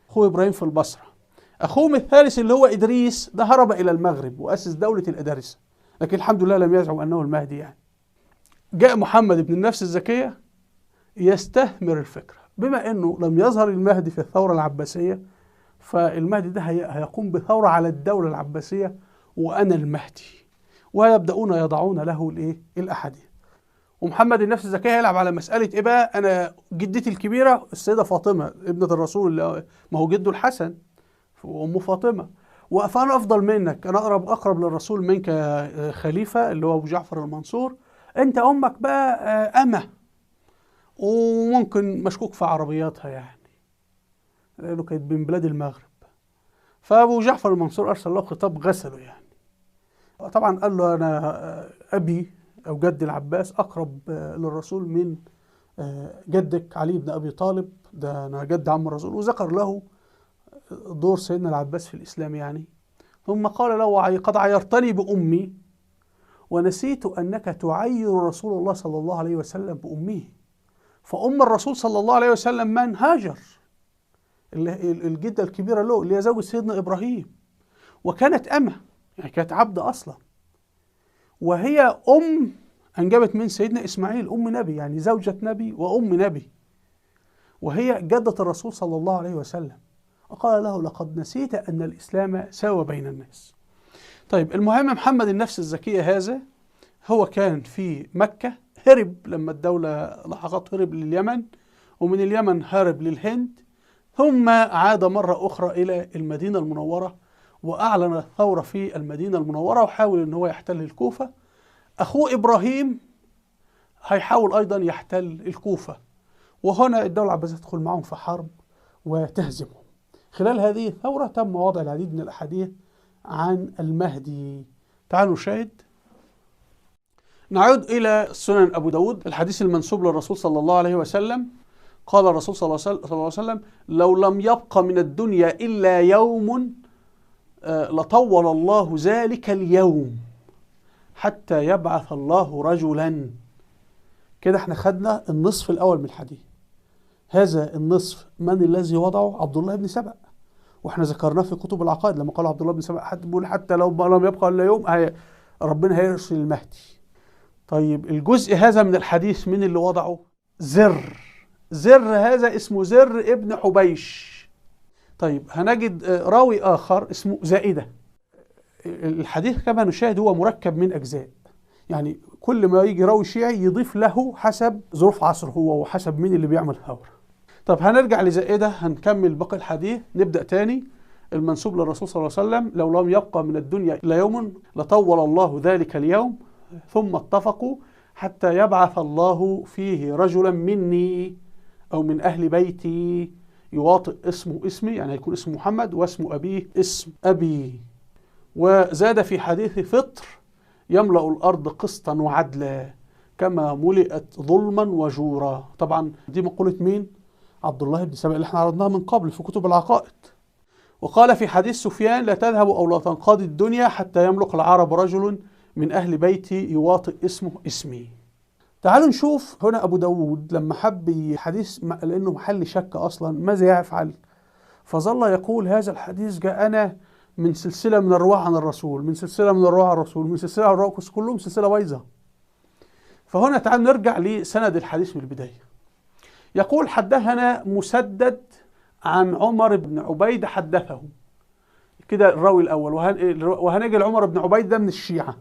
[SPEAKER 1] أخوه إبراهيم في البصرة. أخوهم الثالث اللي هو إدريس ده هرب إلى المغرب وأسس دولة الأدارسة، لكن الحمد لله لم يزعم أنه المهدي يعني. جاء محمد بن النفس الزكية يستثمر الفكرة، بما أنه لم يظهر المهدي في الثورة العباسية، فالمهدي ده هيقوم بثورة على الدولة العباسية وأنا المهدي، ويبدأون يضعون له الإيه؟ الأحاديث. ومحمد النفس الزكية هيلعب على مسألة إيه بقى؟ أنا جدتي الكبيرة السيدة فاطمة ابنة الرسول، ما هو جده الحسن وأمه فاطمة، فأنا أفضل منك، أنا أقرب للرسول منك خليفة اللي هو أبو جعفر المنصور، أنت أمك بقى أمة وممكن مشكوك في عربياتها يعني، لأنه كانت من بلاد المغرب. فأبو جعفر المنصور أرسل له خطاب غسله يعني، طبعا قال له أنا أبي أو جدي العباس أقرب للرسول من جدك علي بن أبي طالب، ده أنا جد عم الرسول، وذكر له دور سيدنا العباس في الإسلام يعني. ثم قال له قد عيرتني بأمي ونسيت أنك تعير رسول الله صلى الله عليه وسلم بأمه، فأم الرسول صلى الله عليه وسلم من؟ هاجر، الجدة الكبيرة له اللي هي زوجة سيدنا إبراهيم، وكانت أمة يعني كانت عبدة أصلا، وهي أم أنجبت من سيدنا إسماعيل، أم نبي يعني زوجة نبي وأم نبي، وهي جدة الرسول صلى الله عليه وسلم. قال له لقد نسيت أن الإسلام ساوى بين الناس. طيب المهم محمد النفس الزكية هذا هو كان في مكة، هرب لما الدولة لحقته، هرب لليمن، ومن اليمن هرب للهند، ثم عاد مرة أخرى إلى المدينة المنورة وأعلن الثورة في المدينة المنورة، وحاول أن هو يحتل الكوفة. أخوه إبراهيم هيحاول أيضا يحتل الكوفة، وهنا الدولة العباسية تدخل معهم في حرب وتهزمهم. خلال هذه الثورة تم وضع العديد من الأحاديث عن المهدي. تعالوا نشاهد. نعود إلى سنن أبو داود، الحديث المنسوب للرسول صلى الله عليه وسلم. قال الرسول صلى الله عليه وسلم: لو لم يبق من الدنيا إلا يوم لطول الله ذلك اليوم حتى يبعث الله رجلا. كده احنا خدنا النصف الأول من الحديث. هذا النصف من الذي وضعه؟ عبد الله بن سبأ، واحنا ذكرناه في كتب العقائد لما قال عبد الله بن سبأ حتى بيقول حتى لو لم يبقى الا يوم ربنا هيرسل المهدي. طيب الجزء هذا من الحديث من اللي وضعه؟ زر. زر هذا اسمه زر ابن حبيش. طيب هنجد راوي آخر اسمه زائدة. الحديث كما نشاهد هو مركب من أجزاء، يعني كل ما يجي راوي شيعي يضيف له حسب ظروف عصره هو وحسب مين اللي بيعمل ثورة. طب هنرجع لزائدة، هنكمل باقي الحديث. نبدأ تاني. المنسوب للرسول صلى الله عليه وسلم: لو لم يبقى من الدنيا إلا يوم لطول الله ذلك اليوم ثم اتفقوا حتى يبعث الله فيه رجلا مني أو من أهل بيتي يواطئ اسمه اسمي، يعني هيكون اسم محمد واسم أبيه اسم أبي. وزاد في حديث فطر: يملأ الأرض قسطا وعدلا كما ملئت ظلما وجورا. طبعا دي مقولة مين؟ عبد الله بن سبأ اللي احنا عرضناها من قبل في كتب العقائد. وقال في حديث سفيان: لا تذهب أو لا تنقضي الدنيا حتى يملك العرب رجل من أهل بيتي يواطئ اسمه اسمي. تعالوا نشوف هنا أبو داود لما حب حديث لأنه محل شك أصلا ماذا يفعل، فظل يقول هذا الحديث جاءنا من سلسلة من الرواة عن الرسول، من سلسلة من الرواة عن الرسول، من سلسلة عن الرسول، كلهم سلسلة بايظة. فهنا تعالوا نرجع لسند الحديث من البداية. يقول حدثنا مسدد عن عمر بن عبيد حدثه، كده الراوي الأول، وهنجي لعمر بن عبيد ده من الشيعة.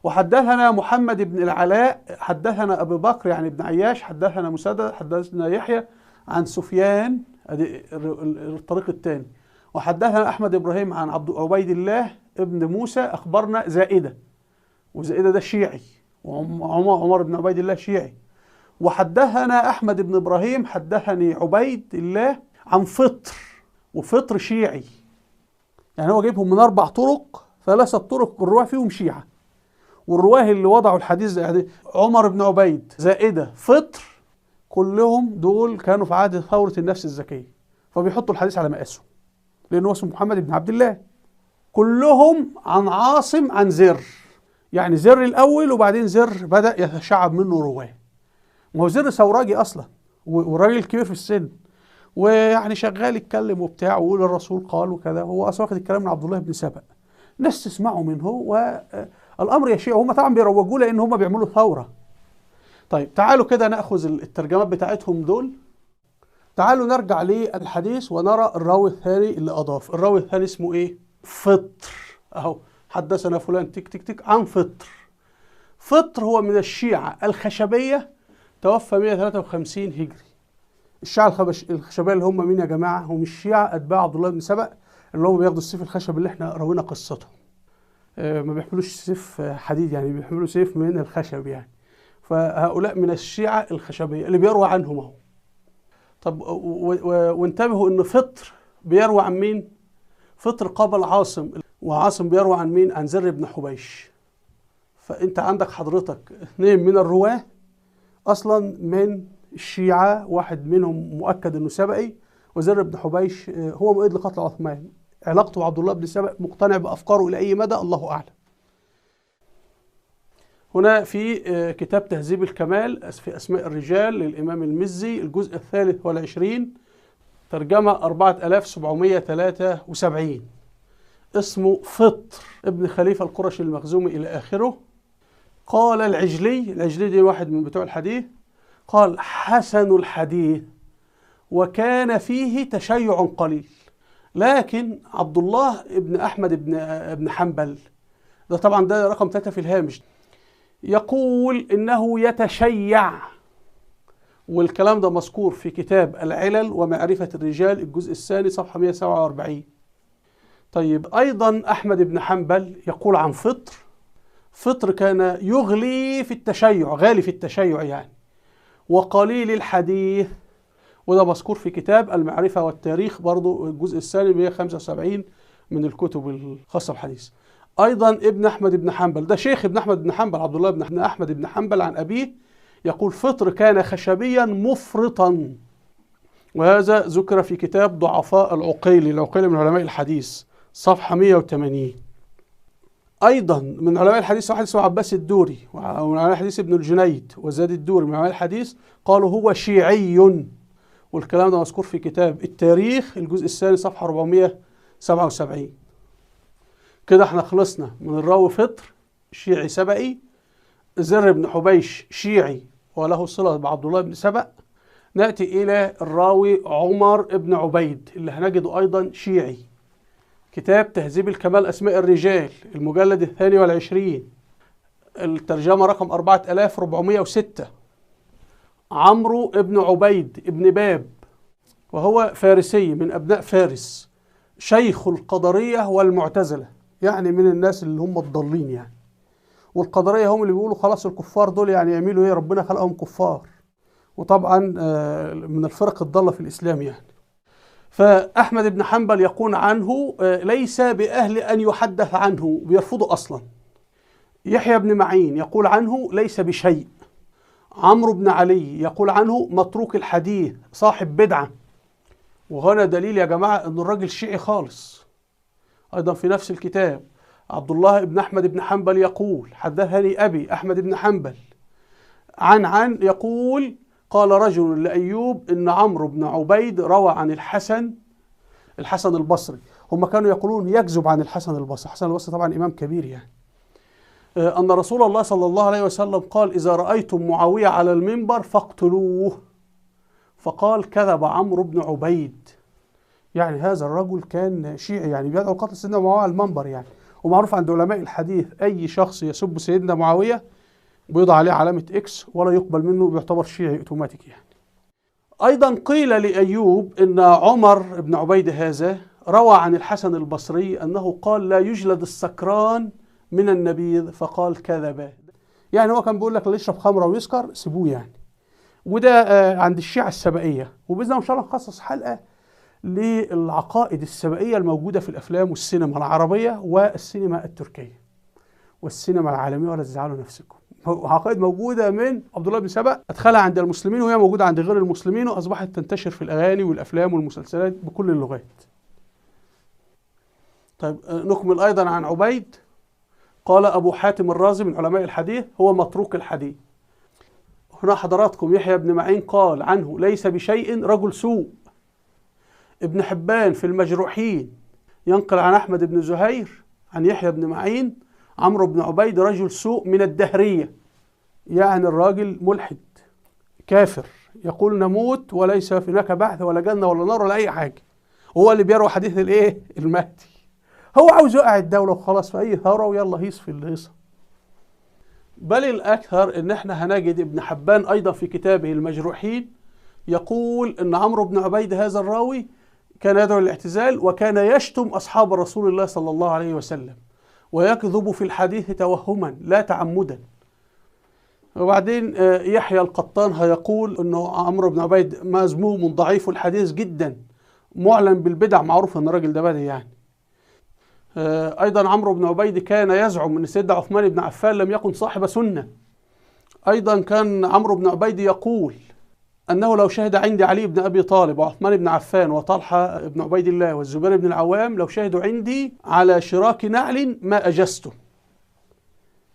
[SPEAKER 1] وحدثنا محمد بن العلاء حدثنا أبو بكر يعني ابن عياش حدثنا مسدد حدثنا يحيى عن سفيان، ادي الطريق الثاني. وحدثنا أحمد إبراهيم عن عبد عبيد الله ابن موسى أخبرنا زائدة، وزائدة ده شيعي، وعمر بن عبيد الله شيعي. وحدثنا أحمد بن إبراهيم حدثني عبيد الله عن فطر، وفطر شيعي. يعني هو جايبهم من 4 طرق، 3 طرق الرواة فيهم شيعة، والرواه اللي وضعوا الحديث ده عمر بن عبيد زائدة فطر كلهم دول كانوا في عهد ثورة النفس الزكية، فبيحطوا الحديث على مقاسهم لأنه هو اسمه محمد بن عبد الله. كلهم عن عاصم عن زر، يعني زر الأول وبعدين زر بدأ يتشعب منه رواه. ما هو زر ثوراجي أصلا وراجل كبير في السن، ويعني شغال يتكلم وبتاع ويقول الرسول قال وكذا، هو أصلا واخد الكلام من عبد الله بن سبأ، ناس تسمعوا منه والأمر يشيع. هم طبعا بيروجوه لأن هم بيعملوا ثورة. طيب تعالوا كده نأخذ الترجمات بتاعتهم دول. تعالوا نرجع للحديث ونرى الراوي الثاني اللي أضاف. الراوي الثاني اسمه إيه؟ فطر. أهو حدثنا فلان تك تك تك عن فطر. فطر هو من الشيعة الخشبية، توفى 153 هجري. الشيعة الخشبية اللي هم مين يا جماعة؟ هم الشيعة أتباع عبد الله بن سبأ، اللي هم بياخدوا السيف الخشب اللي احنا روينا قصتهم. ما بيحملوش سيف حديد يعني، بيحملوا سيف من الخشب يعني. فهؤلاء من الشيعة الخشبية اللي بيروى عنهم اهو. طب وانتبهوا ان فطر بيروى عن مين؟ فطر قابل عاصم، وعاصم بيروى عن مين؟ عن زر بن حبيش. فانت عندك حضرتك اثنين من الرواة اصلا من الشيعة، واحد منهم مؤكد انه سبئي، وزر بن حبيش هو مؤيد لقتل عثمان. علاقته بعبد الله بن سبأ مقتنع بافكاره الى اي مدى الله اعلم. هنا في كتاب تهذيب الكمال في أسماء الرجال للإمام المزي، الجزء 23، ترجمة 4773، اسمه فطر ابن خليفة القرشي المخزومي إلى آخره. قال العجلي، العجلي دي واحد من بتوع الحديث، قال حسن الحديث وكان فيه تشيع قليل. لكن عبد الله ابن أحمد ابن حنبل، ده طبعا ده رقم 3 في الهامش، يقول إنه يتشيع، والكلام ده مذكور في كتاب العلل ومعرفة الرجال الجزء الثاني صفحة 147. طيب أيضا أحمد بن حنبل يقول عن فطر، فطر كان يغلي في التشيع، غالي في التشيع يعني، وقليل الحديث، وده مذكور في كتاب المعرفة والتاريخ برضو الجزء الثاني 175 من الكتب الخاصة بالحديث. أيضا ابن أحمد بن حنبل، ده شيخ ابن أحمد بن حنبل، عبد الله بن أحمد بن حنبل عن أبيه، يقول فطر كان خشبيا مفرطا، وهذا ذكر في كتاب ضعفاء العقيلي، العقيلي من علماء الحديث، صفحة 180. أيضا من علماء الحديث واحد اسمه عباس الدوري، ومن علماء الحديث ابن الجنيد وزاد الدوري من علماء الحديث، قالوا هو شيعي، والكلام ده مذكور في كتاب التاريخ الجزء الثاني صفحة 477. كده احنا خلصنا من الراوي فطر شيعي سبئي، زر بن حبيش شيعي وله صلة بعبد الله بن سبأ. نأتي إلى الراوي عمر بن عبيد اللي هنجده أيضا شيعي. كتاب تهذيب الكمال أسماء الرجال المجلد 22، الترجمة رقم 4406. عمرو بن عبيد بن باب، وهو فارسي من أبناء فارس، شيخ القدرية والمعتزلة، يعني من الناس اللي هم الضالين يعني. والقدرية هم اللي بيقولوا خلاص الكفار دول يعني يعملوا ايه، ربنا خلقهم كفار، وطبعا من الفرق الضالة في الإسلام يعني. فأحمد بن حنبل يقول عنه ليس بأهل أن يحدث عنه، بيرفضه أصلا. يحيى بن معين يقول عنه ليس بشيء. عمرو بن علي يقول عنه متروك الحديث صاحب بدعة. وهنا دليل يا جماعة أن الراجل شيعي خالص. أيضا في نفس الكتاب عبد الله بن أحمد بن حنبل يقول حدثني أبي أحمد بن حنبل عن يقول قال رجل لأيوب إن عمرو بن عبيد روى عن الحسن البصري. هم كانوا يقولون يكذب عن الحسن البصري، الحسن البصري طبعا إمام كبير يعني، أن رسول الله صلى الله عليه وسلم قال إذا رأيتم معاوية على المنبر فاقتلوه. فقال كذب عمرو بن عبيد. يعني هذا الرجل كان شيعي، يعني بيدعو قتل سيدنا معاوية على المنبر يعني. ومعروف عند علماء الحديث أي شخص يسب سيدنا معاوية بيضع عليه علامة X ولا يقبل منه، بيعتبر شيعي اوتوماتيك يعني. أيضا قيل لأيوب إن عمر بن عبيد هذا روى عن الحسن البصري أنه قال لا يجلد السكران من النبيذ، فقال كذب. يعني هو كان بيقول لك اللي يشرب خمرة ويسكر سيبوه يعني. وده عند الشيعة السبائية، وبإذن الله إن شاء الله نخصص حلقة للعقائد السبائية الموجودة في الأفلام والسينما العربية والسينما التركية والسينما العالمية، ولا تزعلوا نفسكم. عقائد موجودة من عبد الله بن سبأ أدخلها عند المسلمين وهي موجودة عند غير المسلمين، وأصبحت تنتشر في الأغاني والأفلام والمسلسلات بكل اللغات. طيب نكمل أيضا عن عبيد. قال أبو حاتم الرازي من علماء الحديث هو متروك الحديث. هنا حضراتكم يحيى بن معين قال عنه ليس بشيء، رجل سوء. ابن حبان في المجروحين ينقل عن أحمد بن زهير عن يحيى بن معين عمرو بن عبيد رجل سوء من الدهرية، يعني الراجل ملحد كافر، يقول نموت وليس هناك بعث ولا جنة ولا نار ولا أي حاجة. هو اللي بيروي حديث الإيه؟ المهدي. هو عاوز يقع الدولة وخلاص في أي ثورة، ويلا هيص في الهيصة. بل الأكثر إن احنا هنجد ابن حبان أيضا في كتابه المجروحين يقول إن عمرو بن عبيد هذا الراوي كان يدعو للاعتزال، وكان يشتم أصحاب رسول الله صلى الله عليه وسلم، ويكذب في الحديث توهما لا تعمدا. وبعدين يحيى القطان هيقول إنه عمرو بن عبيد مذموم ضعيف الحديث جدا، معلن بالبدع، معروف إن الراجل ده بدع يعني. أيضا عمرو بن عبيد كان يزعم أن سيدنا عثمان بن عفان لم يكن صاحب سنة. أيضا كان عمرو بن عبيد يقول أنه لو شهد عندي علي بن أبي طالب وعثمان بن عفان وطلحة بن عبيد الله والزبير بن العوام لو شهدوا عندي على شراك نعل ما أجزته.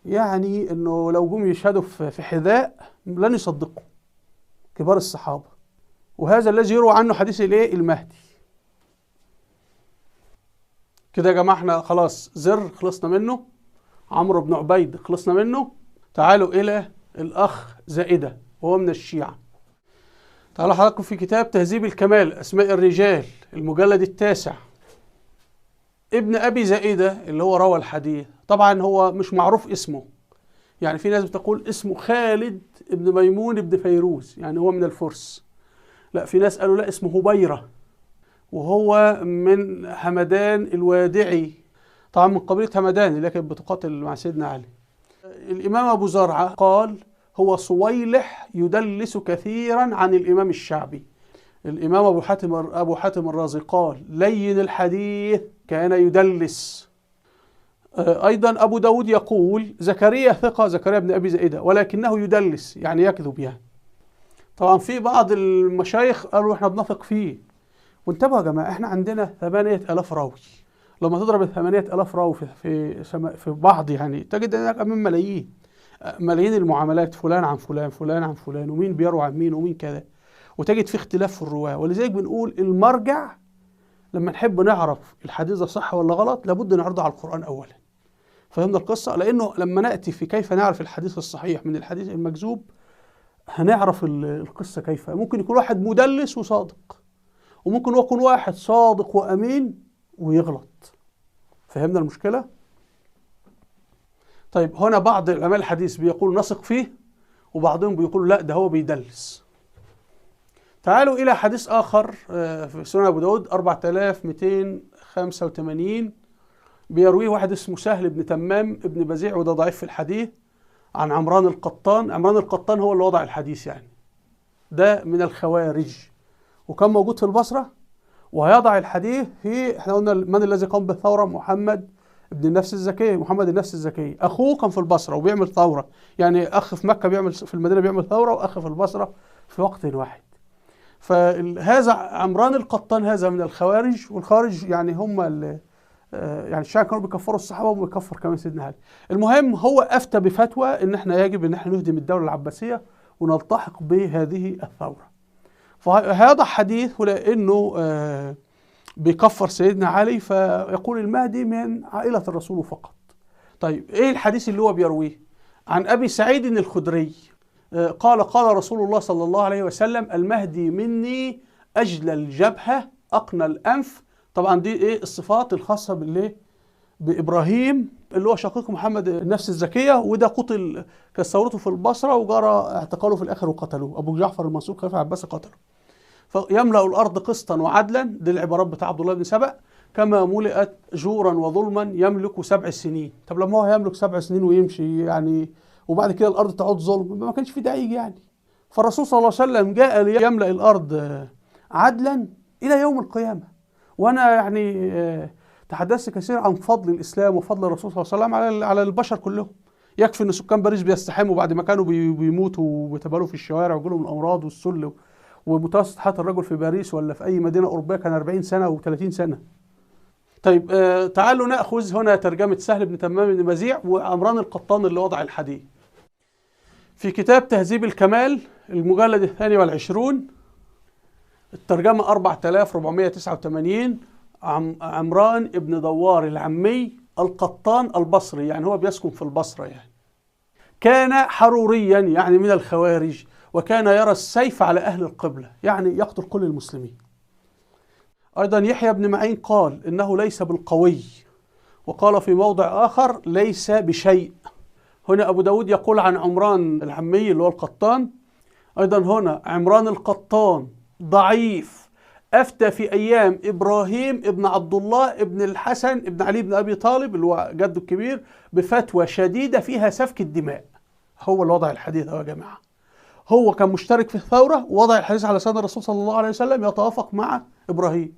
[SPEAKER 1] يعني أنه لو جم يشهدوا في حذاء لن يصدقوا كبار الصحابة. وهذا الذي يروى عنه حديث الإيه؟ المهدي. كده يا جماعة احنا خلاص زر خلصنا منه، عمرو بن عبيد خلصنا منه. تعالوا إلى الأخ زائدة وهو من الشيعة. تعالوا حضراتكم في كتاب تهذيب الكمال أسماء الرجال المجلد التاسع. ابن أبي زائدة اللي هو روى الحديث، طبعا هو مش معروف اسمه، يعني في ناس بتقول اسمه خالد ابن ميمون ابن فيروز، يعني هو من الفرس. لا، في ناس قالوا لا اسمه هبيرة، وهو من همدان الوادعي، طبعا من قبيلة همدان اللي كانت بتقاتل مع سيدنا علي. الإمام أبو زرعة قال هو صويلح يدلس كثيرا عن الإمام الشعبي. الإمام أبو حاتم الرازي قال لين الحديث كان يدلس. أيضا أبو داود يقول زكريا ثقة، زكريا بن أبي زائدة، ولكنه يدلس يعني يكذب يعني. طبعا في بعض المشايخ قالوا احنا بنثق فيه. وانتبهوا يا جماعة، احنا عندنا 8000 راوي. لما تضرب ال 8000 راوي في بعض يعني تجد انك امام ملايين ملايين المعاملات، فلان عن فلان، فلان عن فلان، ومين بيروي عن مين ومين كذا، وتجد في اختلاف في الرواة. ولذلك بنقول المرجع لما نحب نعرف الحديث ده صح ولا غلط لابد نعرضه على القرآن أولا. فهمنا القصة؟ لأنه لما نأتي في كيف نعرف الحديث الصحيح من الحديث المكذوب هنعرف القصة كيف. ممكن يكون واحد مدلس وصادق، وممكن يكون واحد صادق وأمين ويغلط. فهمنا المشكلة؟ طيب هنا بعض العلماء الحديث بيقول نثق فيه، وبعضهم بيقول لا ده هو بيدلس. تعالوا إلى حديث آخر في سنن أبو داود 4285 بيرويه واحد اسمه سهل بن تمام بن بزيع، وده ضعيف في الحديث، عن عمران القطان. عمران القطان هو اللي وضع الحديث يعني، ده من الخوارج وكان موجود في البصرة، وهيضع الحديث في، احنا قلنا من الذي قام بالثورة؟ محمد ابن النفس الزكية، محمد النفس الزكية، أخوه كان في البصرة وبيعمل ثورة، يعني أخ في مكة بيعمل في المدينة بيعمل ثورة، وأخ في البصرة في وقت واحد. فهذا عمران القطان هذا من الخوارج، والخوارج يعني هم يعني الشيعة كانوا بيكفروا الصحابة وبيكفر كمان سيدنا علي. المهم هو أفتى بفتوى إن احنا يجب إن احنا نهدم الدولة العباسية ونلتحق بهذه الثورة. فهذا حديث ولأنه بيكفر سيدنا علي، فيقول المهدي من عائلة الرسول فقط. طيب إيه الحديث اللي هو بيرويه؟ عن أبي سعيد الخدري قال قال رسول الله صلى الله عليه وسلم المهدي مني أجلى الجبهة أقنى الأنف. طبعا دي إيه الصفات الخاصة بالإيه؟ بإبراهيم اللي هو شقيق محمد النفس الزكية، وده قتل كثورته في البصرة وجرى اعتقاله في الآخر وقتلوه، أبو جعفر المنصور خليفة العباسي قتله. فيملأ الأرض قسطا وعدلا، دي العبارات بتاع عبد الله بن سبأ، كما ملئت جورا وظلما يملك 7 سنين. طب لما هو هيملك 7 سنين ويمشي يعني، وبعد كده الأرض تعود ظلم، ما كانش في داعي يعني. فالرسول صلى الله عليه وسلم جاء ليملأ الأرض عدلا إلى يوم القيامة. وأنا يعني تحدثت كثير عن فضل الإسلام وفضل الرسول صلى الله عليه وسلم على البشر كلهم. يكفي أن سكان باريس بيستحموا بعد ما كانوا بيموتوا وبيتبالوا في الشوارع وجولهم الأمراض والسل، ومتوسط حياة الرجل في باريس ولا في أي مدينة أوروبية كان 40 سنة و30 سنة. طيب تعالوا نأخذ هنا ترجمة سهل بن تمام بن مزيع وعمران القطان اللي وضع الحديث في كتاب تهذيب الكمال المجلد 22، الترجمة 4489، عمران ابن دوار العمي القطان البصري، يعني هو بيسكن في البصرة يعني. كان حروريا يعني من الخوارج، وكان يرى السيف على أهل القبلة، يعني يقتل كل المسلمين. أيضا يحيى بن معين قال إنه ليس بالقوي، وقال في موضع آخر ليس بشيء. هنا أبو داود يقول عن عمران العمي اللي هو القطان، أيضا هنا عمران القطان ضعيف، أفتى في أيام إبراهيم ابن عبد الله ابن الحسن ابن علي بن أبي طالب اللي هو جده الكبير بفتوى شديدة فيها سفك الدماء. هو اللي وضع الحديث يا جماعة، هو كان مشترك في الثورة ووضع الحديث على لسان الرسول صلى الله عليه وسلم يتوافق مع إبراهيم.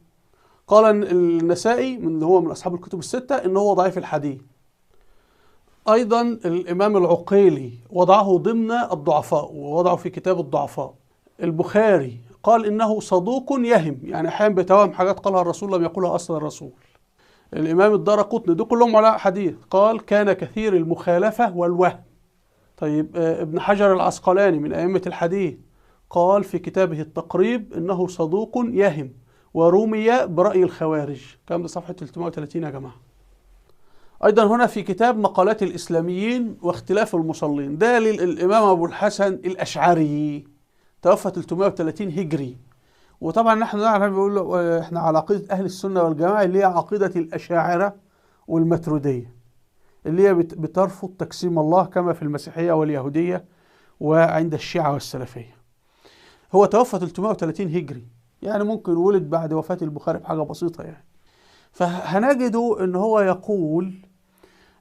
[SPEAKER 1] قال النسائي من هو من أصحاب الكتب الستة إن هو ضعيف الحديث. أيضا الإمام العقيلي وضعه ضمن الضعفاء ووضعه في كتاب الضعفاء. البخاري قال إنه صدوق يهم، يعني أحيانا بيتوهم حاجات قالها الرسول لم يقولها أصلا الرسول. الإمام الدارقطني، دول كلهم علماء حديث، قال كان كثير المخالفة والوهم. طيب ابن حجر العسقلاني من أئمة الحديث قال في كتابه التقريب إنه صدوق يهم ورمي برأي الخوارج. كلام ده صفحة 330 يا جماعة. أيضا هنا في كتاب مقالات الإسلاميين واختلاف المصلين، ده للإمام أبو الحسن الأشعري، توفى 330 هجري. وطبعا نحن نعرف بيقول احنا على عقيدة أهل السنة والجماعة اللي هي عقيدة الأشاعرة والماتريدية، اللي هي بترفض تقسيم الله كما في المسيحية واليهودية وعند الشيعة والسلفية. هو توفى 330 هجري، يعني ممكن ولد بعد وفاة البخاري بحاجة بسيطة يعني. فهنجده ان هو يقول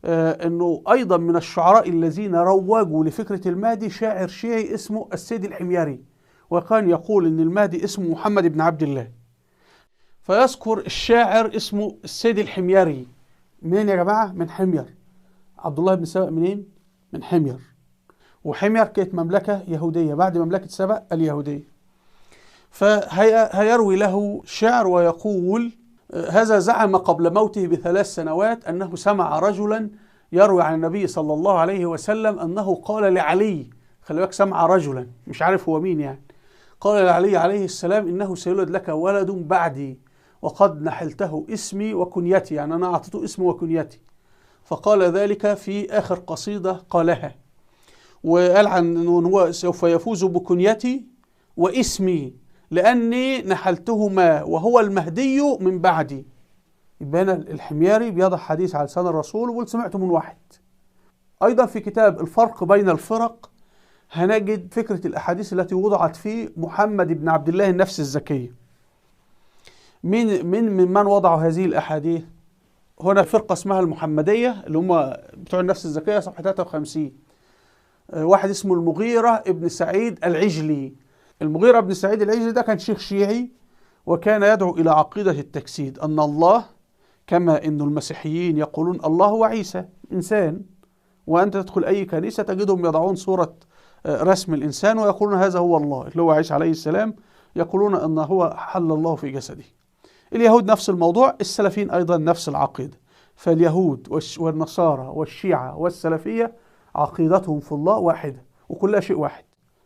[SPEAKER 1] انه ايضا من الشعراء الذين روجوا لفكرة المهدي شاعر شيعي اسمه السيد الحميري، وكان يقول ان المهدي اسمه محمد بن عبد الله. فيذكر الشاعر اسمه السيد الحميري، منين يا جماعة؟ من حمير. عبد الله بن سبأ منين؟ من حمير. وحمير كانت مملكة يهودية بعد مملكة سبأ اليهودية. فهيروي له شعر ويقول: هذا زعم قبل موته ب3 سنوات أنه سمع رجلا يروي عن النبي صلى الله عليه وسلم أنه قال لعلي، خلي بالك سمع رجلا مش عارف هو مين يعني، قال لعلي عليه السلام إنه سيولد لك ولد بعدي وقد نحلته اسمي وكنيتي، يعني أنا أعطيته اسمي وكنيتي. فقال ذلك في آخر قصيدة قالها، وقال عن أنه هو سوف يفوز بكنيتي واسمي لأني نحلتهما وهو المهدي من بعدي. يبقى هنا الحميري بيضع حديث على لسان الرسول ويقول سمعته من واحد. أيضا في كتاب الفرق بين الفرق هنجد فكرة الأحاديث التي وضعت في محمد بن عبد الله النفس الزكية. مين من وضعوا هذه الأحاديث؟ هنا فرقة اسمها المحمدية اللي هم بتوع النفس الزكية، صفحة 53. واحد اسمه المغيرة ابن سعيد العجلي. المغيرة بن سعيد العجلي ده كان شيخ شيعي، وكان يدعو إلى عقيدة التجسيد، أن الله كما أن المسيحيين يقولون الله هو عيسى إنسان، وأنت تدخل أي كنيسة تجدهم يضعون صورة رسم الإنسان ويقولون هذا هو الله اللي هو عيسى عليه السلام، يقولون أن هو حل الله في جسده. اليهود نفس الموضوع، السلفيين أيضا نفس العقيدة. فاليهود والنصارى والشيعة والسلفية عقيدتهم في الله واحدة وكلها شيء واحد.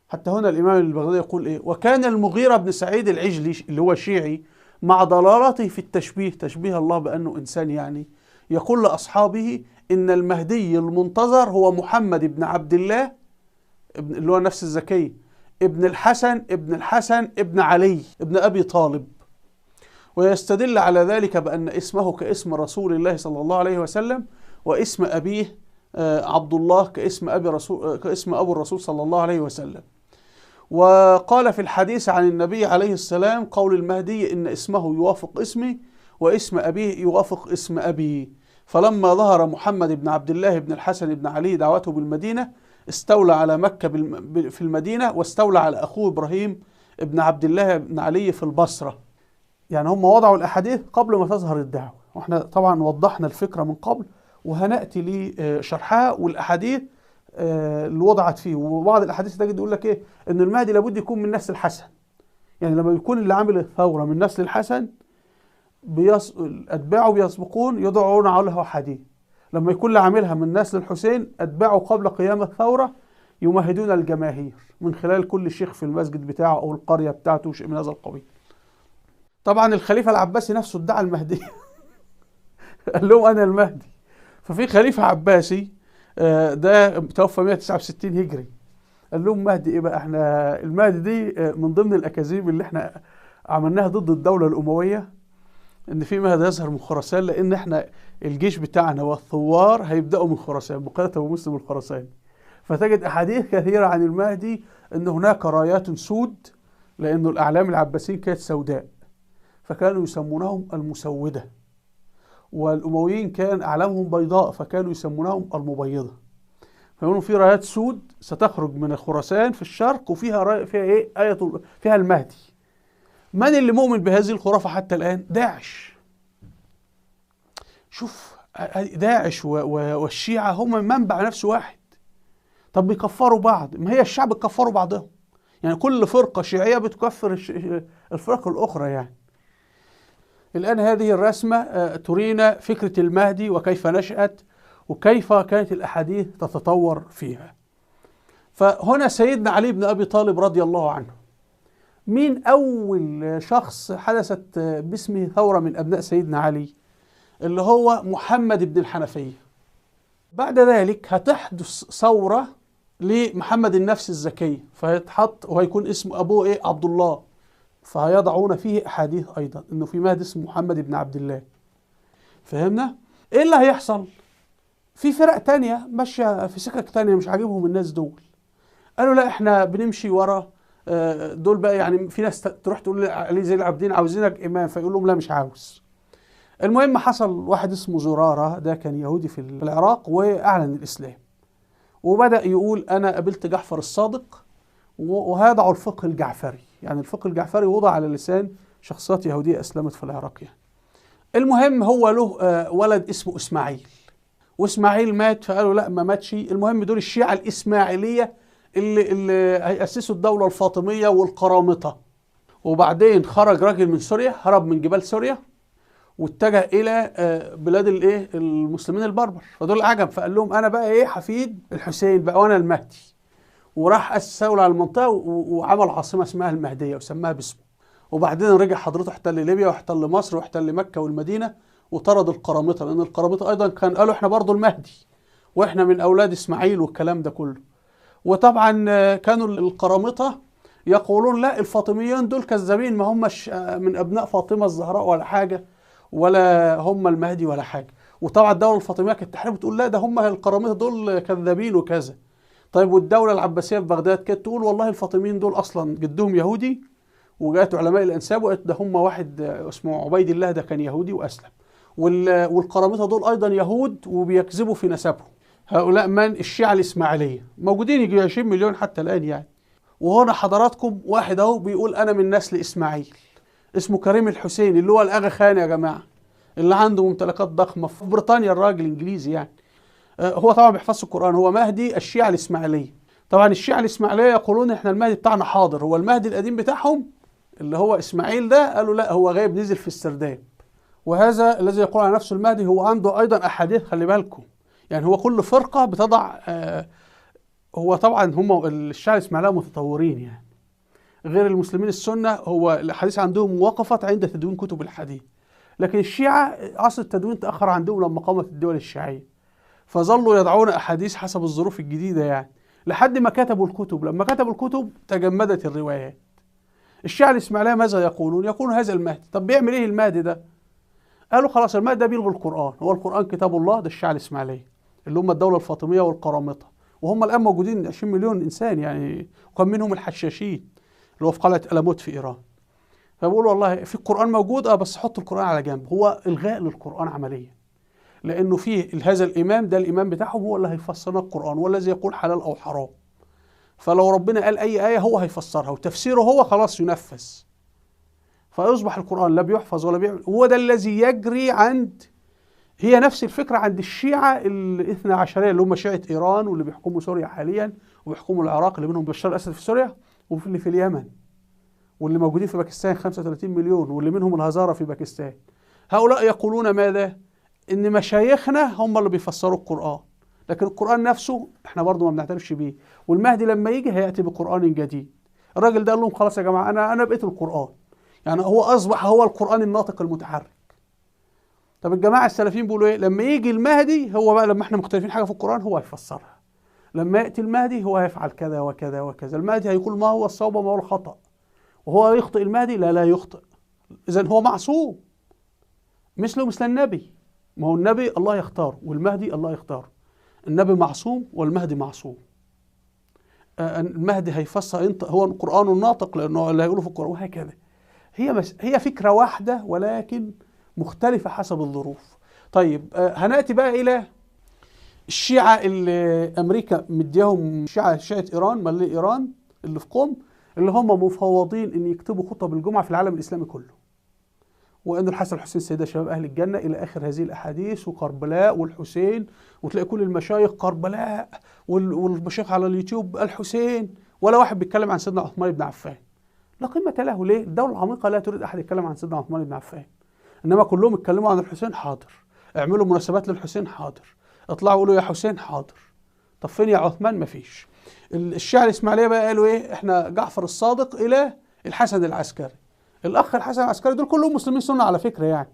[SPEAKER 1] حتى هنا الإمام البغدادي يقول إيه: وكان المغيرة بن سعيد العجلي اللي هو شيعي مع ضلالته في التشبيه، تشبيه الله بأنه إنسان يعني، يقول لأصحابه إن المهدي المنتظر هو محمد بن عبد الله اللي هو نفس الزكية ابن الحسن ابن الحسن ابن علي ابن أبي طالب، ويستدل على ذلك بأن اسمه كاسم رسول الله صلى الله عليه وسلم، واسم أبيه عبد الله كاسم أبي رسول، كاسم أبو الرسول صلى الله عليه وسلم. وقال في الحديث عن النبي عليه السلام قول المهدي إن اسمه يوافق اسمي واسم أبيه يوافق اسم أبي. فلما ظهر محمد بن عبد الله بن الحسن بن علي دعوته بالمدينة، استولى على مكة في المدينة، واستولى على أخوه إبراهيم بن عبد الله بن علي في البصرة. يعني هم وضعوا الأحاديث قبل ما تظهر الدعوة، واحنا طبعا وضحنا الفكرة من قبل وهنأتي لشرحها والأحاديث اللي وضعت فيه. وبعض الأحاديث تجد يقول لك إيه، إن المهدي لابد يكون من نسل الحسن. يعني لما يكون اللي عامل الثورة من نسل الحسن أتباعه بيسبقون يضعون عليها حديث. لما يكون اللي عاملها من نسل الحسين أتباعه قبل قيام الثورة يمهدون الجماهير من خلال كل شيخ في المسجد بتاعه أو القرية بتاعته وشيء من هذا القبيل. طبعا الخليفة العباسي نفسه ادعى المهدي قال لهم أنا المهدي. ففي خليفة عباسي ده توفى 169 هجري، قال لهم مهدي إيه بقى؟ احنا المهدي دي من ضمن الأكاذيب اللي احنا عملناها ضد الدولة الأموية، إن في مهدي يظهر من خراسان، لأن احنا الجيش بتاعنا والثوار هيبدأوا من خراسان بقيادة أبو مسلم الخراساني. فتجد أحاديث كثيرة عن المهدي أن هناك رايات سود، لأنه الأعلام العباسيين كانت سوداء فكانوا يسمونهم المسودة، والأمويين كان أعلامهم بيضاء فكانوا يسمونهم المبيضة. فيقولوا في رايات سود ستخرج من خراسان في الشرق وفيها فيها إيه؟ آية فيها المهدي. من اللي مؤمن بهذه الخرافة حتى الآن؟ داعش. شوف داعش والشيعة هم منبع نفسه واحد. طب بيكفروا بعض، ما هي الشعب بيكفروا بعضهم، يعني كل فرقة شيعية بتكفر الفرق الأخرى يعني. الآن هذه الرسمة ترينا فكرة المهدي وكيف نشأت وكيف كانت الأحاديث تتطور فيها. فهنا سيدنا علي بن أبي طالب رضي الله عنه، مين أول شخص حدثت باسمه ثورة من أبناء سيدنا علي؟ اللي هو محمد بن الحنفية. بعد ذلك هتحدث ثورة لمحمد النفس الزكية، فهيتحط وهيكون اسم أبوه إيه؟ عبد الله، فهيضعون فيه أحاديث أيضا إنه في مهدي اسمه محمد بن عبد الله. فهمنا؟ إيه اللي هيحصل؟ في فرق تانية ماشية في سكك تانية مش عاجبهم الناس دول، قالوا لا إحنا بنمشي ورا دول بقى. يعني في ناس تروح تقول لعلي زين العابدين عاوزينك إمام، فيقول لهم لا مش عاوز. المهم حصل واحد اسمه زرارة، ده كان يهودي في العراق وأعلن الإسلام، وبدأ يقول أنا قابلت جعفر الصادق وهيضعوا الفقه الجعفري. يعني الفقه الجعفري وضع على لسان شخصيات يهودية أسلمت في العراق يعني. المهم هو له ولد اسمه إسماعيل، وإسماعيل مات، فقالوا لا ما ماتش. المهم دول الشيعة الإسماعيلية اللي هيأسسوا الدولة الفاطمية والقرامطة. وبعدين خرج راجل من سوريا، هرب من جبال سوريا واتجه الى بلاد الايه المسلمين البربر، فدول عجب، فقال لهم انا بقى ايه حفيد الحسين بقى وانا المهدي. وراح اسس دولة على المنطقه وعمل عاصمه اسمها المهديه وسماها باسمه. وبعدين رجع حضرته احتل ليبيا واحتل مصر واحتل مكه والمدينه وطرد القرامطه، لان القرامطه ايضا كان قالوا احنا برضو المهدي واحنا من اولاد اسماعيل والكلام ده كله. وطبعا كانوا القرامطه يقولون لا الفاطميون دول كذابين، ما همش من ابناء فاطمه الزهراء ولا حاجه، ولا هم المهدي ولا حاجه. وطبعا الدوله الفاطميه كانت تحارب وتقول لا ده هم القرامطه دول كذابين وكذا. طيب والدوله العباسيه في بغداد كانت تقول والله الفاطميين دول اصلا جدهم يهودي، وجاءت علماء الانساب وقالت ده هم واحد اسمه عبيد الله ده كان يهودي واسلم، والقرامطه دول ايضا يهود وبيكذبوا في نسبهم. هؤلاء من الشيعه الاسماعيليه موجودين يجي 20 مليون حتى الان يعني. وهنا حضراتكم واحد اهو بيقول انا من نسل اسماعيل، اسمه كريم الحسين اللي هو الأغا خان يا جماعة، اللي عنده ممتلكات ضخمة في بريطانيا، الراجل إنجليزي يعني. هو طبعا بيحفظ القرآن، هو مهدي الشيعة الإسماعيلية. طبعا الشيعة الإسماعيلية يقولون إحنا المهدي بتاعنا حاضر، هو المهدي القديم بتاعهم اللي هو إسماعيل ده قالوا لا هو غايب نزل في السرداب. وهذا الذي يقول على نفسه المهدي هو عنده أيضا أحاديث، خلي بالكم يعني هو كل فرقة بتضع هو طبعا هم الشيعة الإسماعيلية متطورين يعني غير المسلمين السنة، هو الأحاديث عندهم وقفت عند تدوين كتب الحديث، لكن الشيعة عصر التدوين تأخر عندهم لما قامت الدول الشيعية، فظلوا يضعون أحاديث حسب الظروف الجديدة يعني لحد ما كتبوا الكتب. لما كتبوا الكتب تجمدت الروايات. الشيعة الإسماعيلية ماذا يقولون؟ يقولون هذا المهدي. طب بيعمل إيه المهدي ده؟ قالوا خلاص المهدي ده بيلغي القرآن، هو القرآن كتاب الله، ده الشيعة الإسماعيلية اللي هم الدولة الفاطمية والقرامطة، وهم الآن موجودين 20 مليون إنسان يعني، وكان منهم الحشاشين اللي هو في قلعة ألموت في إيران. فبيقولوا والله في القرآن موجود بس حط القرآن على جنب، هو إلغاء للقرآن عمليا، لأنه فيه هذا الإمام ده الإمام بتاعهم هو اللي هيفسرنا القرآن، هو الذي يقول حلال أو حرام، فلو ربنا قال أي آية هو هيفسرها وتفسيره هو خلاص ينفذ، فيصبح القرآن لا بيحفظ ولا بيعمل. هو ده الذي يجري عند، هي نفس الفكرة عند الشيعة الاثنى عشرية اللي هم شيعة إيران واللي بيحكموا سوريا حاليا وبيحكموا العراق اللي منهم بشار الأسد في سوريا واللي في اليمن واللي موجودين في باكستان 35 مليون واللي منهم الهزارة في باكستان. هؤلاء يقولون ماذا؟ إن مشايخنا هم اللي بيفسروا القرآن، لكن القرآن نفسه احنا برضه ما بنعترفش بيه، والمهدي لما يجي هيأتي بقرآن جديد. الراجل ده قال لهم خلاص يا جماعة أنا بقيت القرآن، يعني هو أصبح هو القرآن الناطق المتحرك. طب الجماعة السلفيين بيقولوا إيه؟ لما يجي المهدي هو بقى، لما احنا مختلفين حاجة في القرآن هو هيفسرها، لما يأتي المهدي هو هيفعل كذا وكذا وكذا، المهدي هيقول ما هو الصواب وما هو الخطأ، وهو يخطئ المهدي؟ لا لا يخطئ، إذن هو معصوم مثله مثل النبي. ما هو النبي الله يختاره والمهدي الله يختاره، النبي معصوم والمهدي معصوم. المهدي هيفسر، هو القرآن الناطق لأنه اللي هيقوله في القرآن، وهكذا. هي فكرة واحدة ولكن مختلفة حسب الظروف. طيب هنأتي بقى إلى الشيعة اللي أمريكا مديهم، شيعة إيران، ملي إيران اللي في قم، اللي هم مفوضين إن يكتبوا خطب الجمعة في العالم الإسلامي كله، وأن الحسن والحسين سيدة شباب أهل الجنة إلى آخر هذه الأحاديث، وكربلاء والحسين، وتلاقي كل المشايخ كربلاء والمشايخ على اليوتيوب الحسين، ولا واحد بيتكلم عن سيدنا عثمان بن عفان. لا قيمة له. ليه؟ الدولة العميقة لا تريد أحد يتكلم عن سيدنا عثمان بن عفان، إنما كلهم اتكلموا عن الحسين، حاضر. اعملوا مناسبات للحسين، حاضر. اطلعوا قولوا يا حسين، حاضر. طب فين يا عثمان؟ مفيش. الشيعة الإسماعيلية بقى قالوا إيه؟ إحنا جعفر الصادق إلى الحسن العسكري. الأخ الحسن العسكري دول كلهم مسلمين سنة على فكرة يعني،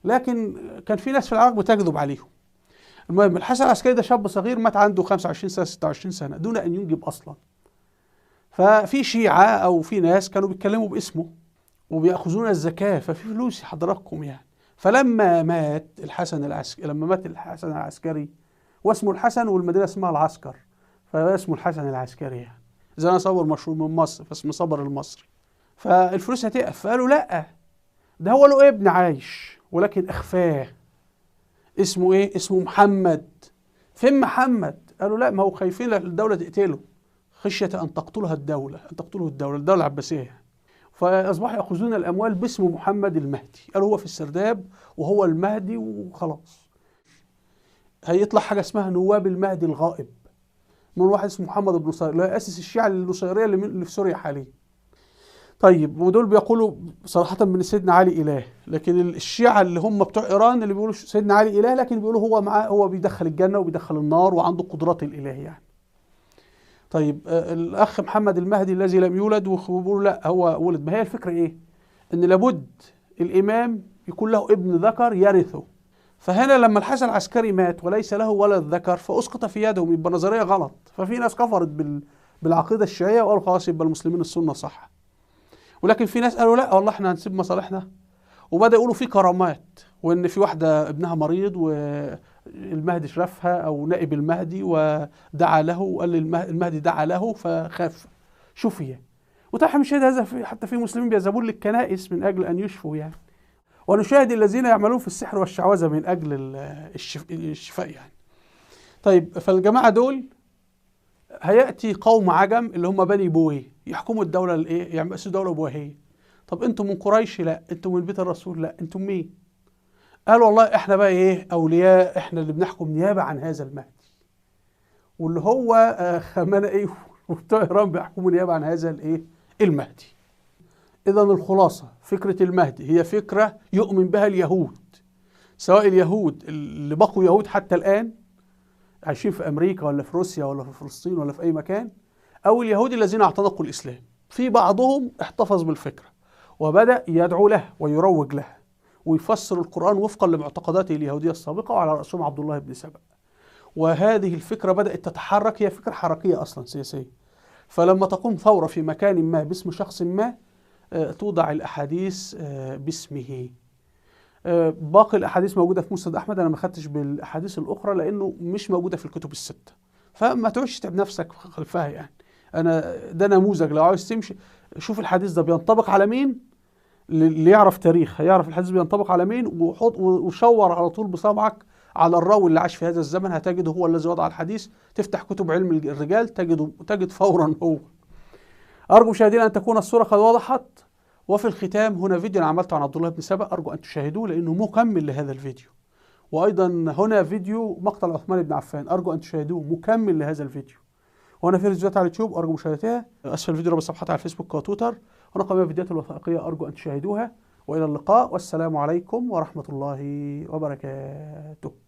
[SPEAKER 1] لكن كان في ناس في العراق بتكذب عليهم. المهم الحسن العسكري ده شاب صغير مات عنده 25 سنة 26 سنة دون أن ينجب أصلا. ففي شيعة أو في ناس كانوا بيتكلموا باسمه وبيأخذون الزكاة، ففي فلوس حضراتكم يعني. فلما مات الحسن العسكري، لما مات الحسن العسكري، واسمه الحسن والمدينة اسمها العسكر، فاسمه الحسن العسكري يعني. زي أنا صابر مشهور من مصر فاسمه صابر المصري. فالفلوس هتقف، فقالوا لأ، ده هو له ابن عايش ولكن أخفاه، اسمه إيه؟ اسمه محمد. فين محمد؟ قالوا لأ، ما هو خايفين الدولة تقتله، خشية أن تقتلها الدولة، أن تقتله الدولة، الدولة العباسية. فأصبحوا يأخذون الأموال باسم محمد المهدي، قالوا هو في السرداب وهو المهدي وخلاص. هيطلع حاجة اسمها نواب المهدي الغائب، من واحد اسمه محمد بن نصير اللي أسس الشيعة النصيرية اللي في سوريا حاليا. طيب ودول بيقولوا صراحة من سيدنا علي إله، لكن الشيعة اللي هم بتوع إيران اللي بيقولوا سيدنا علي إله، لكن بيقولوا هو معاه، هو بيدخل الجنة وبيدخل النار وعنده قدرات الإله يعني. طيب الأخ محمد المهدي الذي لم يولد، وبيقولوا لا هو ولد. ما هي الفكرة إيه؟ إن لابد الإمام يكون له ابن ذكر يرثه. فهنا لما الحسن العسكري مات وليس له ولد ذكر فأسقط في يدهم، يبقى نظرية غلط. ففي ناس كفرت بالعقيدة الشيعية وقالوا خلاص يبقى المسلمين السنة صح. ولكن في ناس قالوا لا والله احنا هنسيب مصالحنا، وبدأ يقولوا في كرامات، وان في واحدة ابنها مريض والمهدي شرفها او نائب المهدي ودعا له، وقال المهدي دعا له فخاف شفي. وطبعا مش هذا، حتى في مسلمين بيذهبون للكنائس من اجل ان يشفوا يعني. ونشاهد الذين يعملون في السحر والشعوذة من اجل الشفاء يعني. طيب فالجماعة دول هيأتي قوم عجم اللي هم بني بويه يحكموا الدولة الايه؟ يعني يأسسوا دولة بويهية. طب انتم من قريش؟ لا. انتم من بيت الرسول؟ لا. انتم مين؟ قالوا والله احنا بقى ايه؟ اولياء، احنا اللي بنحكم نيابة عن هذا المهدي. واللي هو خامنئي وبتوع ايران بيحكموا نيابة عن هذا الايه؟ المهدي. اذا الخلاصة، فكرة المهدي هي فكرة يؤمن بها اليهود، سواء اليهود اللي بقوا يهود حتى الآن عايشين في أمريكا ولا في روسيا ولا في فلسطين ولا في أي مكان، أو اليهود الذين اعتنقوا الإسلام. في بعضهم احتفظ بالفكرة وبدأ يدعو له ويروج له ويفسر القرآن وفقا لمعتقداته اليهودية السابقة، وعلى رأسهم عبد الله بن سبأ. وهذه الفكرة بدأت تتحرك، هي فكرة حركية أصلا سياسية. فلما تقوم ثورة في مكان ما باسم شخص ما، توضع الأحاديث باسمه. باقي الأحاديث موجودة في مسند أحمد، أنا ما خدتش بالأحاديث الأخرى لأنه مش موجودة في الكتب الستة، فما تقعدش تتعب نفسك خلفها يعني. أنا ده نموذج، لو عاوز تمشي شوف الحديث ده بينطبق على مين، اللي يعرف تاريخ هيعرف الحديث بينطبق على مين، وحط وشور على طول بصبعك على الراوي اللي عاش في هذا الزمن، هتجده هو الذي وضع الحديث. تفتح كتب علم الرجال تجد فورا هو. أرجو مشاهدينا أن تكون الصورة قد وضحت. وفي الختام هنا فيديو أنا عملته عن عبد الله بن سبأ، أرجو أن تشاهدوه لأنه مكمل لهذا الفيديو. وأيضا هنا فيديو مقتل عثمان بن عفان، أرجو أن تشاهدوه مكمل لهذا الفيديو. وهنا في فيديوهات على اليوتيوب أرجو مشاهدتها، أسفل الفيديو رابط صفحتي على الفيسبوك وتويتر. هنا قائمة فيديوهات الوثائقية أرجو أن تشاهدوها. وإلى اللقاء، والسلام عليكم ورحمة الله وبركاته.